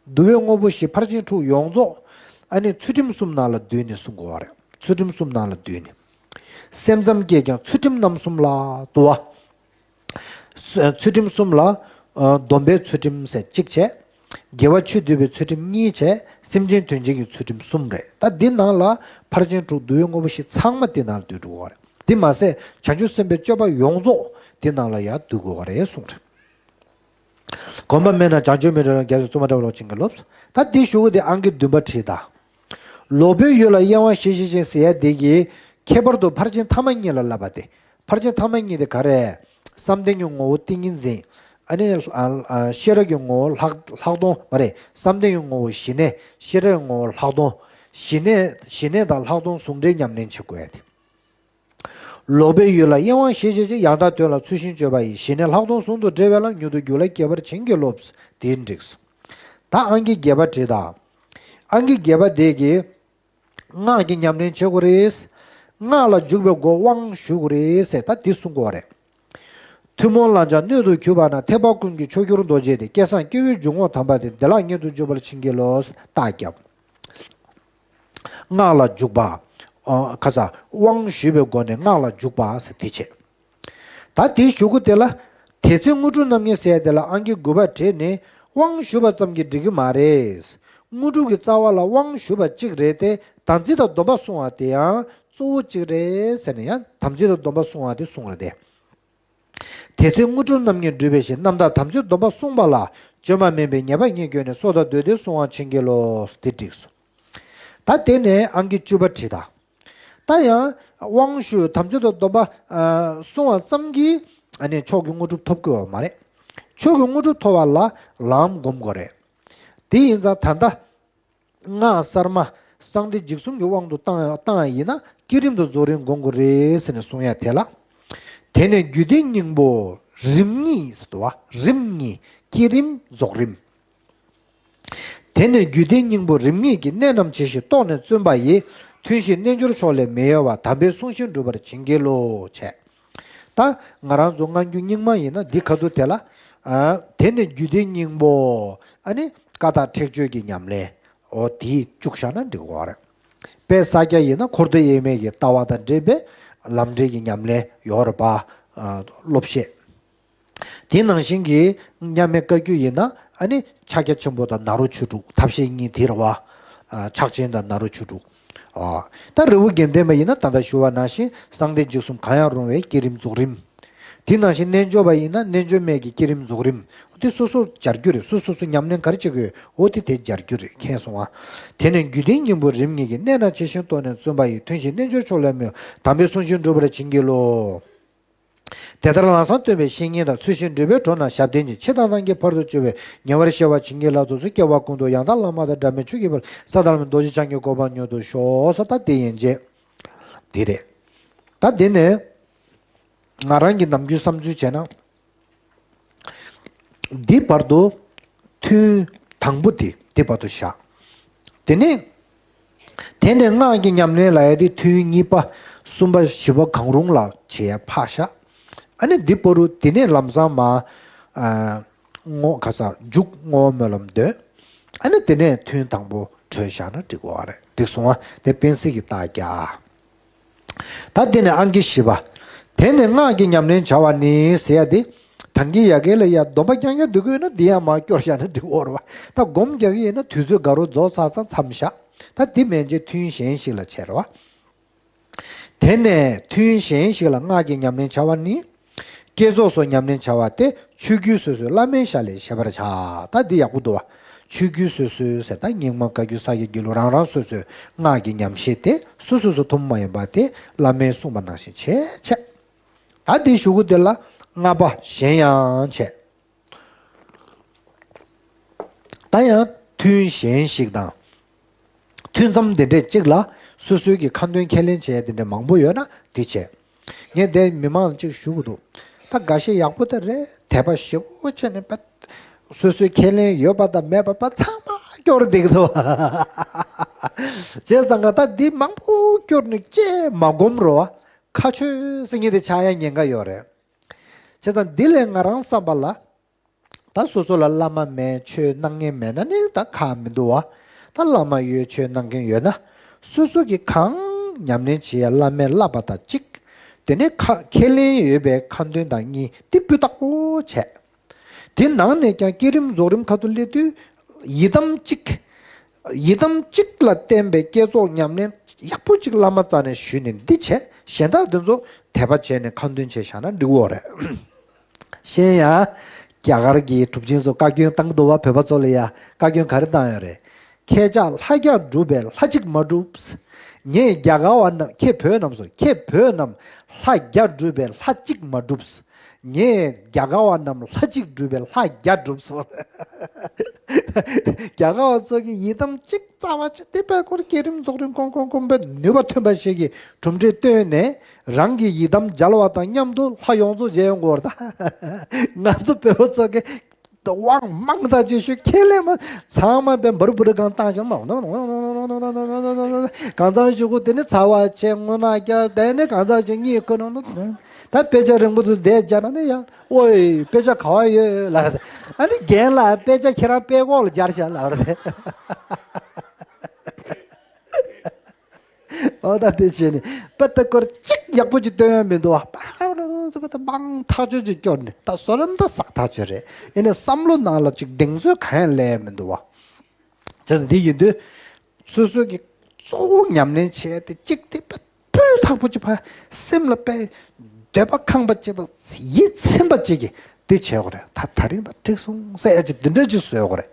བསྡུ་བའི་དངོས་པོ་བཞི་ཕར་ཕྱིན་དྲུག་ཡོངས་རྫོགས། ཨ་ནི་ཚུལ་ཁྲིམས་གསུམ་ནང་ལ་བསྡུས་ནས་གསུང་དགོས་པ་རེད། ཚུལ་ཁྲིམས་གསུམ་ནང་ལ་བསྡུས་ནས། སེམས་ཙམ་སྐྱེས་ཀྱང་ཚུལ་ཁྲིམས་རྣམ་གསུམ་ལ། དུ་བ། ཚུལ་ཁྲིམས་གསུམ་ལ། ཨ། སྡོམ་པའི་ཚུལ་ཁྲིམས་ཟེར་གཅིག་བྱས། དགེ་བ་ཆོས་སྡུད་པའི་ཚུལ་ཁྲིམས་གཉིས་བྱས། སེམས་ཅན་དོན་བྱེད་ཀྱི་ཚུལ་ཁྲིམས་གསུམ་རེད། ད་འདི་ནང་ལ་ཕར་ཕྱིན་དྲུག་བསྡུ་བའི་དངོས་པོ་བཞི་ཚང་མ་འདི་ནང་ལ་བསྡུ་འགྲོ་བ་རེད། འདི་མ་ཟད་བྱང་ཆུབ་སེམས་དཔའི་སྤྱོད་པ་ཡོངས་རྫོགས་འདི་ནང་ལ་ཡང་བསྡུ་དགོས་པ་རེད་གསུངས་རེད། གོམས་པ་མེད་ན་བྱང་ཆུབ་མི་འགྲུབ་པ། རྒྱལ་སྲས་བརྩོན་པ་དྲག་པོས་སློབ་བྱིན་གྱིས་རློབས། ད་འདི་ཞུ་གི་དེ་ཨང་ཀི་བདུན་པ་བྲིས་དང་། ལོག་པའི་ཡུལ་ལ་གཡེང་བ་ཞི་ཞི་ཞིང་ཟེར་ཡ་དེ་གིས་ཁྱད་པར་དུ་ཕར་ཕྱིན་ཐ་མ་གཉིས་ལ་བསླབ་པ་དེ། ཕར་ཕྱིན་ཐ་མ་གཉིས་དེ་ག་རེ། བསམ་གཏན་གྱི་ངོ་བོ་ཏིང་ངེ་འཛིན། ཨ་ནི། ཨ། ཤེས་རབ་ཀྱི་ངོ་བོ་ལྷག་ལྷག་མཐོང་མ་རེད། བསམ་གཏན་གྱི་ངོ་བོ་ཞི་གནས། ཤེས་རབ་ཀྱི་ངོ་བོ་ལྷག་མཐོང་། ཞི་གནས་ཞི་གནས་དང་ལྷག་མཐོང་ཟུང་འབྲེལ་ཉམས་ལེན་བྱེད་དགོས་ཡ་དེ། ལོག་པའི་ཡུལ་ལ་གཡེང་བ་ཞི་ཞི་ཞིང་། ཡང་དག་དོན་ལ་ཚུལ་བཞིན་སྤྱོད་པ་ཡིས། ཞི་གནས་ལྷག་མཐོང་ཟུང་དུ་འབྲེལ་བའི་ལམ། མྱུར་དུ་རྒྱུད་ལ་སྐྱེ་བར་བྱིན་གྱིས་རློབས། དེ་འགྲིགས་སོ། ད་ཨང་ཀི་བརྒྱད་པ་བྲིས་དང་། ཨང་ཀི་བརྒྱད་པ་དེ་གིས་སྔགས་ཀྱི་ཉམས་ལེན་བྱེད་དགོས་རེད། སྔགས་ལ་འཇུག་པའི་སྒོ་དབང་ཞུ་དགོས་རེད་ཟེར་ད་འདི་གསུང་དགོས་རེད། ཐུན་མོང་ལམ་སྦྱངས་སྣོད་དུ་གྱུར་པ་ན། ཐེག་པ་ཀུན་གྱི་མཆོག་གྱུར་རྡོ་རྗེ་དེ། སྐལ་བཟང་སྐྱེ་བོའི་འཇུག་ངོགས་དམ་པ་དེ། བདེ་བླག་ཉིད་དུ་འཇུག་པར་བྱིན་གྱིས་རློབས། རྟགས་བརྒྱབ། སྔགས་ལ་འཇུག་པ། ཨ། ཁ་ས་དབང་ཞུས་པའི་སྒོ་ནས་སྔགས་ལ་འཇུག་པ་ཟེར་དེ་བྱས། ད་དེའི་གཞུག་གུ་དེ་ལ། དེ་ཚེ་དངོས་གྲུབ་རྣམ་གཉིས་ཟེར་དེ་ལ་ཨང་ཀི་དགུ་པ་བྲིས་ནས་དབང་ཞུས་པ་ཙམ་གྱིས་འགྲིག་གི་མ་རེད། དངོས་གྲུབ་ཀྱི་རྩ་བ་ལ་དབང་ཞུས་པ་གཅིག་རེད་དེ། དམ་ཚིག་དང་སྡོམ་པ་སྲུང་བ་དེ་ཡང་གཙོ་བོ་གཅིག་རེད་ཟེར་ནས་ཡང་དམ་ཚིག་དང་སྡོམ་པ་སྲུང་བ་དེ་གསུངས་རེད་དེ། དེ་ཚེ་དངོས་གྲུབ་རྣམ་གཉིས་འགྲུབ་པའི་ཕྱིར། རྣམ་དག་དམ་ཚིག་སྡོམ་པ་བསྲུངས་པ་ལ། བཅོས་མ་མིན་པའི་ཉེས་པ་གཉིས་གྱོན་ནས། སྲོག་དང་བསྡོས་ཏེ་བསྲུང་བར་བྱིན་གྱིས་རློབས། དེ་འགྲིགས་སོ། ད་དེ་ནས་ཨང་ཀི་བཅུ་པ་བྲིས་དང་། ད་ཡང་དབང་ཞུ་དམ་ཚིག་དང་སྡོམ་པ་ཨ་བསྲུང་བ་ཙམ་གྱིས་ཨ་ནི་མཆོག་གི་དངོས་གྲུབ་ཐོབ་དགོས་པ་མ་རེད། མཆོག་གི་དངོས་གྲུབ་ཐོབ་པ་ལ་ལམ་སྒོམ་དགོས་རེད། དེ་ཡིན་ཙང་ད་ལྟ་སྔགས་གསར་མ་གསང་བདེ་འཇིགས་གསུམ་གྱི་དབང་དུ་བཏང་བཏང་བ་ཡིན་ན་བསྐྱེད་རིམ་དང་རྫོགས་རིམ་སྒོམ་དགོས་རེད་ཟེར་ནས་གསུང་ཡ་དེ་ལ། དེ་ནས་རྒྱུད་སྡེ་སྙིང་པོ་རིམ་གཉིས་ཟེར་དུས་བ། རིམ་གཉིས། བསྐྱེད་རིམ་རྫོགས་རིམ། དེ་ནས་རྒྱུད་སྡེ་སྙིང་པོ་རིམ་གཉིས་ཀྱི་གནད་རྣམས་ཇི་བཞིན་རྟོགས་ནས་བརྩོན་པ་ཡིས། ཐུན་བཞིའི་རྣལ་འབྱོར་མཆོག་ལས་མི་གཡོ་བ། དམ་པའི་གསུང་བཞིན་སྒྲུབ་པར་བྱིན་གྱིས་རློབས་བྱས། ད་ང་རང་ཚོ་སྔ་འགྱུར་རྙིང་མ་ཡིན་ན་འདི་ཁ་ཐུག་དེ་ལ། ཨ། དེ་ནས་རྒྱུད་སྡེ་སྙིང་པོ། ཨ་ནི་ཀ་དག་ཁྲེགས་ཆོད་ཀྱི་ཉམས་ལེན། འོ་དེ་བཅུག་བཞག་ན་འགྲིག་གི་རེད། དཔལ་ས་སྐྱ་ཡིན་ན་འཁོར་འདས་དབྱེར་མེད་ཀྱི་ལྟ་བ་དང་འབྲེལ་བའི་ལམ་འབྲས་ཀྱི་ཉམས་ལེན་ཡོད་རེད་པ། ཨ། སློབ་བཤད། དེ་ནང་བཞིན་གྱི་མཉམ་མེད་བཀའ་བརྒྱུད་ཡིན་ན་ཨ་ནི་ཕྱག་རྒྱ་ཆེན་པོ་དང་ནཱ་རོ་ཆོས་དྲུག་ཐབས་ཤེས་གཉིས་དེ་རེད་བ། ཨ། ཕྱག་ཆེན་དང་ནཱ་རོ་ཆོས་དྲུག་ཨ། ད་རི་བོ་དགེ་ལྡན་པ་ཡིན་ན་ད་ལྟ་ཞུ་བ་ནང་བཞིན་གསང་བདེ་འཇིགས་གསུམ་གང་ཡང་རུང་བའི་བསྐྱེད་རིམ་རྫོགས་རིམ། དེ་ནང་བཞིན་རྣལ་འབྱོར་པ་ཡིན་ན་རྣལ་འབྱོར་མའི་གི་བསྐྱེད་རིམ་རྫོགས་རིམ། དེ་སོ་སོར་སྦྱར་རྒྱུ་རེད། སོ་སོ་སོ་ཉམས་ལེན་ག་རེ་བྱེད་དགོས། འོ་དེ་དེ་སྦྱར་རྒྱུ་རེད། མཁྱེན་སོང་ང་། དེ་ནས་རྒྱུད་སྡེ་སྙིང་པོ་རིམ་གཉིས་ཀྱི། གནད་རྣམས་ཇི་བཞིན་རྟོགས་ནས་བརྩོན་པ་ཡིས། ཐུན་བཞིའི་རྣལ་འབྱོར་མཆོག་ལས་མི་གཡོ་བ། དམ་པའི་གསུང་བཞིན་སྒྲུབ་པར་བྱིན་གྱིས་རློབས། དེ་ལྟར་ལམ་བཟང་སྟོན་པའི་བཤེས་གཉེན་དང་། ཚུལ་བཞིན་སྒྲུབ་པའི་གྲོགས་རྣམས་ཞབས་བརྟན་ཅིང་། ཕྱི་དང་ནང་གི་བར་དུ་གཅོད་པའི། ཉེ་བར་ཞི་བར་བྱིན་གྱིས་བརླབ་ཏུ་གསོལ། སྐྱེ་བ་ཀུན་ཏུ་ཡང་དག་བླ་མ་དང་། སྒྲ་མེད་ཆོས་ཀྱི་དཔལ། ས་དང་ལམ་རྡོ་རྗེ་འཆང་གི་གོ་འཕང་མྱུར་དུ་ཤོག་ཟེར། ད་དེ་ཡན་ཆད་དེ་རེད། ད་དེ་ནས་ང་རང་གི་ནམ་རྒྱུན་བསམ་ཚུལ་བྱས་ན། འདི་བར་དུ་ཐུན་དང་པོ་དེ་འདི་བར་དུ་བཞག་དེ་ནས་དེ་ནས་སྔགས་ཀྱི་ཉམས་ལེན་ལབ་ཡ་དེ་ཐུན་གཉིས་པ་གསུམ་པ་བཞི་པ་གང་རུང་ལ་བྱེད་ཡ་ཕར་བཞག་ཨ་ནི་འདི་བར་དུ་དེ་ནས་ལམ་སང་མར། ཨ། བསྔོ། ཁ་ས་མཇུག་བསྔོ་བའི་སྨོན་ལམ་འདོན། ཨ་ནི་དེ་ནས་ཐུན་དང་པོ་གྲོལ་བཞག་ན་འགྲིག་གི་རེད། འགྲིག་སོང་ང་། དེ་དཔེ་གཟིགས་ཀྱི་རྟགས་རྒྱག་ད་དེ་ནས་ཨང་ཀི་བཞི་པ། དེ་ནས་སྔགས་ཀྱི་ཉམས་ལེན་བྱ་བ་ནི་ཟེར་ཡ་དེ། ད་གིན་ཡ་གི་ལ་ཡ་སྡོམ་པ་རྐྱང་རྐྱང་འདུག་གི་ཡོད་ན་འདི་ཡང་མར་སྐྱོར་བཞག་ན་འགྲིག་གི་རེད་བ། ད་སྒོམ་རྒྱག་གི་ཡིན་ན་དུས་ཚོད་དགའ་རོགས་རྫོགས་ཚར་ཚར་མཚམས་བཞག་ད་འདི་མན་ཆད་ཐུན་གཞན་ཞིག་ལ་བྱས་རེད་བ། དེ་ནས་ཐུན་གཞན་ཞིག་ལ་སྔགས་ཀྱི་ཉམས་ལེན་བྱ་བ་ནི། བསྐྱེད་རྫོགས་སོགས་ཉམས་ལེན་བྱ་བ་སྟེ། ཆོས་བརྒྱུད་སོ་སོའི་བླ་མའི་ཞལ་ལས་ཤེས་པར་བྱ། ད་འདི་ཡག་པོ་འདུག་བ། ཆོས་བརྒྱུད་སོ་སོའི་ཟེར་ད་རྙིང་མ་བཀའ་བརྒྱུད་ས་སྐྱ་དགེ་ལུགས་རང་རང་སོ་སོའི་སྔགས་ཀྱི་ཉམས་བཞེས་དེ་སོ་སོ་སོ་ཐུན་མོང་མ་ཡིན་པ་དེ་བླ་མའི་གསུངས་པ་ནང་བཞིན་བྱས་བྱས། ད་འདི་གཞུག་གུ་དེ་ལ་ལྔ་པ་གཞན་ཡང་བྱས། ད་ཡང་ཐུན་གཞན་ཞིག་དང་། ཐུན་མཚམས་འདི་འདྲས་གཅིག་ལ་སོ་སོའི་གི་ཁ་འདོན་ཁས་ལེན་བྱས་འདི་འདྲས་མང་པོ་ཡོད་ན་འདི་བྱས། ངས་འདི་མི་མང་ལ་ཅིག་ཞུ་གི་འདུག་ད་འགའ་ཤས་ཡག་པོ་ད་རེད། དད་པ་ཞེ་པོ་བྱས་ནས་པ། སོ་སོའི་ཁས་ལེན་ཡོད་པ་དང་མེད་པ་པ་ཚང་མ་སྐྱོར་བསྡད་ཀྱི་འདུག་བྱས་ཙང་ག་ད་འདི་མང་པོ་སྐྱོར་ནས་ཅེས་མ་སྒོམ་རོགས། ཁ་ཆོས་ཟེར་མཁན་དེ་ཆགས་ཡ་ཉེན་ཁ་ཡོད་རེད། བྱས་ཙང་འདི་ལས་ང་རང་བསམ་པ་ལ། ད་སོ་སོ་ལ་བླ་མ་མེད་ཆོས་གནང་མཁན་མེད་ན་ནི་ད་ཁག་མི་འདུག་བ། ད་བླ་མ་ཡོད་ཆོས་གནང་མཁན་ཡོད་ན། སོ་སོ་གིས་གང་ཉམས་ལེན་བྱེད་ཡ་བླ་མས་བསླབ་པ་དང་གཅིག་དེ་ནས་ཁ་ཁས་ལེན་ཡོད་པའི་ཁ་འདོན་དང་གཉིས་དེ་སྤུས་དག་པོ་བྱས། དེ་ནང་ནས་ཀྱང་བསྐྱེད་རིམ་རྫོགས་རིམ་ཁ་ཐུག་སླེབས་དུས་ཡི་དམ་གཅིག་ཡི་དམ་གཅིག་ལ་བརྟེན་པའི་བསྐྱེད་རྫོགས་ཉམས་ལེན་ཡག་པོ་གཅིག་བླ་མ་རྩ་ནས་ཞུས་ནས་འདི་བྱས། གཞན་དག་དེ་ཚོ་དད་པ་བྱས་ནས་ཁ་འདོན་བྱས་བཞག་ན་འགྲིག་གི་རེད། གཞན་ཡང་། རྒྱ་གར་གྱི་གྲུབ་ཆེན་ཚོ་བཀའ་བཀྱོན་བཏང་གི་འདུག་བ། བོད་པ་ཚོ་ལ་ཡ་བཀའ་བཀྱོན་ག་རེ་བཏང་ཡོད་རེད། ཁྱེད་ཅག་ལྷ་བརྒྱ་བསྒྲུབས་པས་ལྷ་གཅིག་མ་བསྒྲུབས། ངས་རྒྱ་གར་བ་རྣམས། ཁྱེད་བོད་རྣམས་སོ། ཁྱེད་བོད་རྣམས་ལྷ་བརྒྱ་བསྒྲུབས་པས་ལྷ་གཅིག་མ་བསྒྲུབས། ངས་རྒྱ་གར་བ་རྣམས་ལྷ་གཅིག་བསྒྲུབས་པས་ལྷ་བརྒྱ་བསྒྲུབས་སོ། རྒྱ་གར་བ་ཚོ་གི་ཡི་དམ་གཅིག་རྩ་བ་ཆེ་དེ་པའི་སྐོར་བསྐྱེད་རིམ་རྫོགས་རིམ་ཀོང་ཀོང་ཀོང་པའི་ནུས་པ་ཐོན་པ་ཞིག་གི་གྲུབ་འབྲས་བཏོན་ནས། རང་གི་ཡི་དམ་མཇལ་བ་དང་མཉམ་དུ་ལྷ་ཡོངས་རྫོགས་མཇལ་ཡོང་གི་ཡོད་རེད་ད། ང་ཚོ་བོད་པ་ཚོ་གི་དབང་མང་དག་ཅིག་ཞུ། ཁས་ལེན་མ་ཚང་མ་པའི་འབར་འབུར་གང་བཏང་ཞིང་མ། གང་ཚང་ཞུ་གུ་དེ་ནི་ཚ་བ་ཆེ་སྔོ་ནག་སྐྱ་དེ་ནི་གང་ཚང་ཞིག་གཉིད་ཁུག་ནང་དུ། ད་དཔེ་ཆ་རིང་པོ་དུ་བསྡད་བྱས་ན་ནི་ཡང་། ཨོའི་དཔེ་ཆ་ག་བ་ཡོད་ལབ་རེད། ཨ་ནི་རྒན་ལགས་དཔེ་ཆ་ཁྱེད་རང་དཔེ་ཀོག་ལ་སྦྱར་བཞག་ལབ་རེད། ཨོ་ད་དེ་བྱས་ནས་པ་ད་སྐོར་གཅིག་ཡག་པོ་ཅིག་སྟོན་ཡ་མི་འདུག་བ། པ་ད་མང་ཐག་ཆོད་ཅིག་སྐྱོར་ནས་ད་བསོད་ནམས་ད་བསགས་ཐག་ཆོད་རེད། ཡིན་ནའི་བསམ་བློ་ནང་ལ་ཅིག་གདེང་ཚོད་གང་ཡང་སླེབས་ཡ་མི་འདུག་བ། བྱས་ཙང་འདི་ཡིན་དུས། སོ་སོ་གི་གཙོ་བོ་ཉམས་ལེན་བྱས་ཏེ་གཅིག་དེ་པ་སྤུས་དག་པོ་ཅིག་ཕ་སེམས་ལ་དཔེ་འདོད་པ་ཁེངས་པ་ཅིག་དང་ཡིད་ཚིམ་པ་ཅིག་གིས་འདི་བྱེད་དགོས་རེད། ད་ད་རིང་ད་འགྲིག་སོང་ཟེར་ཡ་ཅིག་འདི་འདྲ་ཅིག་བཟོ་དགོས་རེད།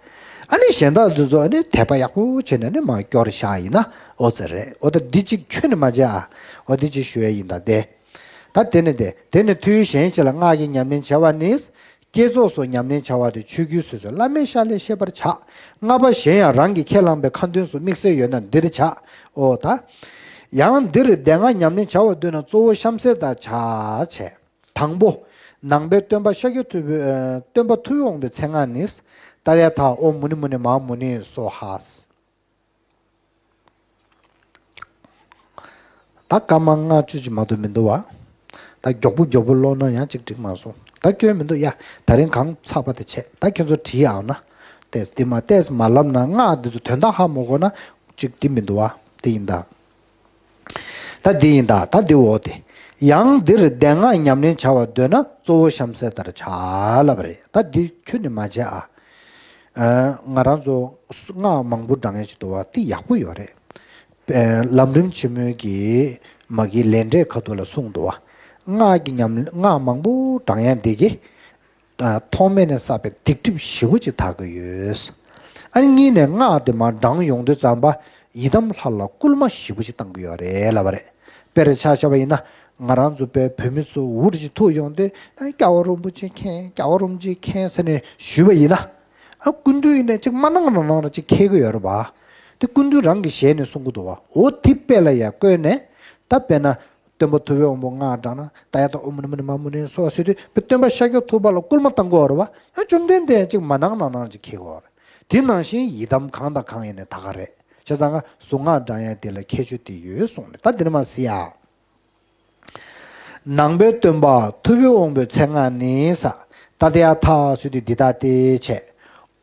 ཨ་ནི་གཞན་དག་འདི་ཚོ་ཨ་ནི་དད་པ་ཡག་པོ་བྱས་ནས་ནི་མར་སྐྱོར་བཞག་ཡིན་ན་ཨོ་ཙི་རེད། ཨོ་ད་འདི་ཅིག་ཁྱོན་ནས་མ་བྱེད་ཨ། ཨོ་འདི་ཅིག་ཞུ་ཡ་ཡིན་ད་དེ། ད་དེ་ནས་དེ་དེ་ནས་ཐུན་གཞན་ཞིག་ལ་སྔགས་ཀྱི་ཉམས་ལེན་བྱ་བ་ནི། བསྐྱེད་རྫོགས་སོགས་ཉམས་ལེན་བྱ་བ་དེ་ཆོས་བརྒྱུད་སོ་སོའི་བླ་མའི་ཤ་ལས་ཤེས་པར་བྱ། ལྔ་པ་གཞན་ཡང་རང་གིས་ཁས་བླངས་པའི་ཁ་འདོན་སོགས་དམིགས་བསལ་ཡོད་ན་འདིར་བྱ། ཨོ་ད། ཡང་འདིར་སྡེ་ལྔ་ཉམས་ལེན་བྱ་བར་འདོད་ན་གཙོ་བོ་གཤམ་གསལ་ལྟར་བྱ་བྱས། དང་པོ། ནང་པའི་སྟོན་པ་ཤཱཀྱ་ཐུབ་པའི་ཨ་སྟོན་པ་ཐུབ་པའི་དབང་པོའི་མཚན་སྔགས་ནི། ཏདྱ་ཐཱ། ཨོཾ་མུ་ནི་མུ་ནི་མ་ཧཱ་མུ་ནི་སྭཱ་ཧཱ། ད་སྐར་མ་ལྔ་བཅུ་ཅིག་མ་གཏོགས་མི་འདུག་བ། ད་མགྱོགས་པོ་མགྱོགས་པོ་ཀློག་ན་ཡང་ཅིག་འགྲིག་མ་སོང་། ད་སྐྱོན་མི་འདུག་ཡ། ད་རིང་གང་ཚགས་པ་དེ་བྱས། ད་ཁྱེད་ཚོ་བྲིས་ཨང་ན། ཏེས་འདི་མ་ཏེས་མ་ལབ་ན་སྔགས་འདི་ཚོ་དོན་དག་ཧ་མ་གོ་ན་ཅིག་འདི་མི་འདུག་བ། དེ་ཡིན་ད། ད་འདི་ཡིན་ད། ད་འདི་འོ་དེ། ཡང་འདིར་སྡེ་ལྔ་ཉམས་ལེན་བྱ་བར་འདོད་ན་གཙོ་བོ་གཤམ་གསལ་ལྟར་བྱ་ལབ་པ་རེད། ད་འདི་ཁྱོན་ནས་མ་བྱས་ཨ། ཨ། ང་རང་ཚོ་སྔགས་མང་པོ་བགྲང་ཡས་ཅིག་འདུག་བ། དེ་ཡག་པོ་ཡོད་རེད། ཨ། ལམ་རིམ་ཆེན་མོའི་གི་མ་གི་ལས་འབྲས་ཁ་ཐུག་ལ་གསུངས་འདུག་བ། སྔགས་ཀྱི་ཉམས་སྔགས་མང་པོ་བགྲང་ཡས་འདི་གི་ཨ། ཐོག་མེད་ནས་བསགས་པའི་སྡིག་སྒྲིབ་ཞེ་པོ་ཅིག་དག་གི་ཡོད། ཨ་ནི་གཉིས་ནས་སྔགས་དེ་མར་བགྲང་ཡོང་དུས་ཙམ་པ་ཡི་དམ་ལྷ་ལ་སྐུལ་མ་ཞེ་པོ་ཅིག་བཏང་གི་ཡོད་རེད་ལབ་པ་རེད། དཔེར་ཆ་བཞག་པ་ཡིན་ན་ང་རང་ཚོ་བོད་བོད་མི་ཚོ་འུར་ཅིག་ཐུག་ཡོང་དུས་ཨ་སྐྱ་བོ་རིན་པོ་ཆེ་མཁྱེན། སྐྱ་བོ་རིན་པོ་ཆེ་མཁྱེན་ཟེར་ནས་ཞུས་པ་ཡིན་ན། ཨ་སྐུ་མདུན་ཡིན་ནས་ཅིག་མ་གནང་རང་གནང་རང་ཅིག་ཁེལ་གི་ཡོད་རེད་པ། དེ་སྐུ་མདུན་རང་གི་ཞལ་ནས་གསུང་གི་འདུག་བ། འོ་དེ་དཔེ་ལ་ཡ་བཀོད་ནས་ད་དཔེར་ན། སྟོན་པ་ཐུབ་པའི་དབང་པོ་སྔགས་བགྲངས་ན་ཏདྱ་ཐཱ་ཨོཾ་མུ་ནི་མུ་ནི་མ་ཧཱ་མུ་ནི་སྭཱ་ཧཱ་ཟེར་དུས་དཔེ་སྟོན་པ་ཤཱཀྱ་ཐུབ་པ་ལ་སྐུལ་མ་བཏང་དགོས་རེད་བ། ཡང་བཅོམ་ལྡན་འདས་ཅིག་མ་གནང་ན་གནང་ཅིག་ཁེལ་དགོས་རེད། དེ་ནང་བཞིན་ཡི་དམ་གང་དང་གང་ཡིན་ནའི་ད་ག་རེད། བྱས་ཙང་ག་གཟུངས་སྔགས་བགྲང་ཡས་དེ་ལ་ཁྱད་ཆོས་དེ་ཡོད་གསུངས་ནས་ད་འདི་ནས་མ་གཟིགས་ཨ། ནང་པའི་སྟོན་པ་ཐུབ་པའི་དབང་པོའི་མཚན་སྔགས་ནི་ས། ཏདྱ་ཐཱ་ཟེར་དུས་འདི་ལྟ་སྟེ་བྱས།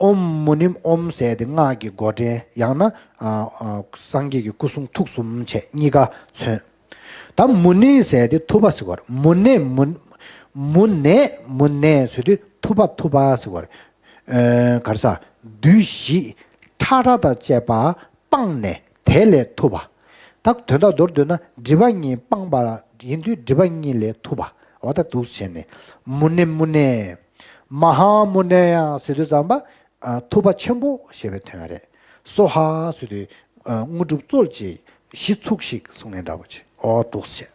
ཨོཾ་མུ་ནིཾ། ཨོཾ་ཟེར་དེ་སྔགས་ཀྱི་མགོ་འདྲེན་ཡང་ན་ཨ་ཨ་སངས་རྒྱས་ཀྱི་སྐུ་གསུང་ཐུགས་གསུམ་བྱས་གཉིས་ཀ་མཚོན། ད་མུ་ནི་ཟེར་དེ་ཐུབ་པ་ཟེར་གོ་རེད། མུ་ནེ་མུ་མུ་ནེ་མུ་ནེ་ཟེར་དུས་ཐུབ་པ་ཐུབ་པ་ཟེར་གོ་རེད། ཨ་ག་རེ་ཟ། བདུད་བཞི་ཁྲག་ཁྲག་དང་བཅས་པ་སྤངས་ནས་དེ་ལས་ཐུབ་པ། ད་དོན་དག་མདོར་བསྡུས་ན་སྒྲིབ་པ་གཉིས་སྤངས་པ་ཡིན་དུས་སྒྲིབ་པ་གཉིས་ལས་ཐུབ་པ། འོ་ད་འདུག་སེ་བྱས་ནས་མུ་ནེ་མུ་ནེ། མ་ཧཱ་མུ་ནེ་ཡ་ཟེར་དུས་ཙམ་པ། ཨ་ཐུབ་པ་ཆེན་པོ་ཞེས་པའི་དོན་རེད། སྭཱ་ཧཱ་ཟེར་དུས་ཨ་དངོས་གྲུབ་སྩོལ་ཅིག་གཞི་ཚུགས་ཤིག་གསུང་མཁན་འདྲ་པོ་ཅིག་འོ་འདུག་སེ་བྱས།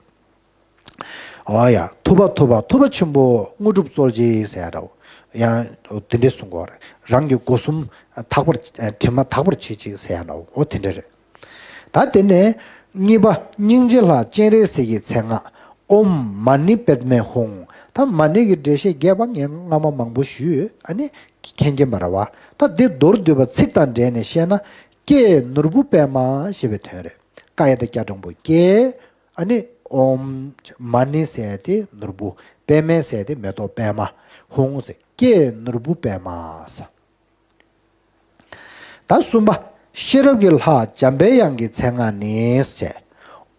འོ་ཡ། ཐུབ་པ་ཐུབ་པ་ཐུབ་པ་ཆེན་པོ་དངོས་གྲུབ་སྩོལ་ཅིག་ཟེར་ཡ་འདྲ་པོ། ཡང་འོ་དེ་འདྲས་གསུང་གི་ཡོད་རེད། རང་གི་སྒོ་གསུམ་དག་པར་དྲི་མ་དག་པར་བྱེད་ཅིག་ཟེར་ཡ་འདྲ་པོ་འོ་དེ་འདྲས་རེད། ད་དེ་ནས་གཉིས་པ་སྙིང་རྗེ་ལྷ་སྤྱན་རས་གཟིགས་ཀྱི་མཚན་སྔགས། ཨོཾ་མ་ཎི་པདྨེ་ཧཱུྃ། ད་མ་ཎི་གི་འགྲེལ་བཤད་རྒྱས་པ་ངས་སྔ་མ་མང་པོ་ཞུས་ཡོད། ཨ་ནི་མཁྱེན་མཁྱེན་པ་རེད་བ། ད་འདི་མདོར་བསྡུས་པ་ཚིག་དང་སྦྲེལ་ནས་བཤད་ན། ཀྱེ་ནོར་བུ་པདྨ་ཞེས་པའི་དོན་རེད། ཀ་ཡ་བཏགས་སྐྱ་འགྲེང་བུ་ཀྱེ། ཨ་ནི་ཨོཾ། མ་ཎི་ཟེར་ཡ་དེ་ནོར་བུ། པདྨེ་ཟེར་ཡ་དེ་མེ་ཏོག་པདྨ། ཧཱུྃ་ཟེར། ཀྱེ་ནོར་བུ་པདྨ་ཟེར། ད་གསུམ་པ། ཤེས་རབ་ཀྱི་ལྷ་འཇམ་པའི་དབྱངས་ཀྱི་མཚན་སྔགས་ནི་ཞེས།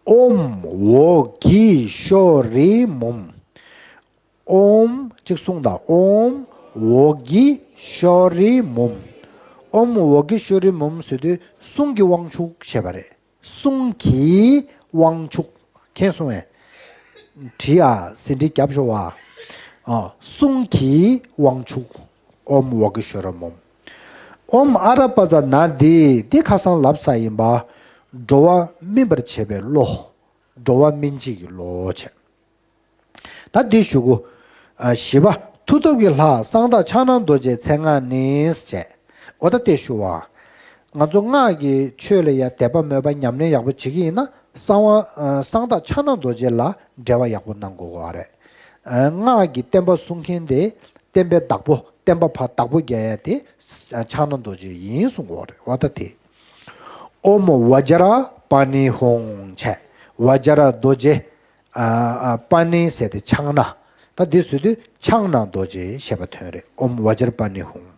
ཨོཾ་ཝོ་གི་ཤོ་རི་མུཾ། ཨོཾ་གཅིག་གསུངས་དང་། ཨོཾ་ཝོ་གི་ཤོ་རི་མུཾ། ཨོཾ་ཝོ་གི་ཤོ་རི་མུཾ་ཟེར་དུས་གསུང་གི་དབང་ཕྱུག་ཞེས་པ་རེད། གསུང་གི་དབང་ཕྱུག། མཁྱེན་སོང་ངས། བྲིས་ཨ། ཟིན་བྲིས་རྒྱབ་ཤོག་ཨ། ཨ། གསུང་གི་དབང་ཕྱུག། ཨོཾ་ཝོ་གི་ཤོ་རི་མུཾ། ཨོཾ་ཨ་ར་པ་ཙ་ན་དྷཱིཿ། འདི་ཁ་སང་ལབ་ཚར་ཡིན་པ། འགྲོ་བ་སྨིན་པར་བྱེད་པའི་བློ། འགྲོ་བ་སྨིན་བྱེད་ཀྱི་བློ་བྱས། ད་འདི་ཞུ་གོ། ཨ། བཞི་པ། མཐུ་སྟོབས་ཀྱི་ལྷ་གསང་བདག་ཕྱག་ན་རྡོ་རྗེའི་མཚན་སྔགས་ནི་ཞེས། འོ་ད་དེ་ཞུ་བ། ང་ཚོ་སྔགས་ཀྱི་ཆོས་ལ་ཡ་དད་པ་མོས་པ་ཉམས་ལེན་ཡག་པོ་བྱེད་ཀྱི་ཡིན་ན། གསང་བ། ཨ། གསང་བདག་ཕྱག་ན་རྡོ་རྗེ་ལ་འབྲེལ་བ་ཡག་པོ་གནང་དགོས་པ་རེད། ཨ། སྔགས་ཀྱི་བསྟན་པ་སྲུང་མཁན་དེ་བསྟན་པའི་བདག་པོ། བསྟན་པ་ཕར་བདག་པོ་རྒྱག་ཡ་དེ་ཕྱག་ན་རྡོ་རྗེ་ཡིན་གསུང་དགོས་པ་རེད། འོ་ད་དེ། ཨོཾ་བཛྲ་པཱ་ཎི་ཧཱུྃ་བྱས། བཛྲ་རྡོ་རྗེ། ཨ། ཨ། པཱ་ཎི་ཟེར་ཏེ་ཕྱག་ན། ད་འདི་ཟེར་དུས་ཕྱག་ན་རྡོ་རྗེ་ཞེས་པ་དོན་རེད། ཨོཾ་བཛྲ་པཱ་ཎི་ཧཱུྃ།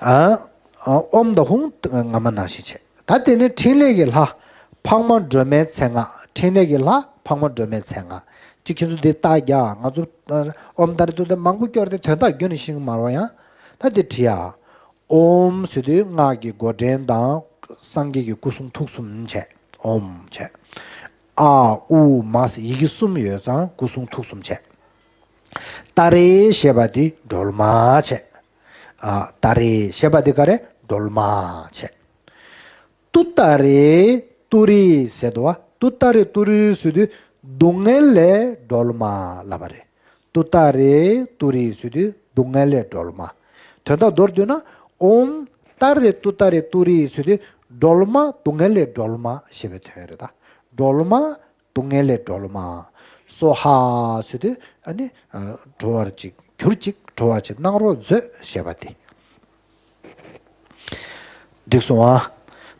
ཨ། ཨ། ཨོཾ་དང་ཧཱུྃ་སྔ་མ་ནང་བཞིན་བྱས། ད་དེ་ནས་ཕྲིན་ལས་ཀྱི་ལྷ་འཕགས་མ་སྒྲོལ་མའི་མཚན་སྔགས། ཕྲིན་ལས་ཀྱི་ལྷ་འཕགས་མ་སྒྲོལ་མའི་མཚན་སྔགས། ཅིག་ཁྱེད་ཚོ་འདི་རྟགས་རྒྱག་ང་ཚོ་ཨོཾ་ཏཱ་རེ་ཏུཏྟཱ་མང་པོ་སྐྱོར་ཏེ་དོན་དག་རྒྱུན་ནས་ཤེས་ཀྱི་མ་རེད་པ། ཡང་ད་འདི་བྲིས་ཨ། ཨོཾ་ཟེར་དུས་སྔགས་ཀྱི་མགོ་འདྲེན་དང་སངས་རྒྱས་ཀྱི་སྐུ་གསུང་ཐུགས་གསུམ་བྱས། ཨོཾ་བྱས། ཨ་ཨུ་མ་ཟེར་ཡི་གེ་གསུམ་ཡོད་ཙང་སྐུ་གསུང་ཐུགས་གསུམ་བྱས། ཏཱ་རེ་ཞེས་པ་འདི་སྒྲོལ་མ་བྱས། ཨ། ཏཱ་རེ་ཞེས་པ་འདི་ག་རེ། སྒྲོལ་མ་བྱས། ཏུཏྟཱ་རེ་ཏུ་རེ་ཟེར་འདུག་པ། ཏུཏྟཱ་རེ་ཏུ་རེ་ཟེར་དུས་སྡུག་བསྔལ་ལས་སྒྲོལ་མ་ལབ་པ་རེད། ཏུཏྟཱ་རེ་ཏུ་རེ་ཟེར་དུས་སྡུག་བསྔལ་ལས་སྒྲོལ་མ། དོན་དག་མདོར་བསྡུས་ན། ཨོཾ་ཏཱ་རེ་ཏུཏྟཱ་རེ་ཏུ་རེ་ཟེར་དུས་སྒྲོལ་མ་སྡུག་བསྔལ་ལས་སྒྲོལ་མ་ཞེས་པའི་དོན་རེད་ད། སྒྲོལ་མ་སྡུག་བསྔལ་ལས་སྒྲོལ་མ། སྭཱ་ཧཱ་ཟེར་དུས་ཨ་ནི། ཨ། གྲོལ་བར་ཅིག་གྱུར་ཅིག་གྲོལ་བར་ཅིག་གནང་རོགས་མཛོད་ཞེས་པ་སྟེ། འགྲིག་སོང་ཨ།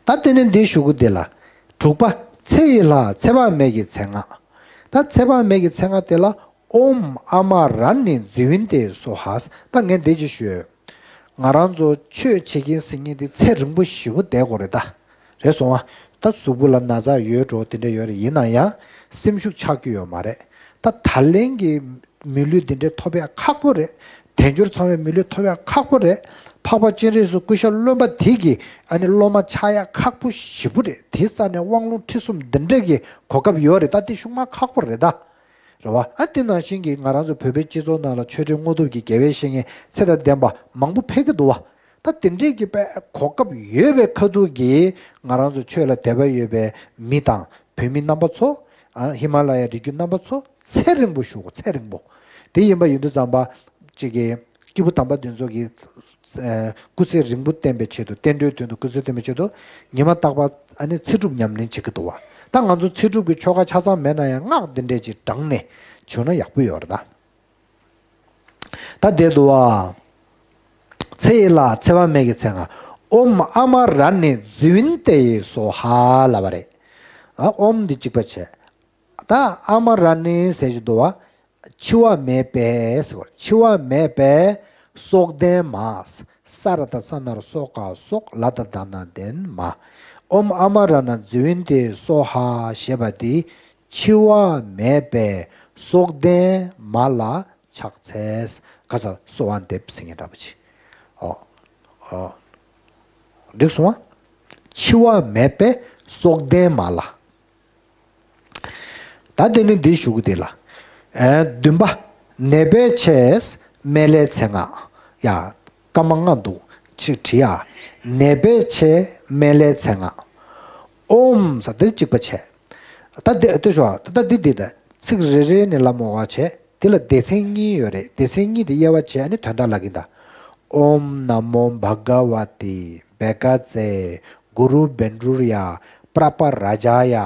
ད་དེ་ནས་འདི་ཞུ་གི་འདི་ལ། དྲུག་པ། ཚེ་ཡི་ལྷ་ཚེ་དཔག་མེད་ཀྱི་མཚན་སྔགས། ད་ཚེ་དཔག་མེད་ཀྱི་མཚན་སྔགས་དེ་ལ། ཨོཾ་ཨ་མ་ར་ཎི་ཛི་ཝིན་ཏེ་སྭཱ་ཧཱ། ད་ངས་འདི་ཅིག་ཞུས། ང་རང་ཚོ་ཆོས་བྱེད་མཁན་ཟེར་མཁན་དེ་ཚེ་རིང་པོ་ཞེ་པོ་བསྡད་དགོས་རེད་ད། རེད་སོང་ཨ། ད་གཟུགས་པོ་ལ་ན་ཚ་ཡོད་འགྲོ་དེ་འདྲ་ཡོད་རེད། ཡིན་ན་ཡང་སེམས་ཤུགས་ཆག་རྒྱུ་ཡོད་མ་རེད། ད་ད་ལན་གྱི་མི་ལུས་འདི་འདྲ་ཐོབ་ཡ་ཁག་པོ་རེད། དལ་འབྱོར་ཚང་བའི་མི་ལུས་ཐོབ་ཡ་ཁག་པོ་རེད། འཕགས་པ་སྤྱན་རས་གཟིགས་སྐུ་ཤ་རློན་པ་དེ་གི་ཨ་ནི་སློབ་མ་ཆགས་ཡ་ཁག་པོ་ཞེ་པོ་རེད། དེའི་རྩ་ནས་དབང་ལུང་ཁྲིད་གསུམ་འདི་འདྲ་གི་གོ་སྐབས་ཡོད་རེད། ད་དེ་ཤུགས་མ་ཁག་པོ་རེད་ད། རེད་བ། ཨ་དེ་ནང་བཞིན་གྱི་ང་རང་ཚོ་བོད་པའི་སྤྱི་ཚོགས་ནང་ལ་ཆོས་འབྲེལ་དངོས་སྟོབས་ཀྱི་དགེ་བའི་བཤེས་གཉེན་ཚད་དང་ལྡན་པ་མང་པོ་ཕེབས་ཀྱི་འདུག་བ། ད་དེ་འདྲས་ཀྱི་དཔེ་གོ་སྐབས་ཡོད་པའི་ཁ་ཐུག་གིས་ང་རང་ཚོ་ཆོས་ལ་དད་པ་ཡོད་པའི་མི་དང་བོད་མི་རྣམ་པ་ཚོ། ཨ། ཧི་མ་ལ་ཡའི་རི་རྒྱུད་རྣམ་པ་ཚོ་ཚེ་རིང་པོ་བཞུགས། ཚེ་རིང་པོ། དེ་ཡིན་པ་ཡིན་དུས་ཙམ་པ། གཅིག་གིས་སྐྱེས་བུ་དམ་པ་དེ་ཚོ་གིས། ཨ། སྐུ་ཚེ་རིང་པོ་བརྟན་པའི་ཆེད་དུ། བསྟན་འགྲོའི་དོན་དུ་སྐུ་ཚེ་བརྟན་པའི་ཆེད་དུ་ཉི་མ་རྟག་པར་ཨ་ནི་ཚེ་སྒྲུབ་ཉམས་ལེན་བྱེད་ཀྱི་འདུག་བ། ད་ང་ཚོ་ཚེ་སྒྲུབ་ཀྱི་ཆོ་ག་ཆ་ཚང་མེད་ན་ཡང་སྔགས་འདི་འདྲས་ཅིག་བགྲངས་ནས་བྱུང་ན་ཡག་པོ་ཡོད་རེད་ད། ད་དེ་འདུག་བ། ཚེ་ཡི་ལྷ་ཚེ་དཔག་མེད་ཀྱི་མཚན་སྔགས། ཨོཾ་ཨ་མ་ར་ཎི་ཛི་ཝིན་ཏེ་ཡེ་སྭཱ་ཧཱ་ལབ་པ་རེད། ཨ། ཨོཾ་འདི་གཅིག་པ་བྱས། ད་ཨ་མ་ར་ཎི་ཟེར་གྱི་འདུག་བ། འཆི་བ་མེད་པའི་ཟེར་བ། འཆི་བ་མེད་པའི་སྲོག་ལྡན་མ། ས་ར་བཏགས་ས་ན་རོ་སོ་ཀ་སྲོག་ལ་བཏགས་ལྡ་ན་ལྡན་མ། ཨོཾ་ཨ་མ་ར་ཎི་ཛི་ཝིན་ཏེ་སྭཱ་ཧཱ་ཞེས་པ་འདི་འཆི་བ་མེད་པའི་སྲོག་ལྡན་མ་ལ་ཕྱག་འཚལ། ག་ས་གསོལ་བ་འདེབས་ཟེར་མཁན་འདྲ་པོ་ཅིག་ཨོ། ཨོ། འགྲིག་སོང་ཨ། འཆི་བ་མེད་པའི་སྲོག་ལྡན་མ་ལ། ད་དེ་ནི་འདི་ཞུ་གི་དེ་ལ། ཨེ། བདུན་པ། ནད་པའི་ཆེད་སྨན་བླའི་མཚན་སྔགས། ཡ། སྐར་མ་ལྔ་འདུག་ཅིག་བྲིས་ཡ། ནད་པའི་ཆེད་སྨན་བླའི་མཚན་སྔགས། ཨོཾ་ཟེར་དེ་གཅིག་པ་བྱས། ད་དེ་ལྟོས་ཤོག་ད་ལྟ་འདི་འདི་ད་ཚིག་རེ་རེ་ནས་ལབ་མོ་བ་བྱས། དེ་ལ་སྡེ་ཚན་གཉིས་ཡོད་རེད། སྡེ་ཚན་གཉིས་དེ་དབྱེ་བ་བྱས་ནས་དོན་དག་ལབ་ཀྱི་ད། ཨོཾ་ན་མོ་བྷ་ག་ཝ་ཏི་བྷ་ག་ཙེ་གུ་རུ་བྷེ་ཌཱུརྱ་པྲ་པ་རཱ་ཛཱ་ཡ་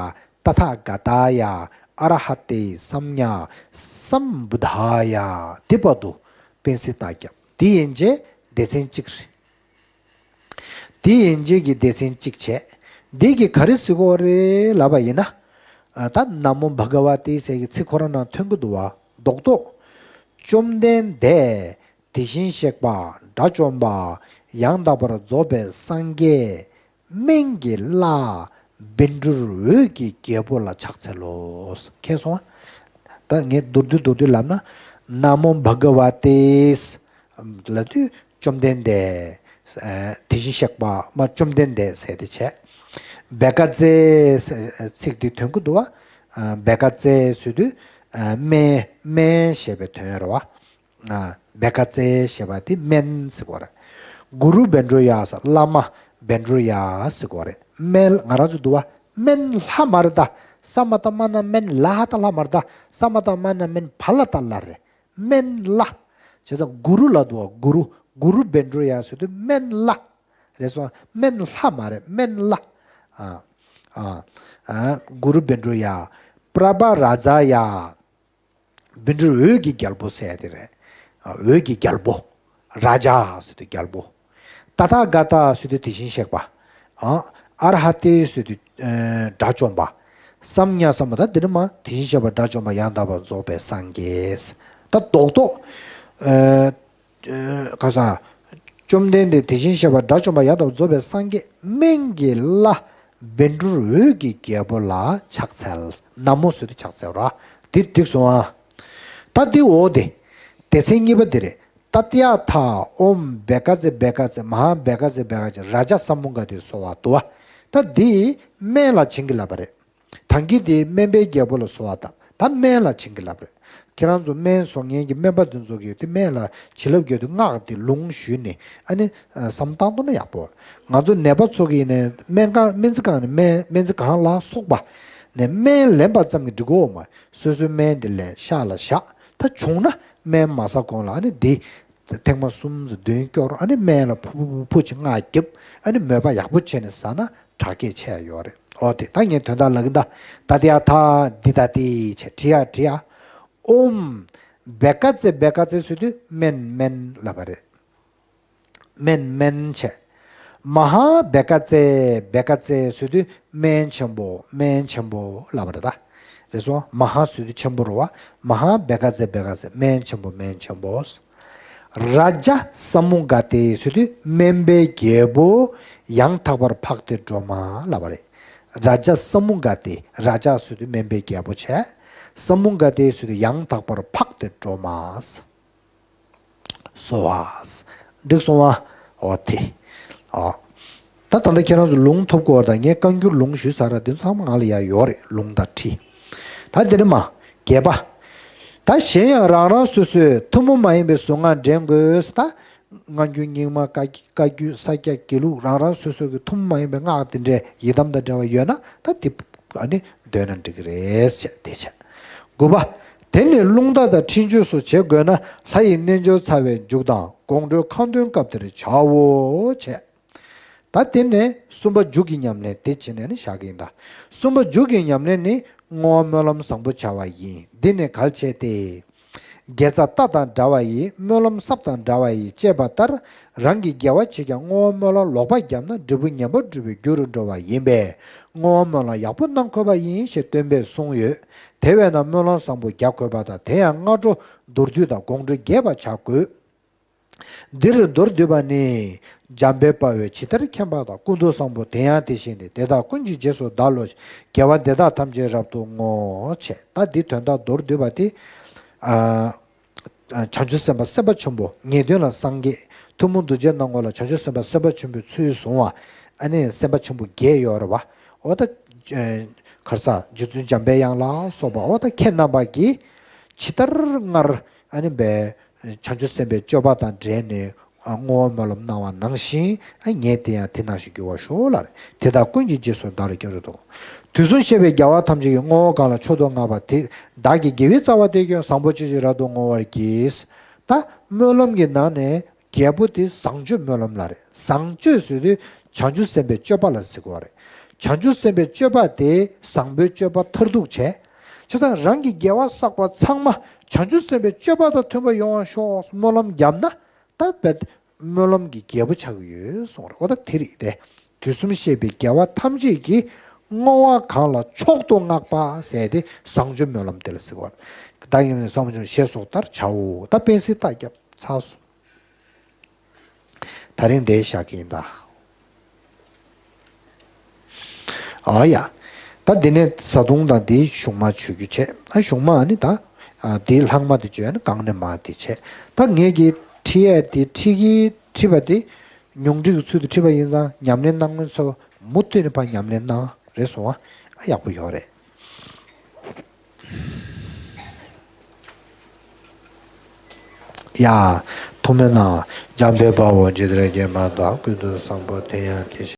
ཏ་ཐཱ་ག་ཏཱ་ཡ་ ཨ་ར་ཧ་ཏེ་སམ་ཉ་སམ་བུ་དྷ་ཡ། དེ་བར་དུ་པེན་སི་བཏགས་རྒྱབ། དེ་ཡན་ཆད་སྡེ་ཚན་གཅིག་རེད། དེ་ཡན་ཆད་ཀྱི་སྡེ་ཚན་གཅིག་བྱས། འདི་གི་ག་རེ་ཟེར་གྱི་ཡོད་རེད་ལབ་པ་ཡིན་ན། ཨ། ད་ན་མོ་བྷ་ག་ཝ་ཏེ་ཟེར་གྱི་ཚིག་ཁོ་རང་ནང་ཐོན་གྱི་འདུག་བ། རྡོག་རྡོག་བཅོམ་ལྡན་འདས་དེ་བཞིན་གཤེགས་པ་དགྲ་བཅོམ་པ་ཡང་དག་པར་རྫོགས་པའི་སངས་རྒྱས་སྨན་གྱི་བླ་བཻ་ཌཱུརྱ་འོད་ཀྱི་རྒྱལ་པོ་ལ་ཕྱག་འཚལ་ལོ། མཁྱེན་སོང་ང་། ད་ངས་མདོར་བསྡུས་མདོར་བསྡུས་ལབ་ན། ན་མོ་བྷ་ག་ཝ་ཏེ་ལབ་དུས་བཅོམ་ལྡན་འདས། ཨ། དེ་བཞིན་གཤེགས་པ་མ་བཅོམ་ལྡན་འདས་ཟེར་དེ་བྱས། བྷ་ག་ཙེ་ཟེར་ཚིག་འདི་ཐོན་གྱི་འདུག་བ། ཨ། བྷ་ག་ཙེ་ཟེར་དུས། ཨ། སྨན་སྨན་ཞེས་པའི་དོན་རེད་བ། ཨ། བྷ་ག་ཙེ་ཞེས་པ་དེ་སྨན་ཟེར་གོ་རེད། གུ་རུ་བཻ་ཌཱུརྱ་ཟེར། བླ་མ་བཻ་ཌཱུརྱ་ཟེར་གོ་རེད། སྨན་ང་རང་ཚོ་འདུག་བ། སྨན་ལྷ་མ་རེད་ད། ས་མ་བཏགས་སྨ་ན་སྨན། ལ་བཏགས་ལྷ་མ་རེད་ད། ས་མ་བཏགས་སྨ་ན་སྨན། བ་ལ་བཏགས་ལ་རེད། སྨན་བླ། བྱས་ཙང་གུ་རུ་ལ་འདུག་བ། གུ་རུ། གུ་རུ་བཻ་ཌཱུརྱ་ཟེར་དུས་སྨན་བླ། རེད་སོང་། སྨན་ལྷ་མ་རེད། སྨན་བླ། ཨ། ཨ། ཨ། གུ་རུ་བཻ་ཌཱུརྱ། པྲ་བྷ་རཱ་ཛ་ཡ། བཻ་ཌཱུརྱ་འོད་ཀྱི་རྒྱལ་པོ་ཟེར་དེ་རེད། ཨ། འོད་ཀྱི་རྒྱལ་པོ། རཱ་ཛ་ཟེར་དུས་རྒྱལ་པོ། ཏ་ཐཱ་ག་ཏ་ཟེར་དུས་དེ་བཞིན་གཤེགས་པ། ཨ། ཨ་ར་ཧ་ཏེ་ཟེར་དུས། ཨ། དགྲ་བཅོམ་པ། སམ་ཉ་སམ་བུ་དྷ། འདི་ནི་མ་དེ་བཞིན་གཤེགས་པ་དགྲ་བཅོམ་པ་ཡང་དག་པར་རྫོགས་པའི་སངས་རྒྱས། ད་རྡོག་རྡོག་ཨ། ཨ། ག་ས། བཅོམ་ལྡན་འདས་དེ་བཞིན་གཤེགས་པ་དགྲ་བཅོམ་པ་ཡང་དག་པར་རྫོགས་པའི་སངས་རྒྱས་སྨན་གྱི་བླ་བཻ་ཌཱུརྱ་འོད་ཀྱི་རྒྱལ་པོ་ལ་ཕྱག་འཚལ། ན་མོ་ཟེར་དུས་ཕྱག་འཚལ་ར། འདི་འགྲིག་སོང་ཨ། ད་འདི་འོ་དེ། སྡེ་ཚན་གཉིས་པ་འདི་རེད། ཏདྱ་ཐཱ། ཨོཾ་བྷ་ག་ཙེ་བྷ་ག་ཙེ། མ་ཧཱ་བྷ་ག་ཙེ་བྷ་ག་ཙེ། རཱ་ཛ་ས་མུདྒ་ཏེ་གསོལ་བ་འདུག་བ། ད་འདི་སྨན་ལ་བྱིན་གྱིས་བརླབས་པ་རེད། ད་གིན་དེ་སྨན་པའི་རྒྱལ་པོ་ལ་གསོལ་བ་བཏབ། ད་སྨན་ལ་བྱིན་གྱིས་བརླབས་རེད། ཁྱེད་རང་ཚོ་སྨན་བཟོ་མཁན་གྱི་སྨན་པ་དེ་ཚོ་གིས་དེ་སྨན་ལ་བྱིན་རླབས་བརྒྱབ་དུས་སྔགས་དེ་ལུང་ཞུས་ནས། ཨ་ནི་བསམ་བློ་བཏང་ཐུབ་ན་ཡག་པོ། ང་ཚོ་ནད་པ་ཚོ་གིས་ནས་སྨན་ཁང་སྨན་རྩིས་ཁང་ནས་སྨན་སྨན་རྩིས་ཁང་ལ་སོགས་པ་ནས་སྨན་ལེན་པ་ཙམ་གྱིས་འགྲིག་གི་ཡོད་མ་རེད། སོ་སོའི་སྨན་དེ་ལེན་ཤག་ལ་བཞག། ད་བྱུང་ན་སྨན་མ་ཟ་གོང་ལ་ཨ་ནི་དེ་ཐེངས་མ་གསུམ་ཙམ་མདུན་སྐྱོར། ཨ་ནི་སྨན་ལ་ཕུ་ཕུ་ཕུ་ཕུ་ཅིག་སྔགས་རྒྱབ། ཨ་ནི་མོས་པ་ཡག་པོ་བྱས་ནས་ཟ་ན་དྲག་སྐྱེད་ཆེ་ཡ་ཡོད་རེད། ཨོ་དེ་ད་ངས་དོན་དག་ལབ་གིན་ད། ཏདྱ་ཐཱ། འདི་ད་དེ་བྱས་བྲི་ཡ་བྲི་ཡ། ཨོཾ་བྷ་ག་ཙེ་བྷ་ག་ཙེ་ཟེར་དུས་སྨན་སྨན་ལབ་པ་རེད། སྨན་སྨན་བྱས། མ་ཧཱ་བྷ་ག་ཙེ་བྷ་ག་ཙེ་ཟེར་དུས་སྨན་ཆེན་པོ་སྨན་ཆེན་པོ་ལབ་པ་རེད་ད། རེད་སོང་། མ་ཧཱ་ཟེར་དུས་ཆེན་པོ་རེད་བ། མ་ཧཱ་བྷ་ག་ཙེ་བྷ་ག་ཙེ། སྨན་ཆེན་པོ་སྨན་ཆེན་པོ། རཱ་ཛ་ས་མུདྒ་ཏེ་ཟེར་དུས་སྨན་པའི་རྒྱལ་པོ་ཡང་དག་པར་འཕགས་ཏེ་སྒྲོལ་མ་ལབ་པ་རེད། རཱ་ཛ་ས་མུདྒ་ཏེ། རཱ་ཛ་ཟེར་དུས་སྨན་པའི་རྒྱལ་པོ་བྱས། ས་མུདྒ་ཏེ་ཟེར་དུས་ཡང་དག་པར་འཕགས་ཏེ་སྒྲོལ་མ། གསོལ་བ། འགྲིག་སོང་བ། འོ་དེ། ཨ། ད་ད་ལྟ་ཁྱེད་རང་ཚོ་ལུང་ཐོབ་དགོས་པ་དང་། ངས་བཀའ་འགྱུར་ལུང་ཞུས་ཚར་ར། དེ་ཚང་མ་ང་ལ་ཡ་ཡོད་རེད། ལུང་དང་ཁྲིད། ད་དེ་ནས་མ། བརྒྱད་པ། ད་གཞན་ཡང་རང་རང་སོ་སོའི་ཐུན་མོང་མ་ཡིན་པའི་གཟུངས་སྔགས་འདྲེན་དགོས། ད་སྔ་འགྱུར་རྙིང་མ་བཀའ་བཀའ་བརྒྱུད་ས་སྐྱ་དགེ་ལུགས་རང་རང་སོ་སོ་གི་ཐུན་མོང་མ་ཡིན་པའི་སྔགས་དེ་འདྲའི་ཡི་དམ་དང་འབྲེལ་བ་ཡོད་ན། ད་དེ་ཨ་ནི་འདོན་ན་འགྲིག་གི་རེད་ཅེས་དེ་བྱས། དགུ་པ། དེ་ནས་རླུང་རྟ་དང་འཕྲིན་བཅོས་སོགས་བྱེད་དགོས་ན། ལྷ་ཡི་རྣལ་འབྱོར་ཚ་བའི་མཇུག་དང་དགོང་དྲོའི་ཁ་འདོན་སྐབས་དེར་བྱའོ་བྱས། ད་དེ་ནས་གསུམ་པ་མཇུག་གི་ཉམས་ལེན་དེ་བྱས་ནས་ནི་བཞག་གི་ཡིན་ད། གསུམ་པ་མཇུག་གི་ཉམས་ལེན་ནི་བསྔོ་བ་སྨོན་ལམ་བཟང་པོ་བྱ་བ་ཡིན། འདི་ནི་གལ་ཆེ་སྟེ། དགེ་རྩ་ལྟ་དང་འདྲ་བ་ཡི། སྨོན་ལམ་བསགས་དང་འདྲ་བ་ཡི། ཅེས་པ་ལྟར་རང་གིས་དགེ་བ་བྱེད་ཀྱང་བསྔོ་བ་སྨོན་ལམ་ལོག་པ་བརྒྱབ་ན་འབྲས་བུ་ངན་པ་འགྲུབ་པའི་རྒྱུ་རུ་འགྲོ་བ་ཡིན་པས། བསྔོ་བ་སྨོན་ལམ་ཡག་པོ་གནང་དགོས་པ་ཡིན་ཞེས་སྟོན་པས་གསུངས་ཡོད། དེ་བས་ན་སྨོན་ལམ་བཟང་པོ་རྒྱག་དགོས་པ་དང་། དེ་ཡང་སྔ་དྲོ་མདོར་བསྡུས་དང་དགོང་དྲོ་རྒྱས་པར་བྱ་དགོས། འདིར་མདོར་བསྡུས་པ་ནི། འཇམ་དཔལ་དཔའ་བོས་ཇི་ལྟར་མཁྱེན་པ་དང་། ཀུན་ཏུ་བཟང་པོ་དེ་ཡང་དེ་བཞིན་ཏེ། དེ་དག་ཀུན་གྱི་རྗེས་སུ་བདག་སློབ་ཅིང་། དགེ་བ་འདི་དག་ཐམས་ཅད་རབ་ཏུ་བསྔོ་བྱས། ད་འདི་དོན་དག་མདོར་བསྡུས་པ་དེ། ཨ། བྱང་ཆུབ་སེམས་དཔའ་སེམས་དཔའ་ཆེན་པོ། ངེས་དོན་ལ་སངས་རྒྱས། ཐུན་མོང་གདུལ་བྱའི་སྣང་ངོ་ལ་བྱང་ཆུབ་སེམས་དཔའ་སེམས་དཔའ་ཆེན་པོའི་ཚུལ་བཟུང་བ། ཨ་ནི་སེམས་དཔའ་ཆེན་པོ་བརྒྱད་ཡོད་རེད་བ། འོ་ད། ག་རེ་ཟ། རྗེ་བཙུན་འཇམ་པའི་དབྱངས་ལ་སོགས་པ། འོ་ད་ཁྱེད་རྣམ་པ་གིས་ཇི་ལྟར་སྔར་ཨ་ནི་བས་བྱང་ཆུབ་སེམས་དཔའི་སྤྱོད་པ་དང་འབྲེལ་ནས་བསྔོ་བ་སྨོན་ལམ་གནང་བ་ནང་བཞིན། ཨ། ངས་དེ་ཡང་དེ་ནང་བཞིན་འགྱུར་བར་ཤོག་ལབ་རེད། དེ་དག་ཀུན་གྱི་རྗེས་སུ་བདག་སློབ་ཅིང་། དུས་གསུམ་གཤེགས་པའི་རྒྱལ་བ་ཐམས་ཅད་ཀྱི། བསྔོ་བ་གང་ལ་མཆོག་ཏུ་བསྔགས་པ་དེ། བདག་གི་དགེ་བའི་རྩ་བ་དེ་ཀྱང་། བཟང་པོ་སྤྱོད་ཕྱིར་རབ་ཏུ་བསྔོ་བར་བགྱི། ད་སྨོན་ལམ་གྱི་ནང་ནས་རྒྱལ་པོ་དེ་བཟང་སྤྱོད་སྨོན་ལམ་ལ་རེད། བཟང་སྤྱོད་ཟེར་དུས་བྱང་ཆུབ་སེམས་དཔའི་སྤྱོད་པ་ལ་ཟེར་གྱི་ཡོད་རེད། བྱང་ཆུབ་སེམས་དཔའི་སྤྱོད་པ་དེ་བཟང་པོའི་སྤྱོད་པ་མཐར་ཐུག་བྱས། བྱས་ཙང་རང་གི་དགེ་བ་བསགས་པ་ཚང་མ་བྱང་ཆུབ་སེམས་དཔའི་སྤྱོད་པ་དང་མཐུན་པ་ཡོང་བར་ཤོག་སྨོན་ལམ་བརྒྱབ་ན། ད་དཔེ་སྨོན་ལམ་གྱི་རྒྱལ་པོ་ཆགས་ཀྱི་ཡོད་གསུངས་རེད། འོ་ད་དེ་རིགས་དེ། དུས་གསུམ་གཤེགས་པའི་རྒྱལ་བ་ཐམས་ཅད་ཀྱིས་བསྔོ་བ་གང་ལ་མཆོག་ཏུ་བསྔགས་པ་ཟེར་ཏེ་བཟང་སྤྱོད་སྨོན་ལམ་དེ་ལ་ཟེར་བ། བདག་ཡིད་གསུམ་ལ་ཞེས་སོགས་ལྟར་བྱའོ། ད་དཔེ་སྲིད་རྟགས་བརྒྱབ་ཚར་སོང་། ད་རིང་འདིར་བཞག་གི་ཡིན་ད། ཨ་ཡ། ད་འདི་ནས་བཟའ་བཏུང་དང་འདིའི་གཞུང་མ་བརྗོད་རྒྱུ་བྱས། ཨ་གཞུང་མ་ཨ་ནི་ད། ཨ་འདིའི་ལྷག་མ་དེ་བརྗོད་ན་གང་ནས་མ་དེ་བྱས། ད་ངེད་ཀྱིས་ཁྲིད་ཡས་དེ་ཁྲིད་ཀྱི་ཁྲིད་པ་དེ། ཉུང་ཁྲིད་ཀྱི་ཚུལ་དུ་ཁྲིད་པ་ཡིན་ཙང་ཉམས་ལེན་གནང་མཁན་ཚོ་མུ་མཐུད་ནས་ཕར་ཉམས་ལེན་གནང་རེད་སོང་ཨ། ཨ་ཡག་པོ་ཡོད་རེད། ཡ། ཐུགས་སྨོན་གནང་། འཇམ་དཔལ་དཔའ་བོས་ཇི་ལྟར་མཁྱེན་པ་དང་། ཀུན་ཏུ་བཟང་པོ་དེ་ཡང་དེ་བཞིན།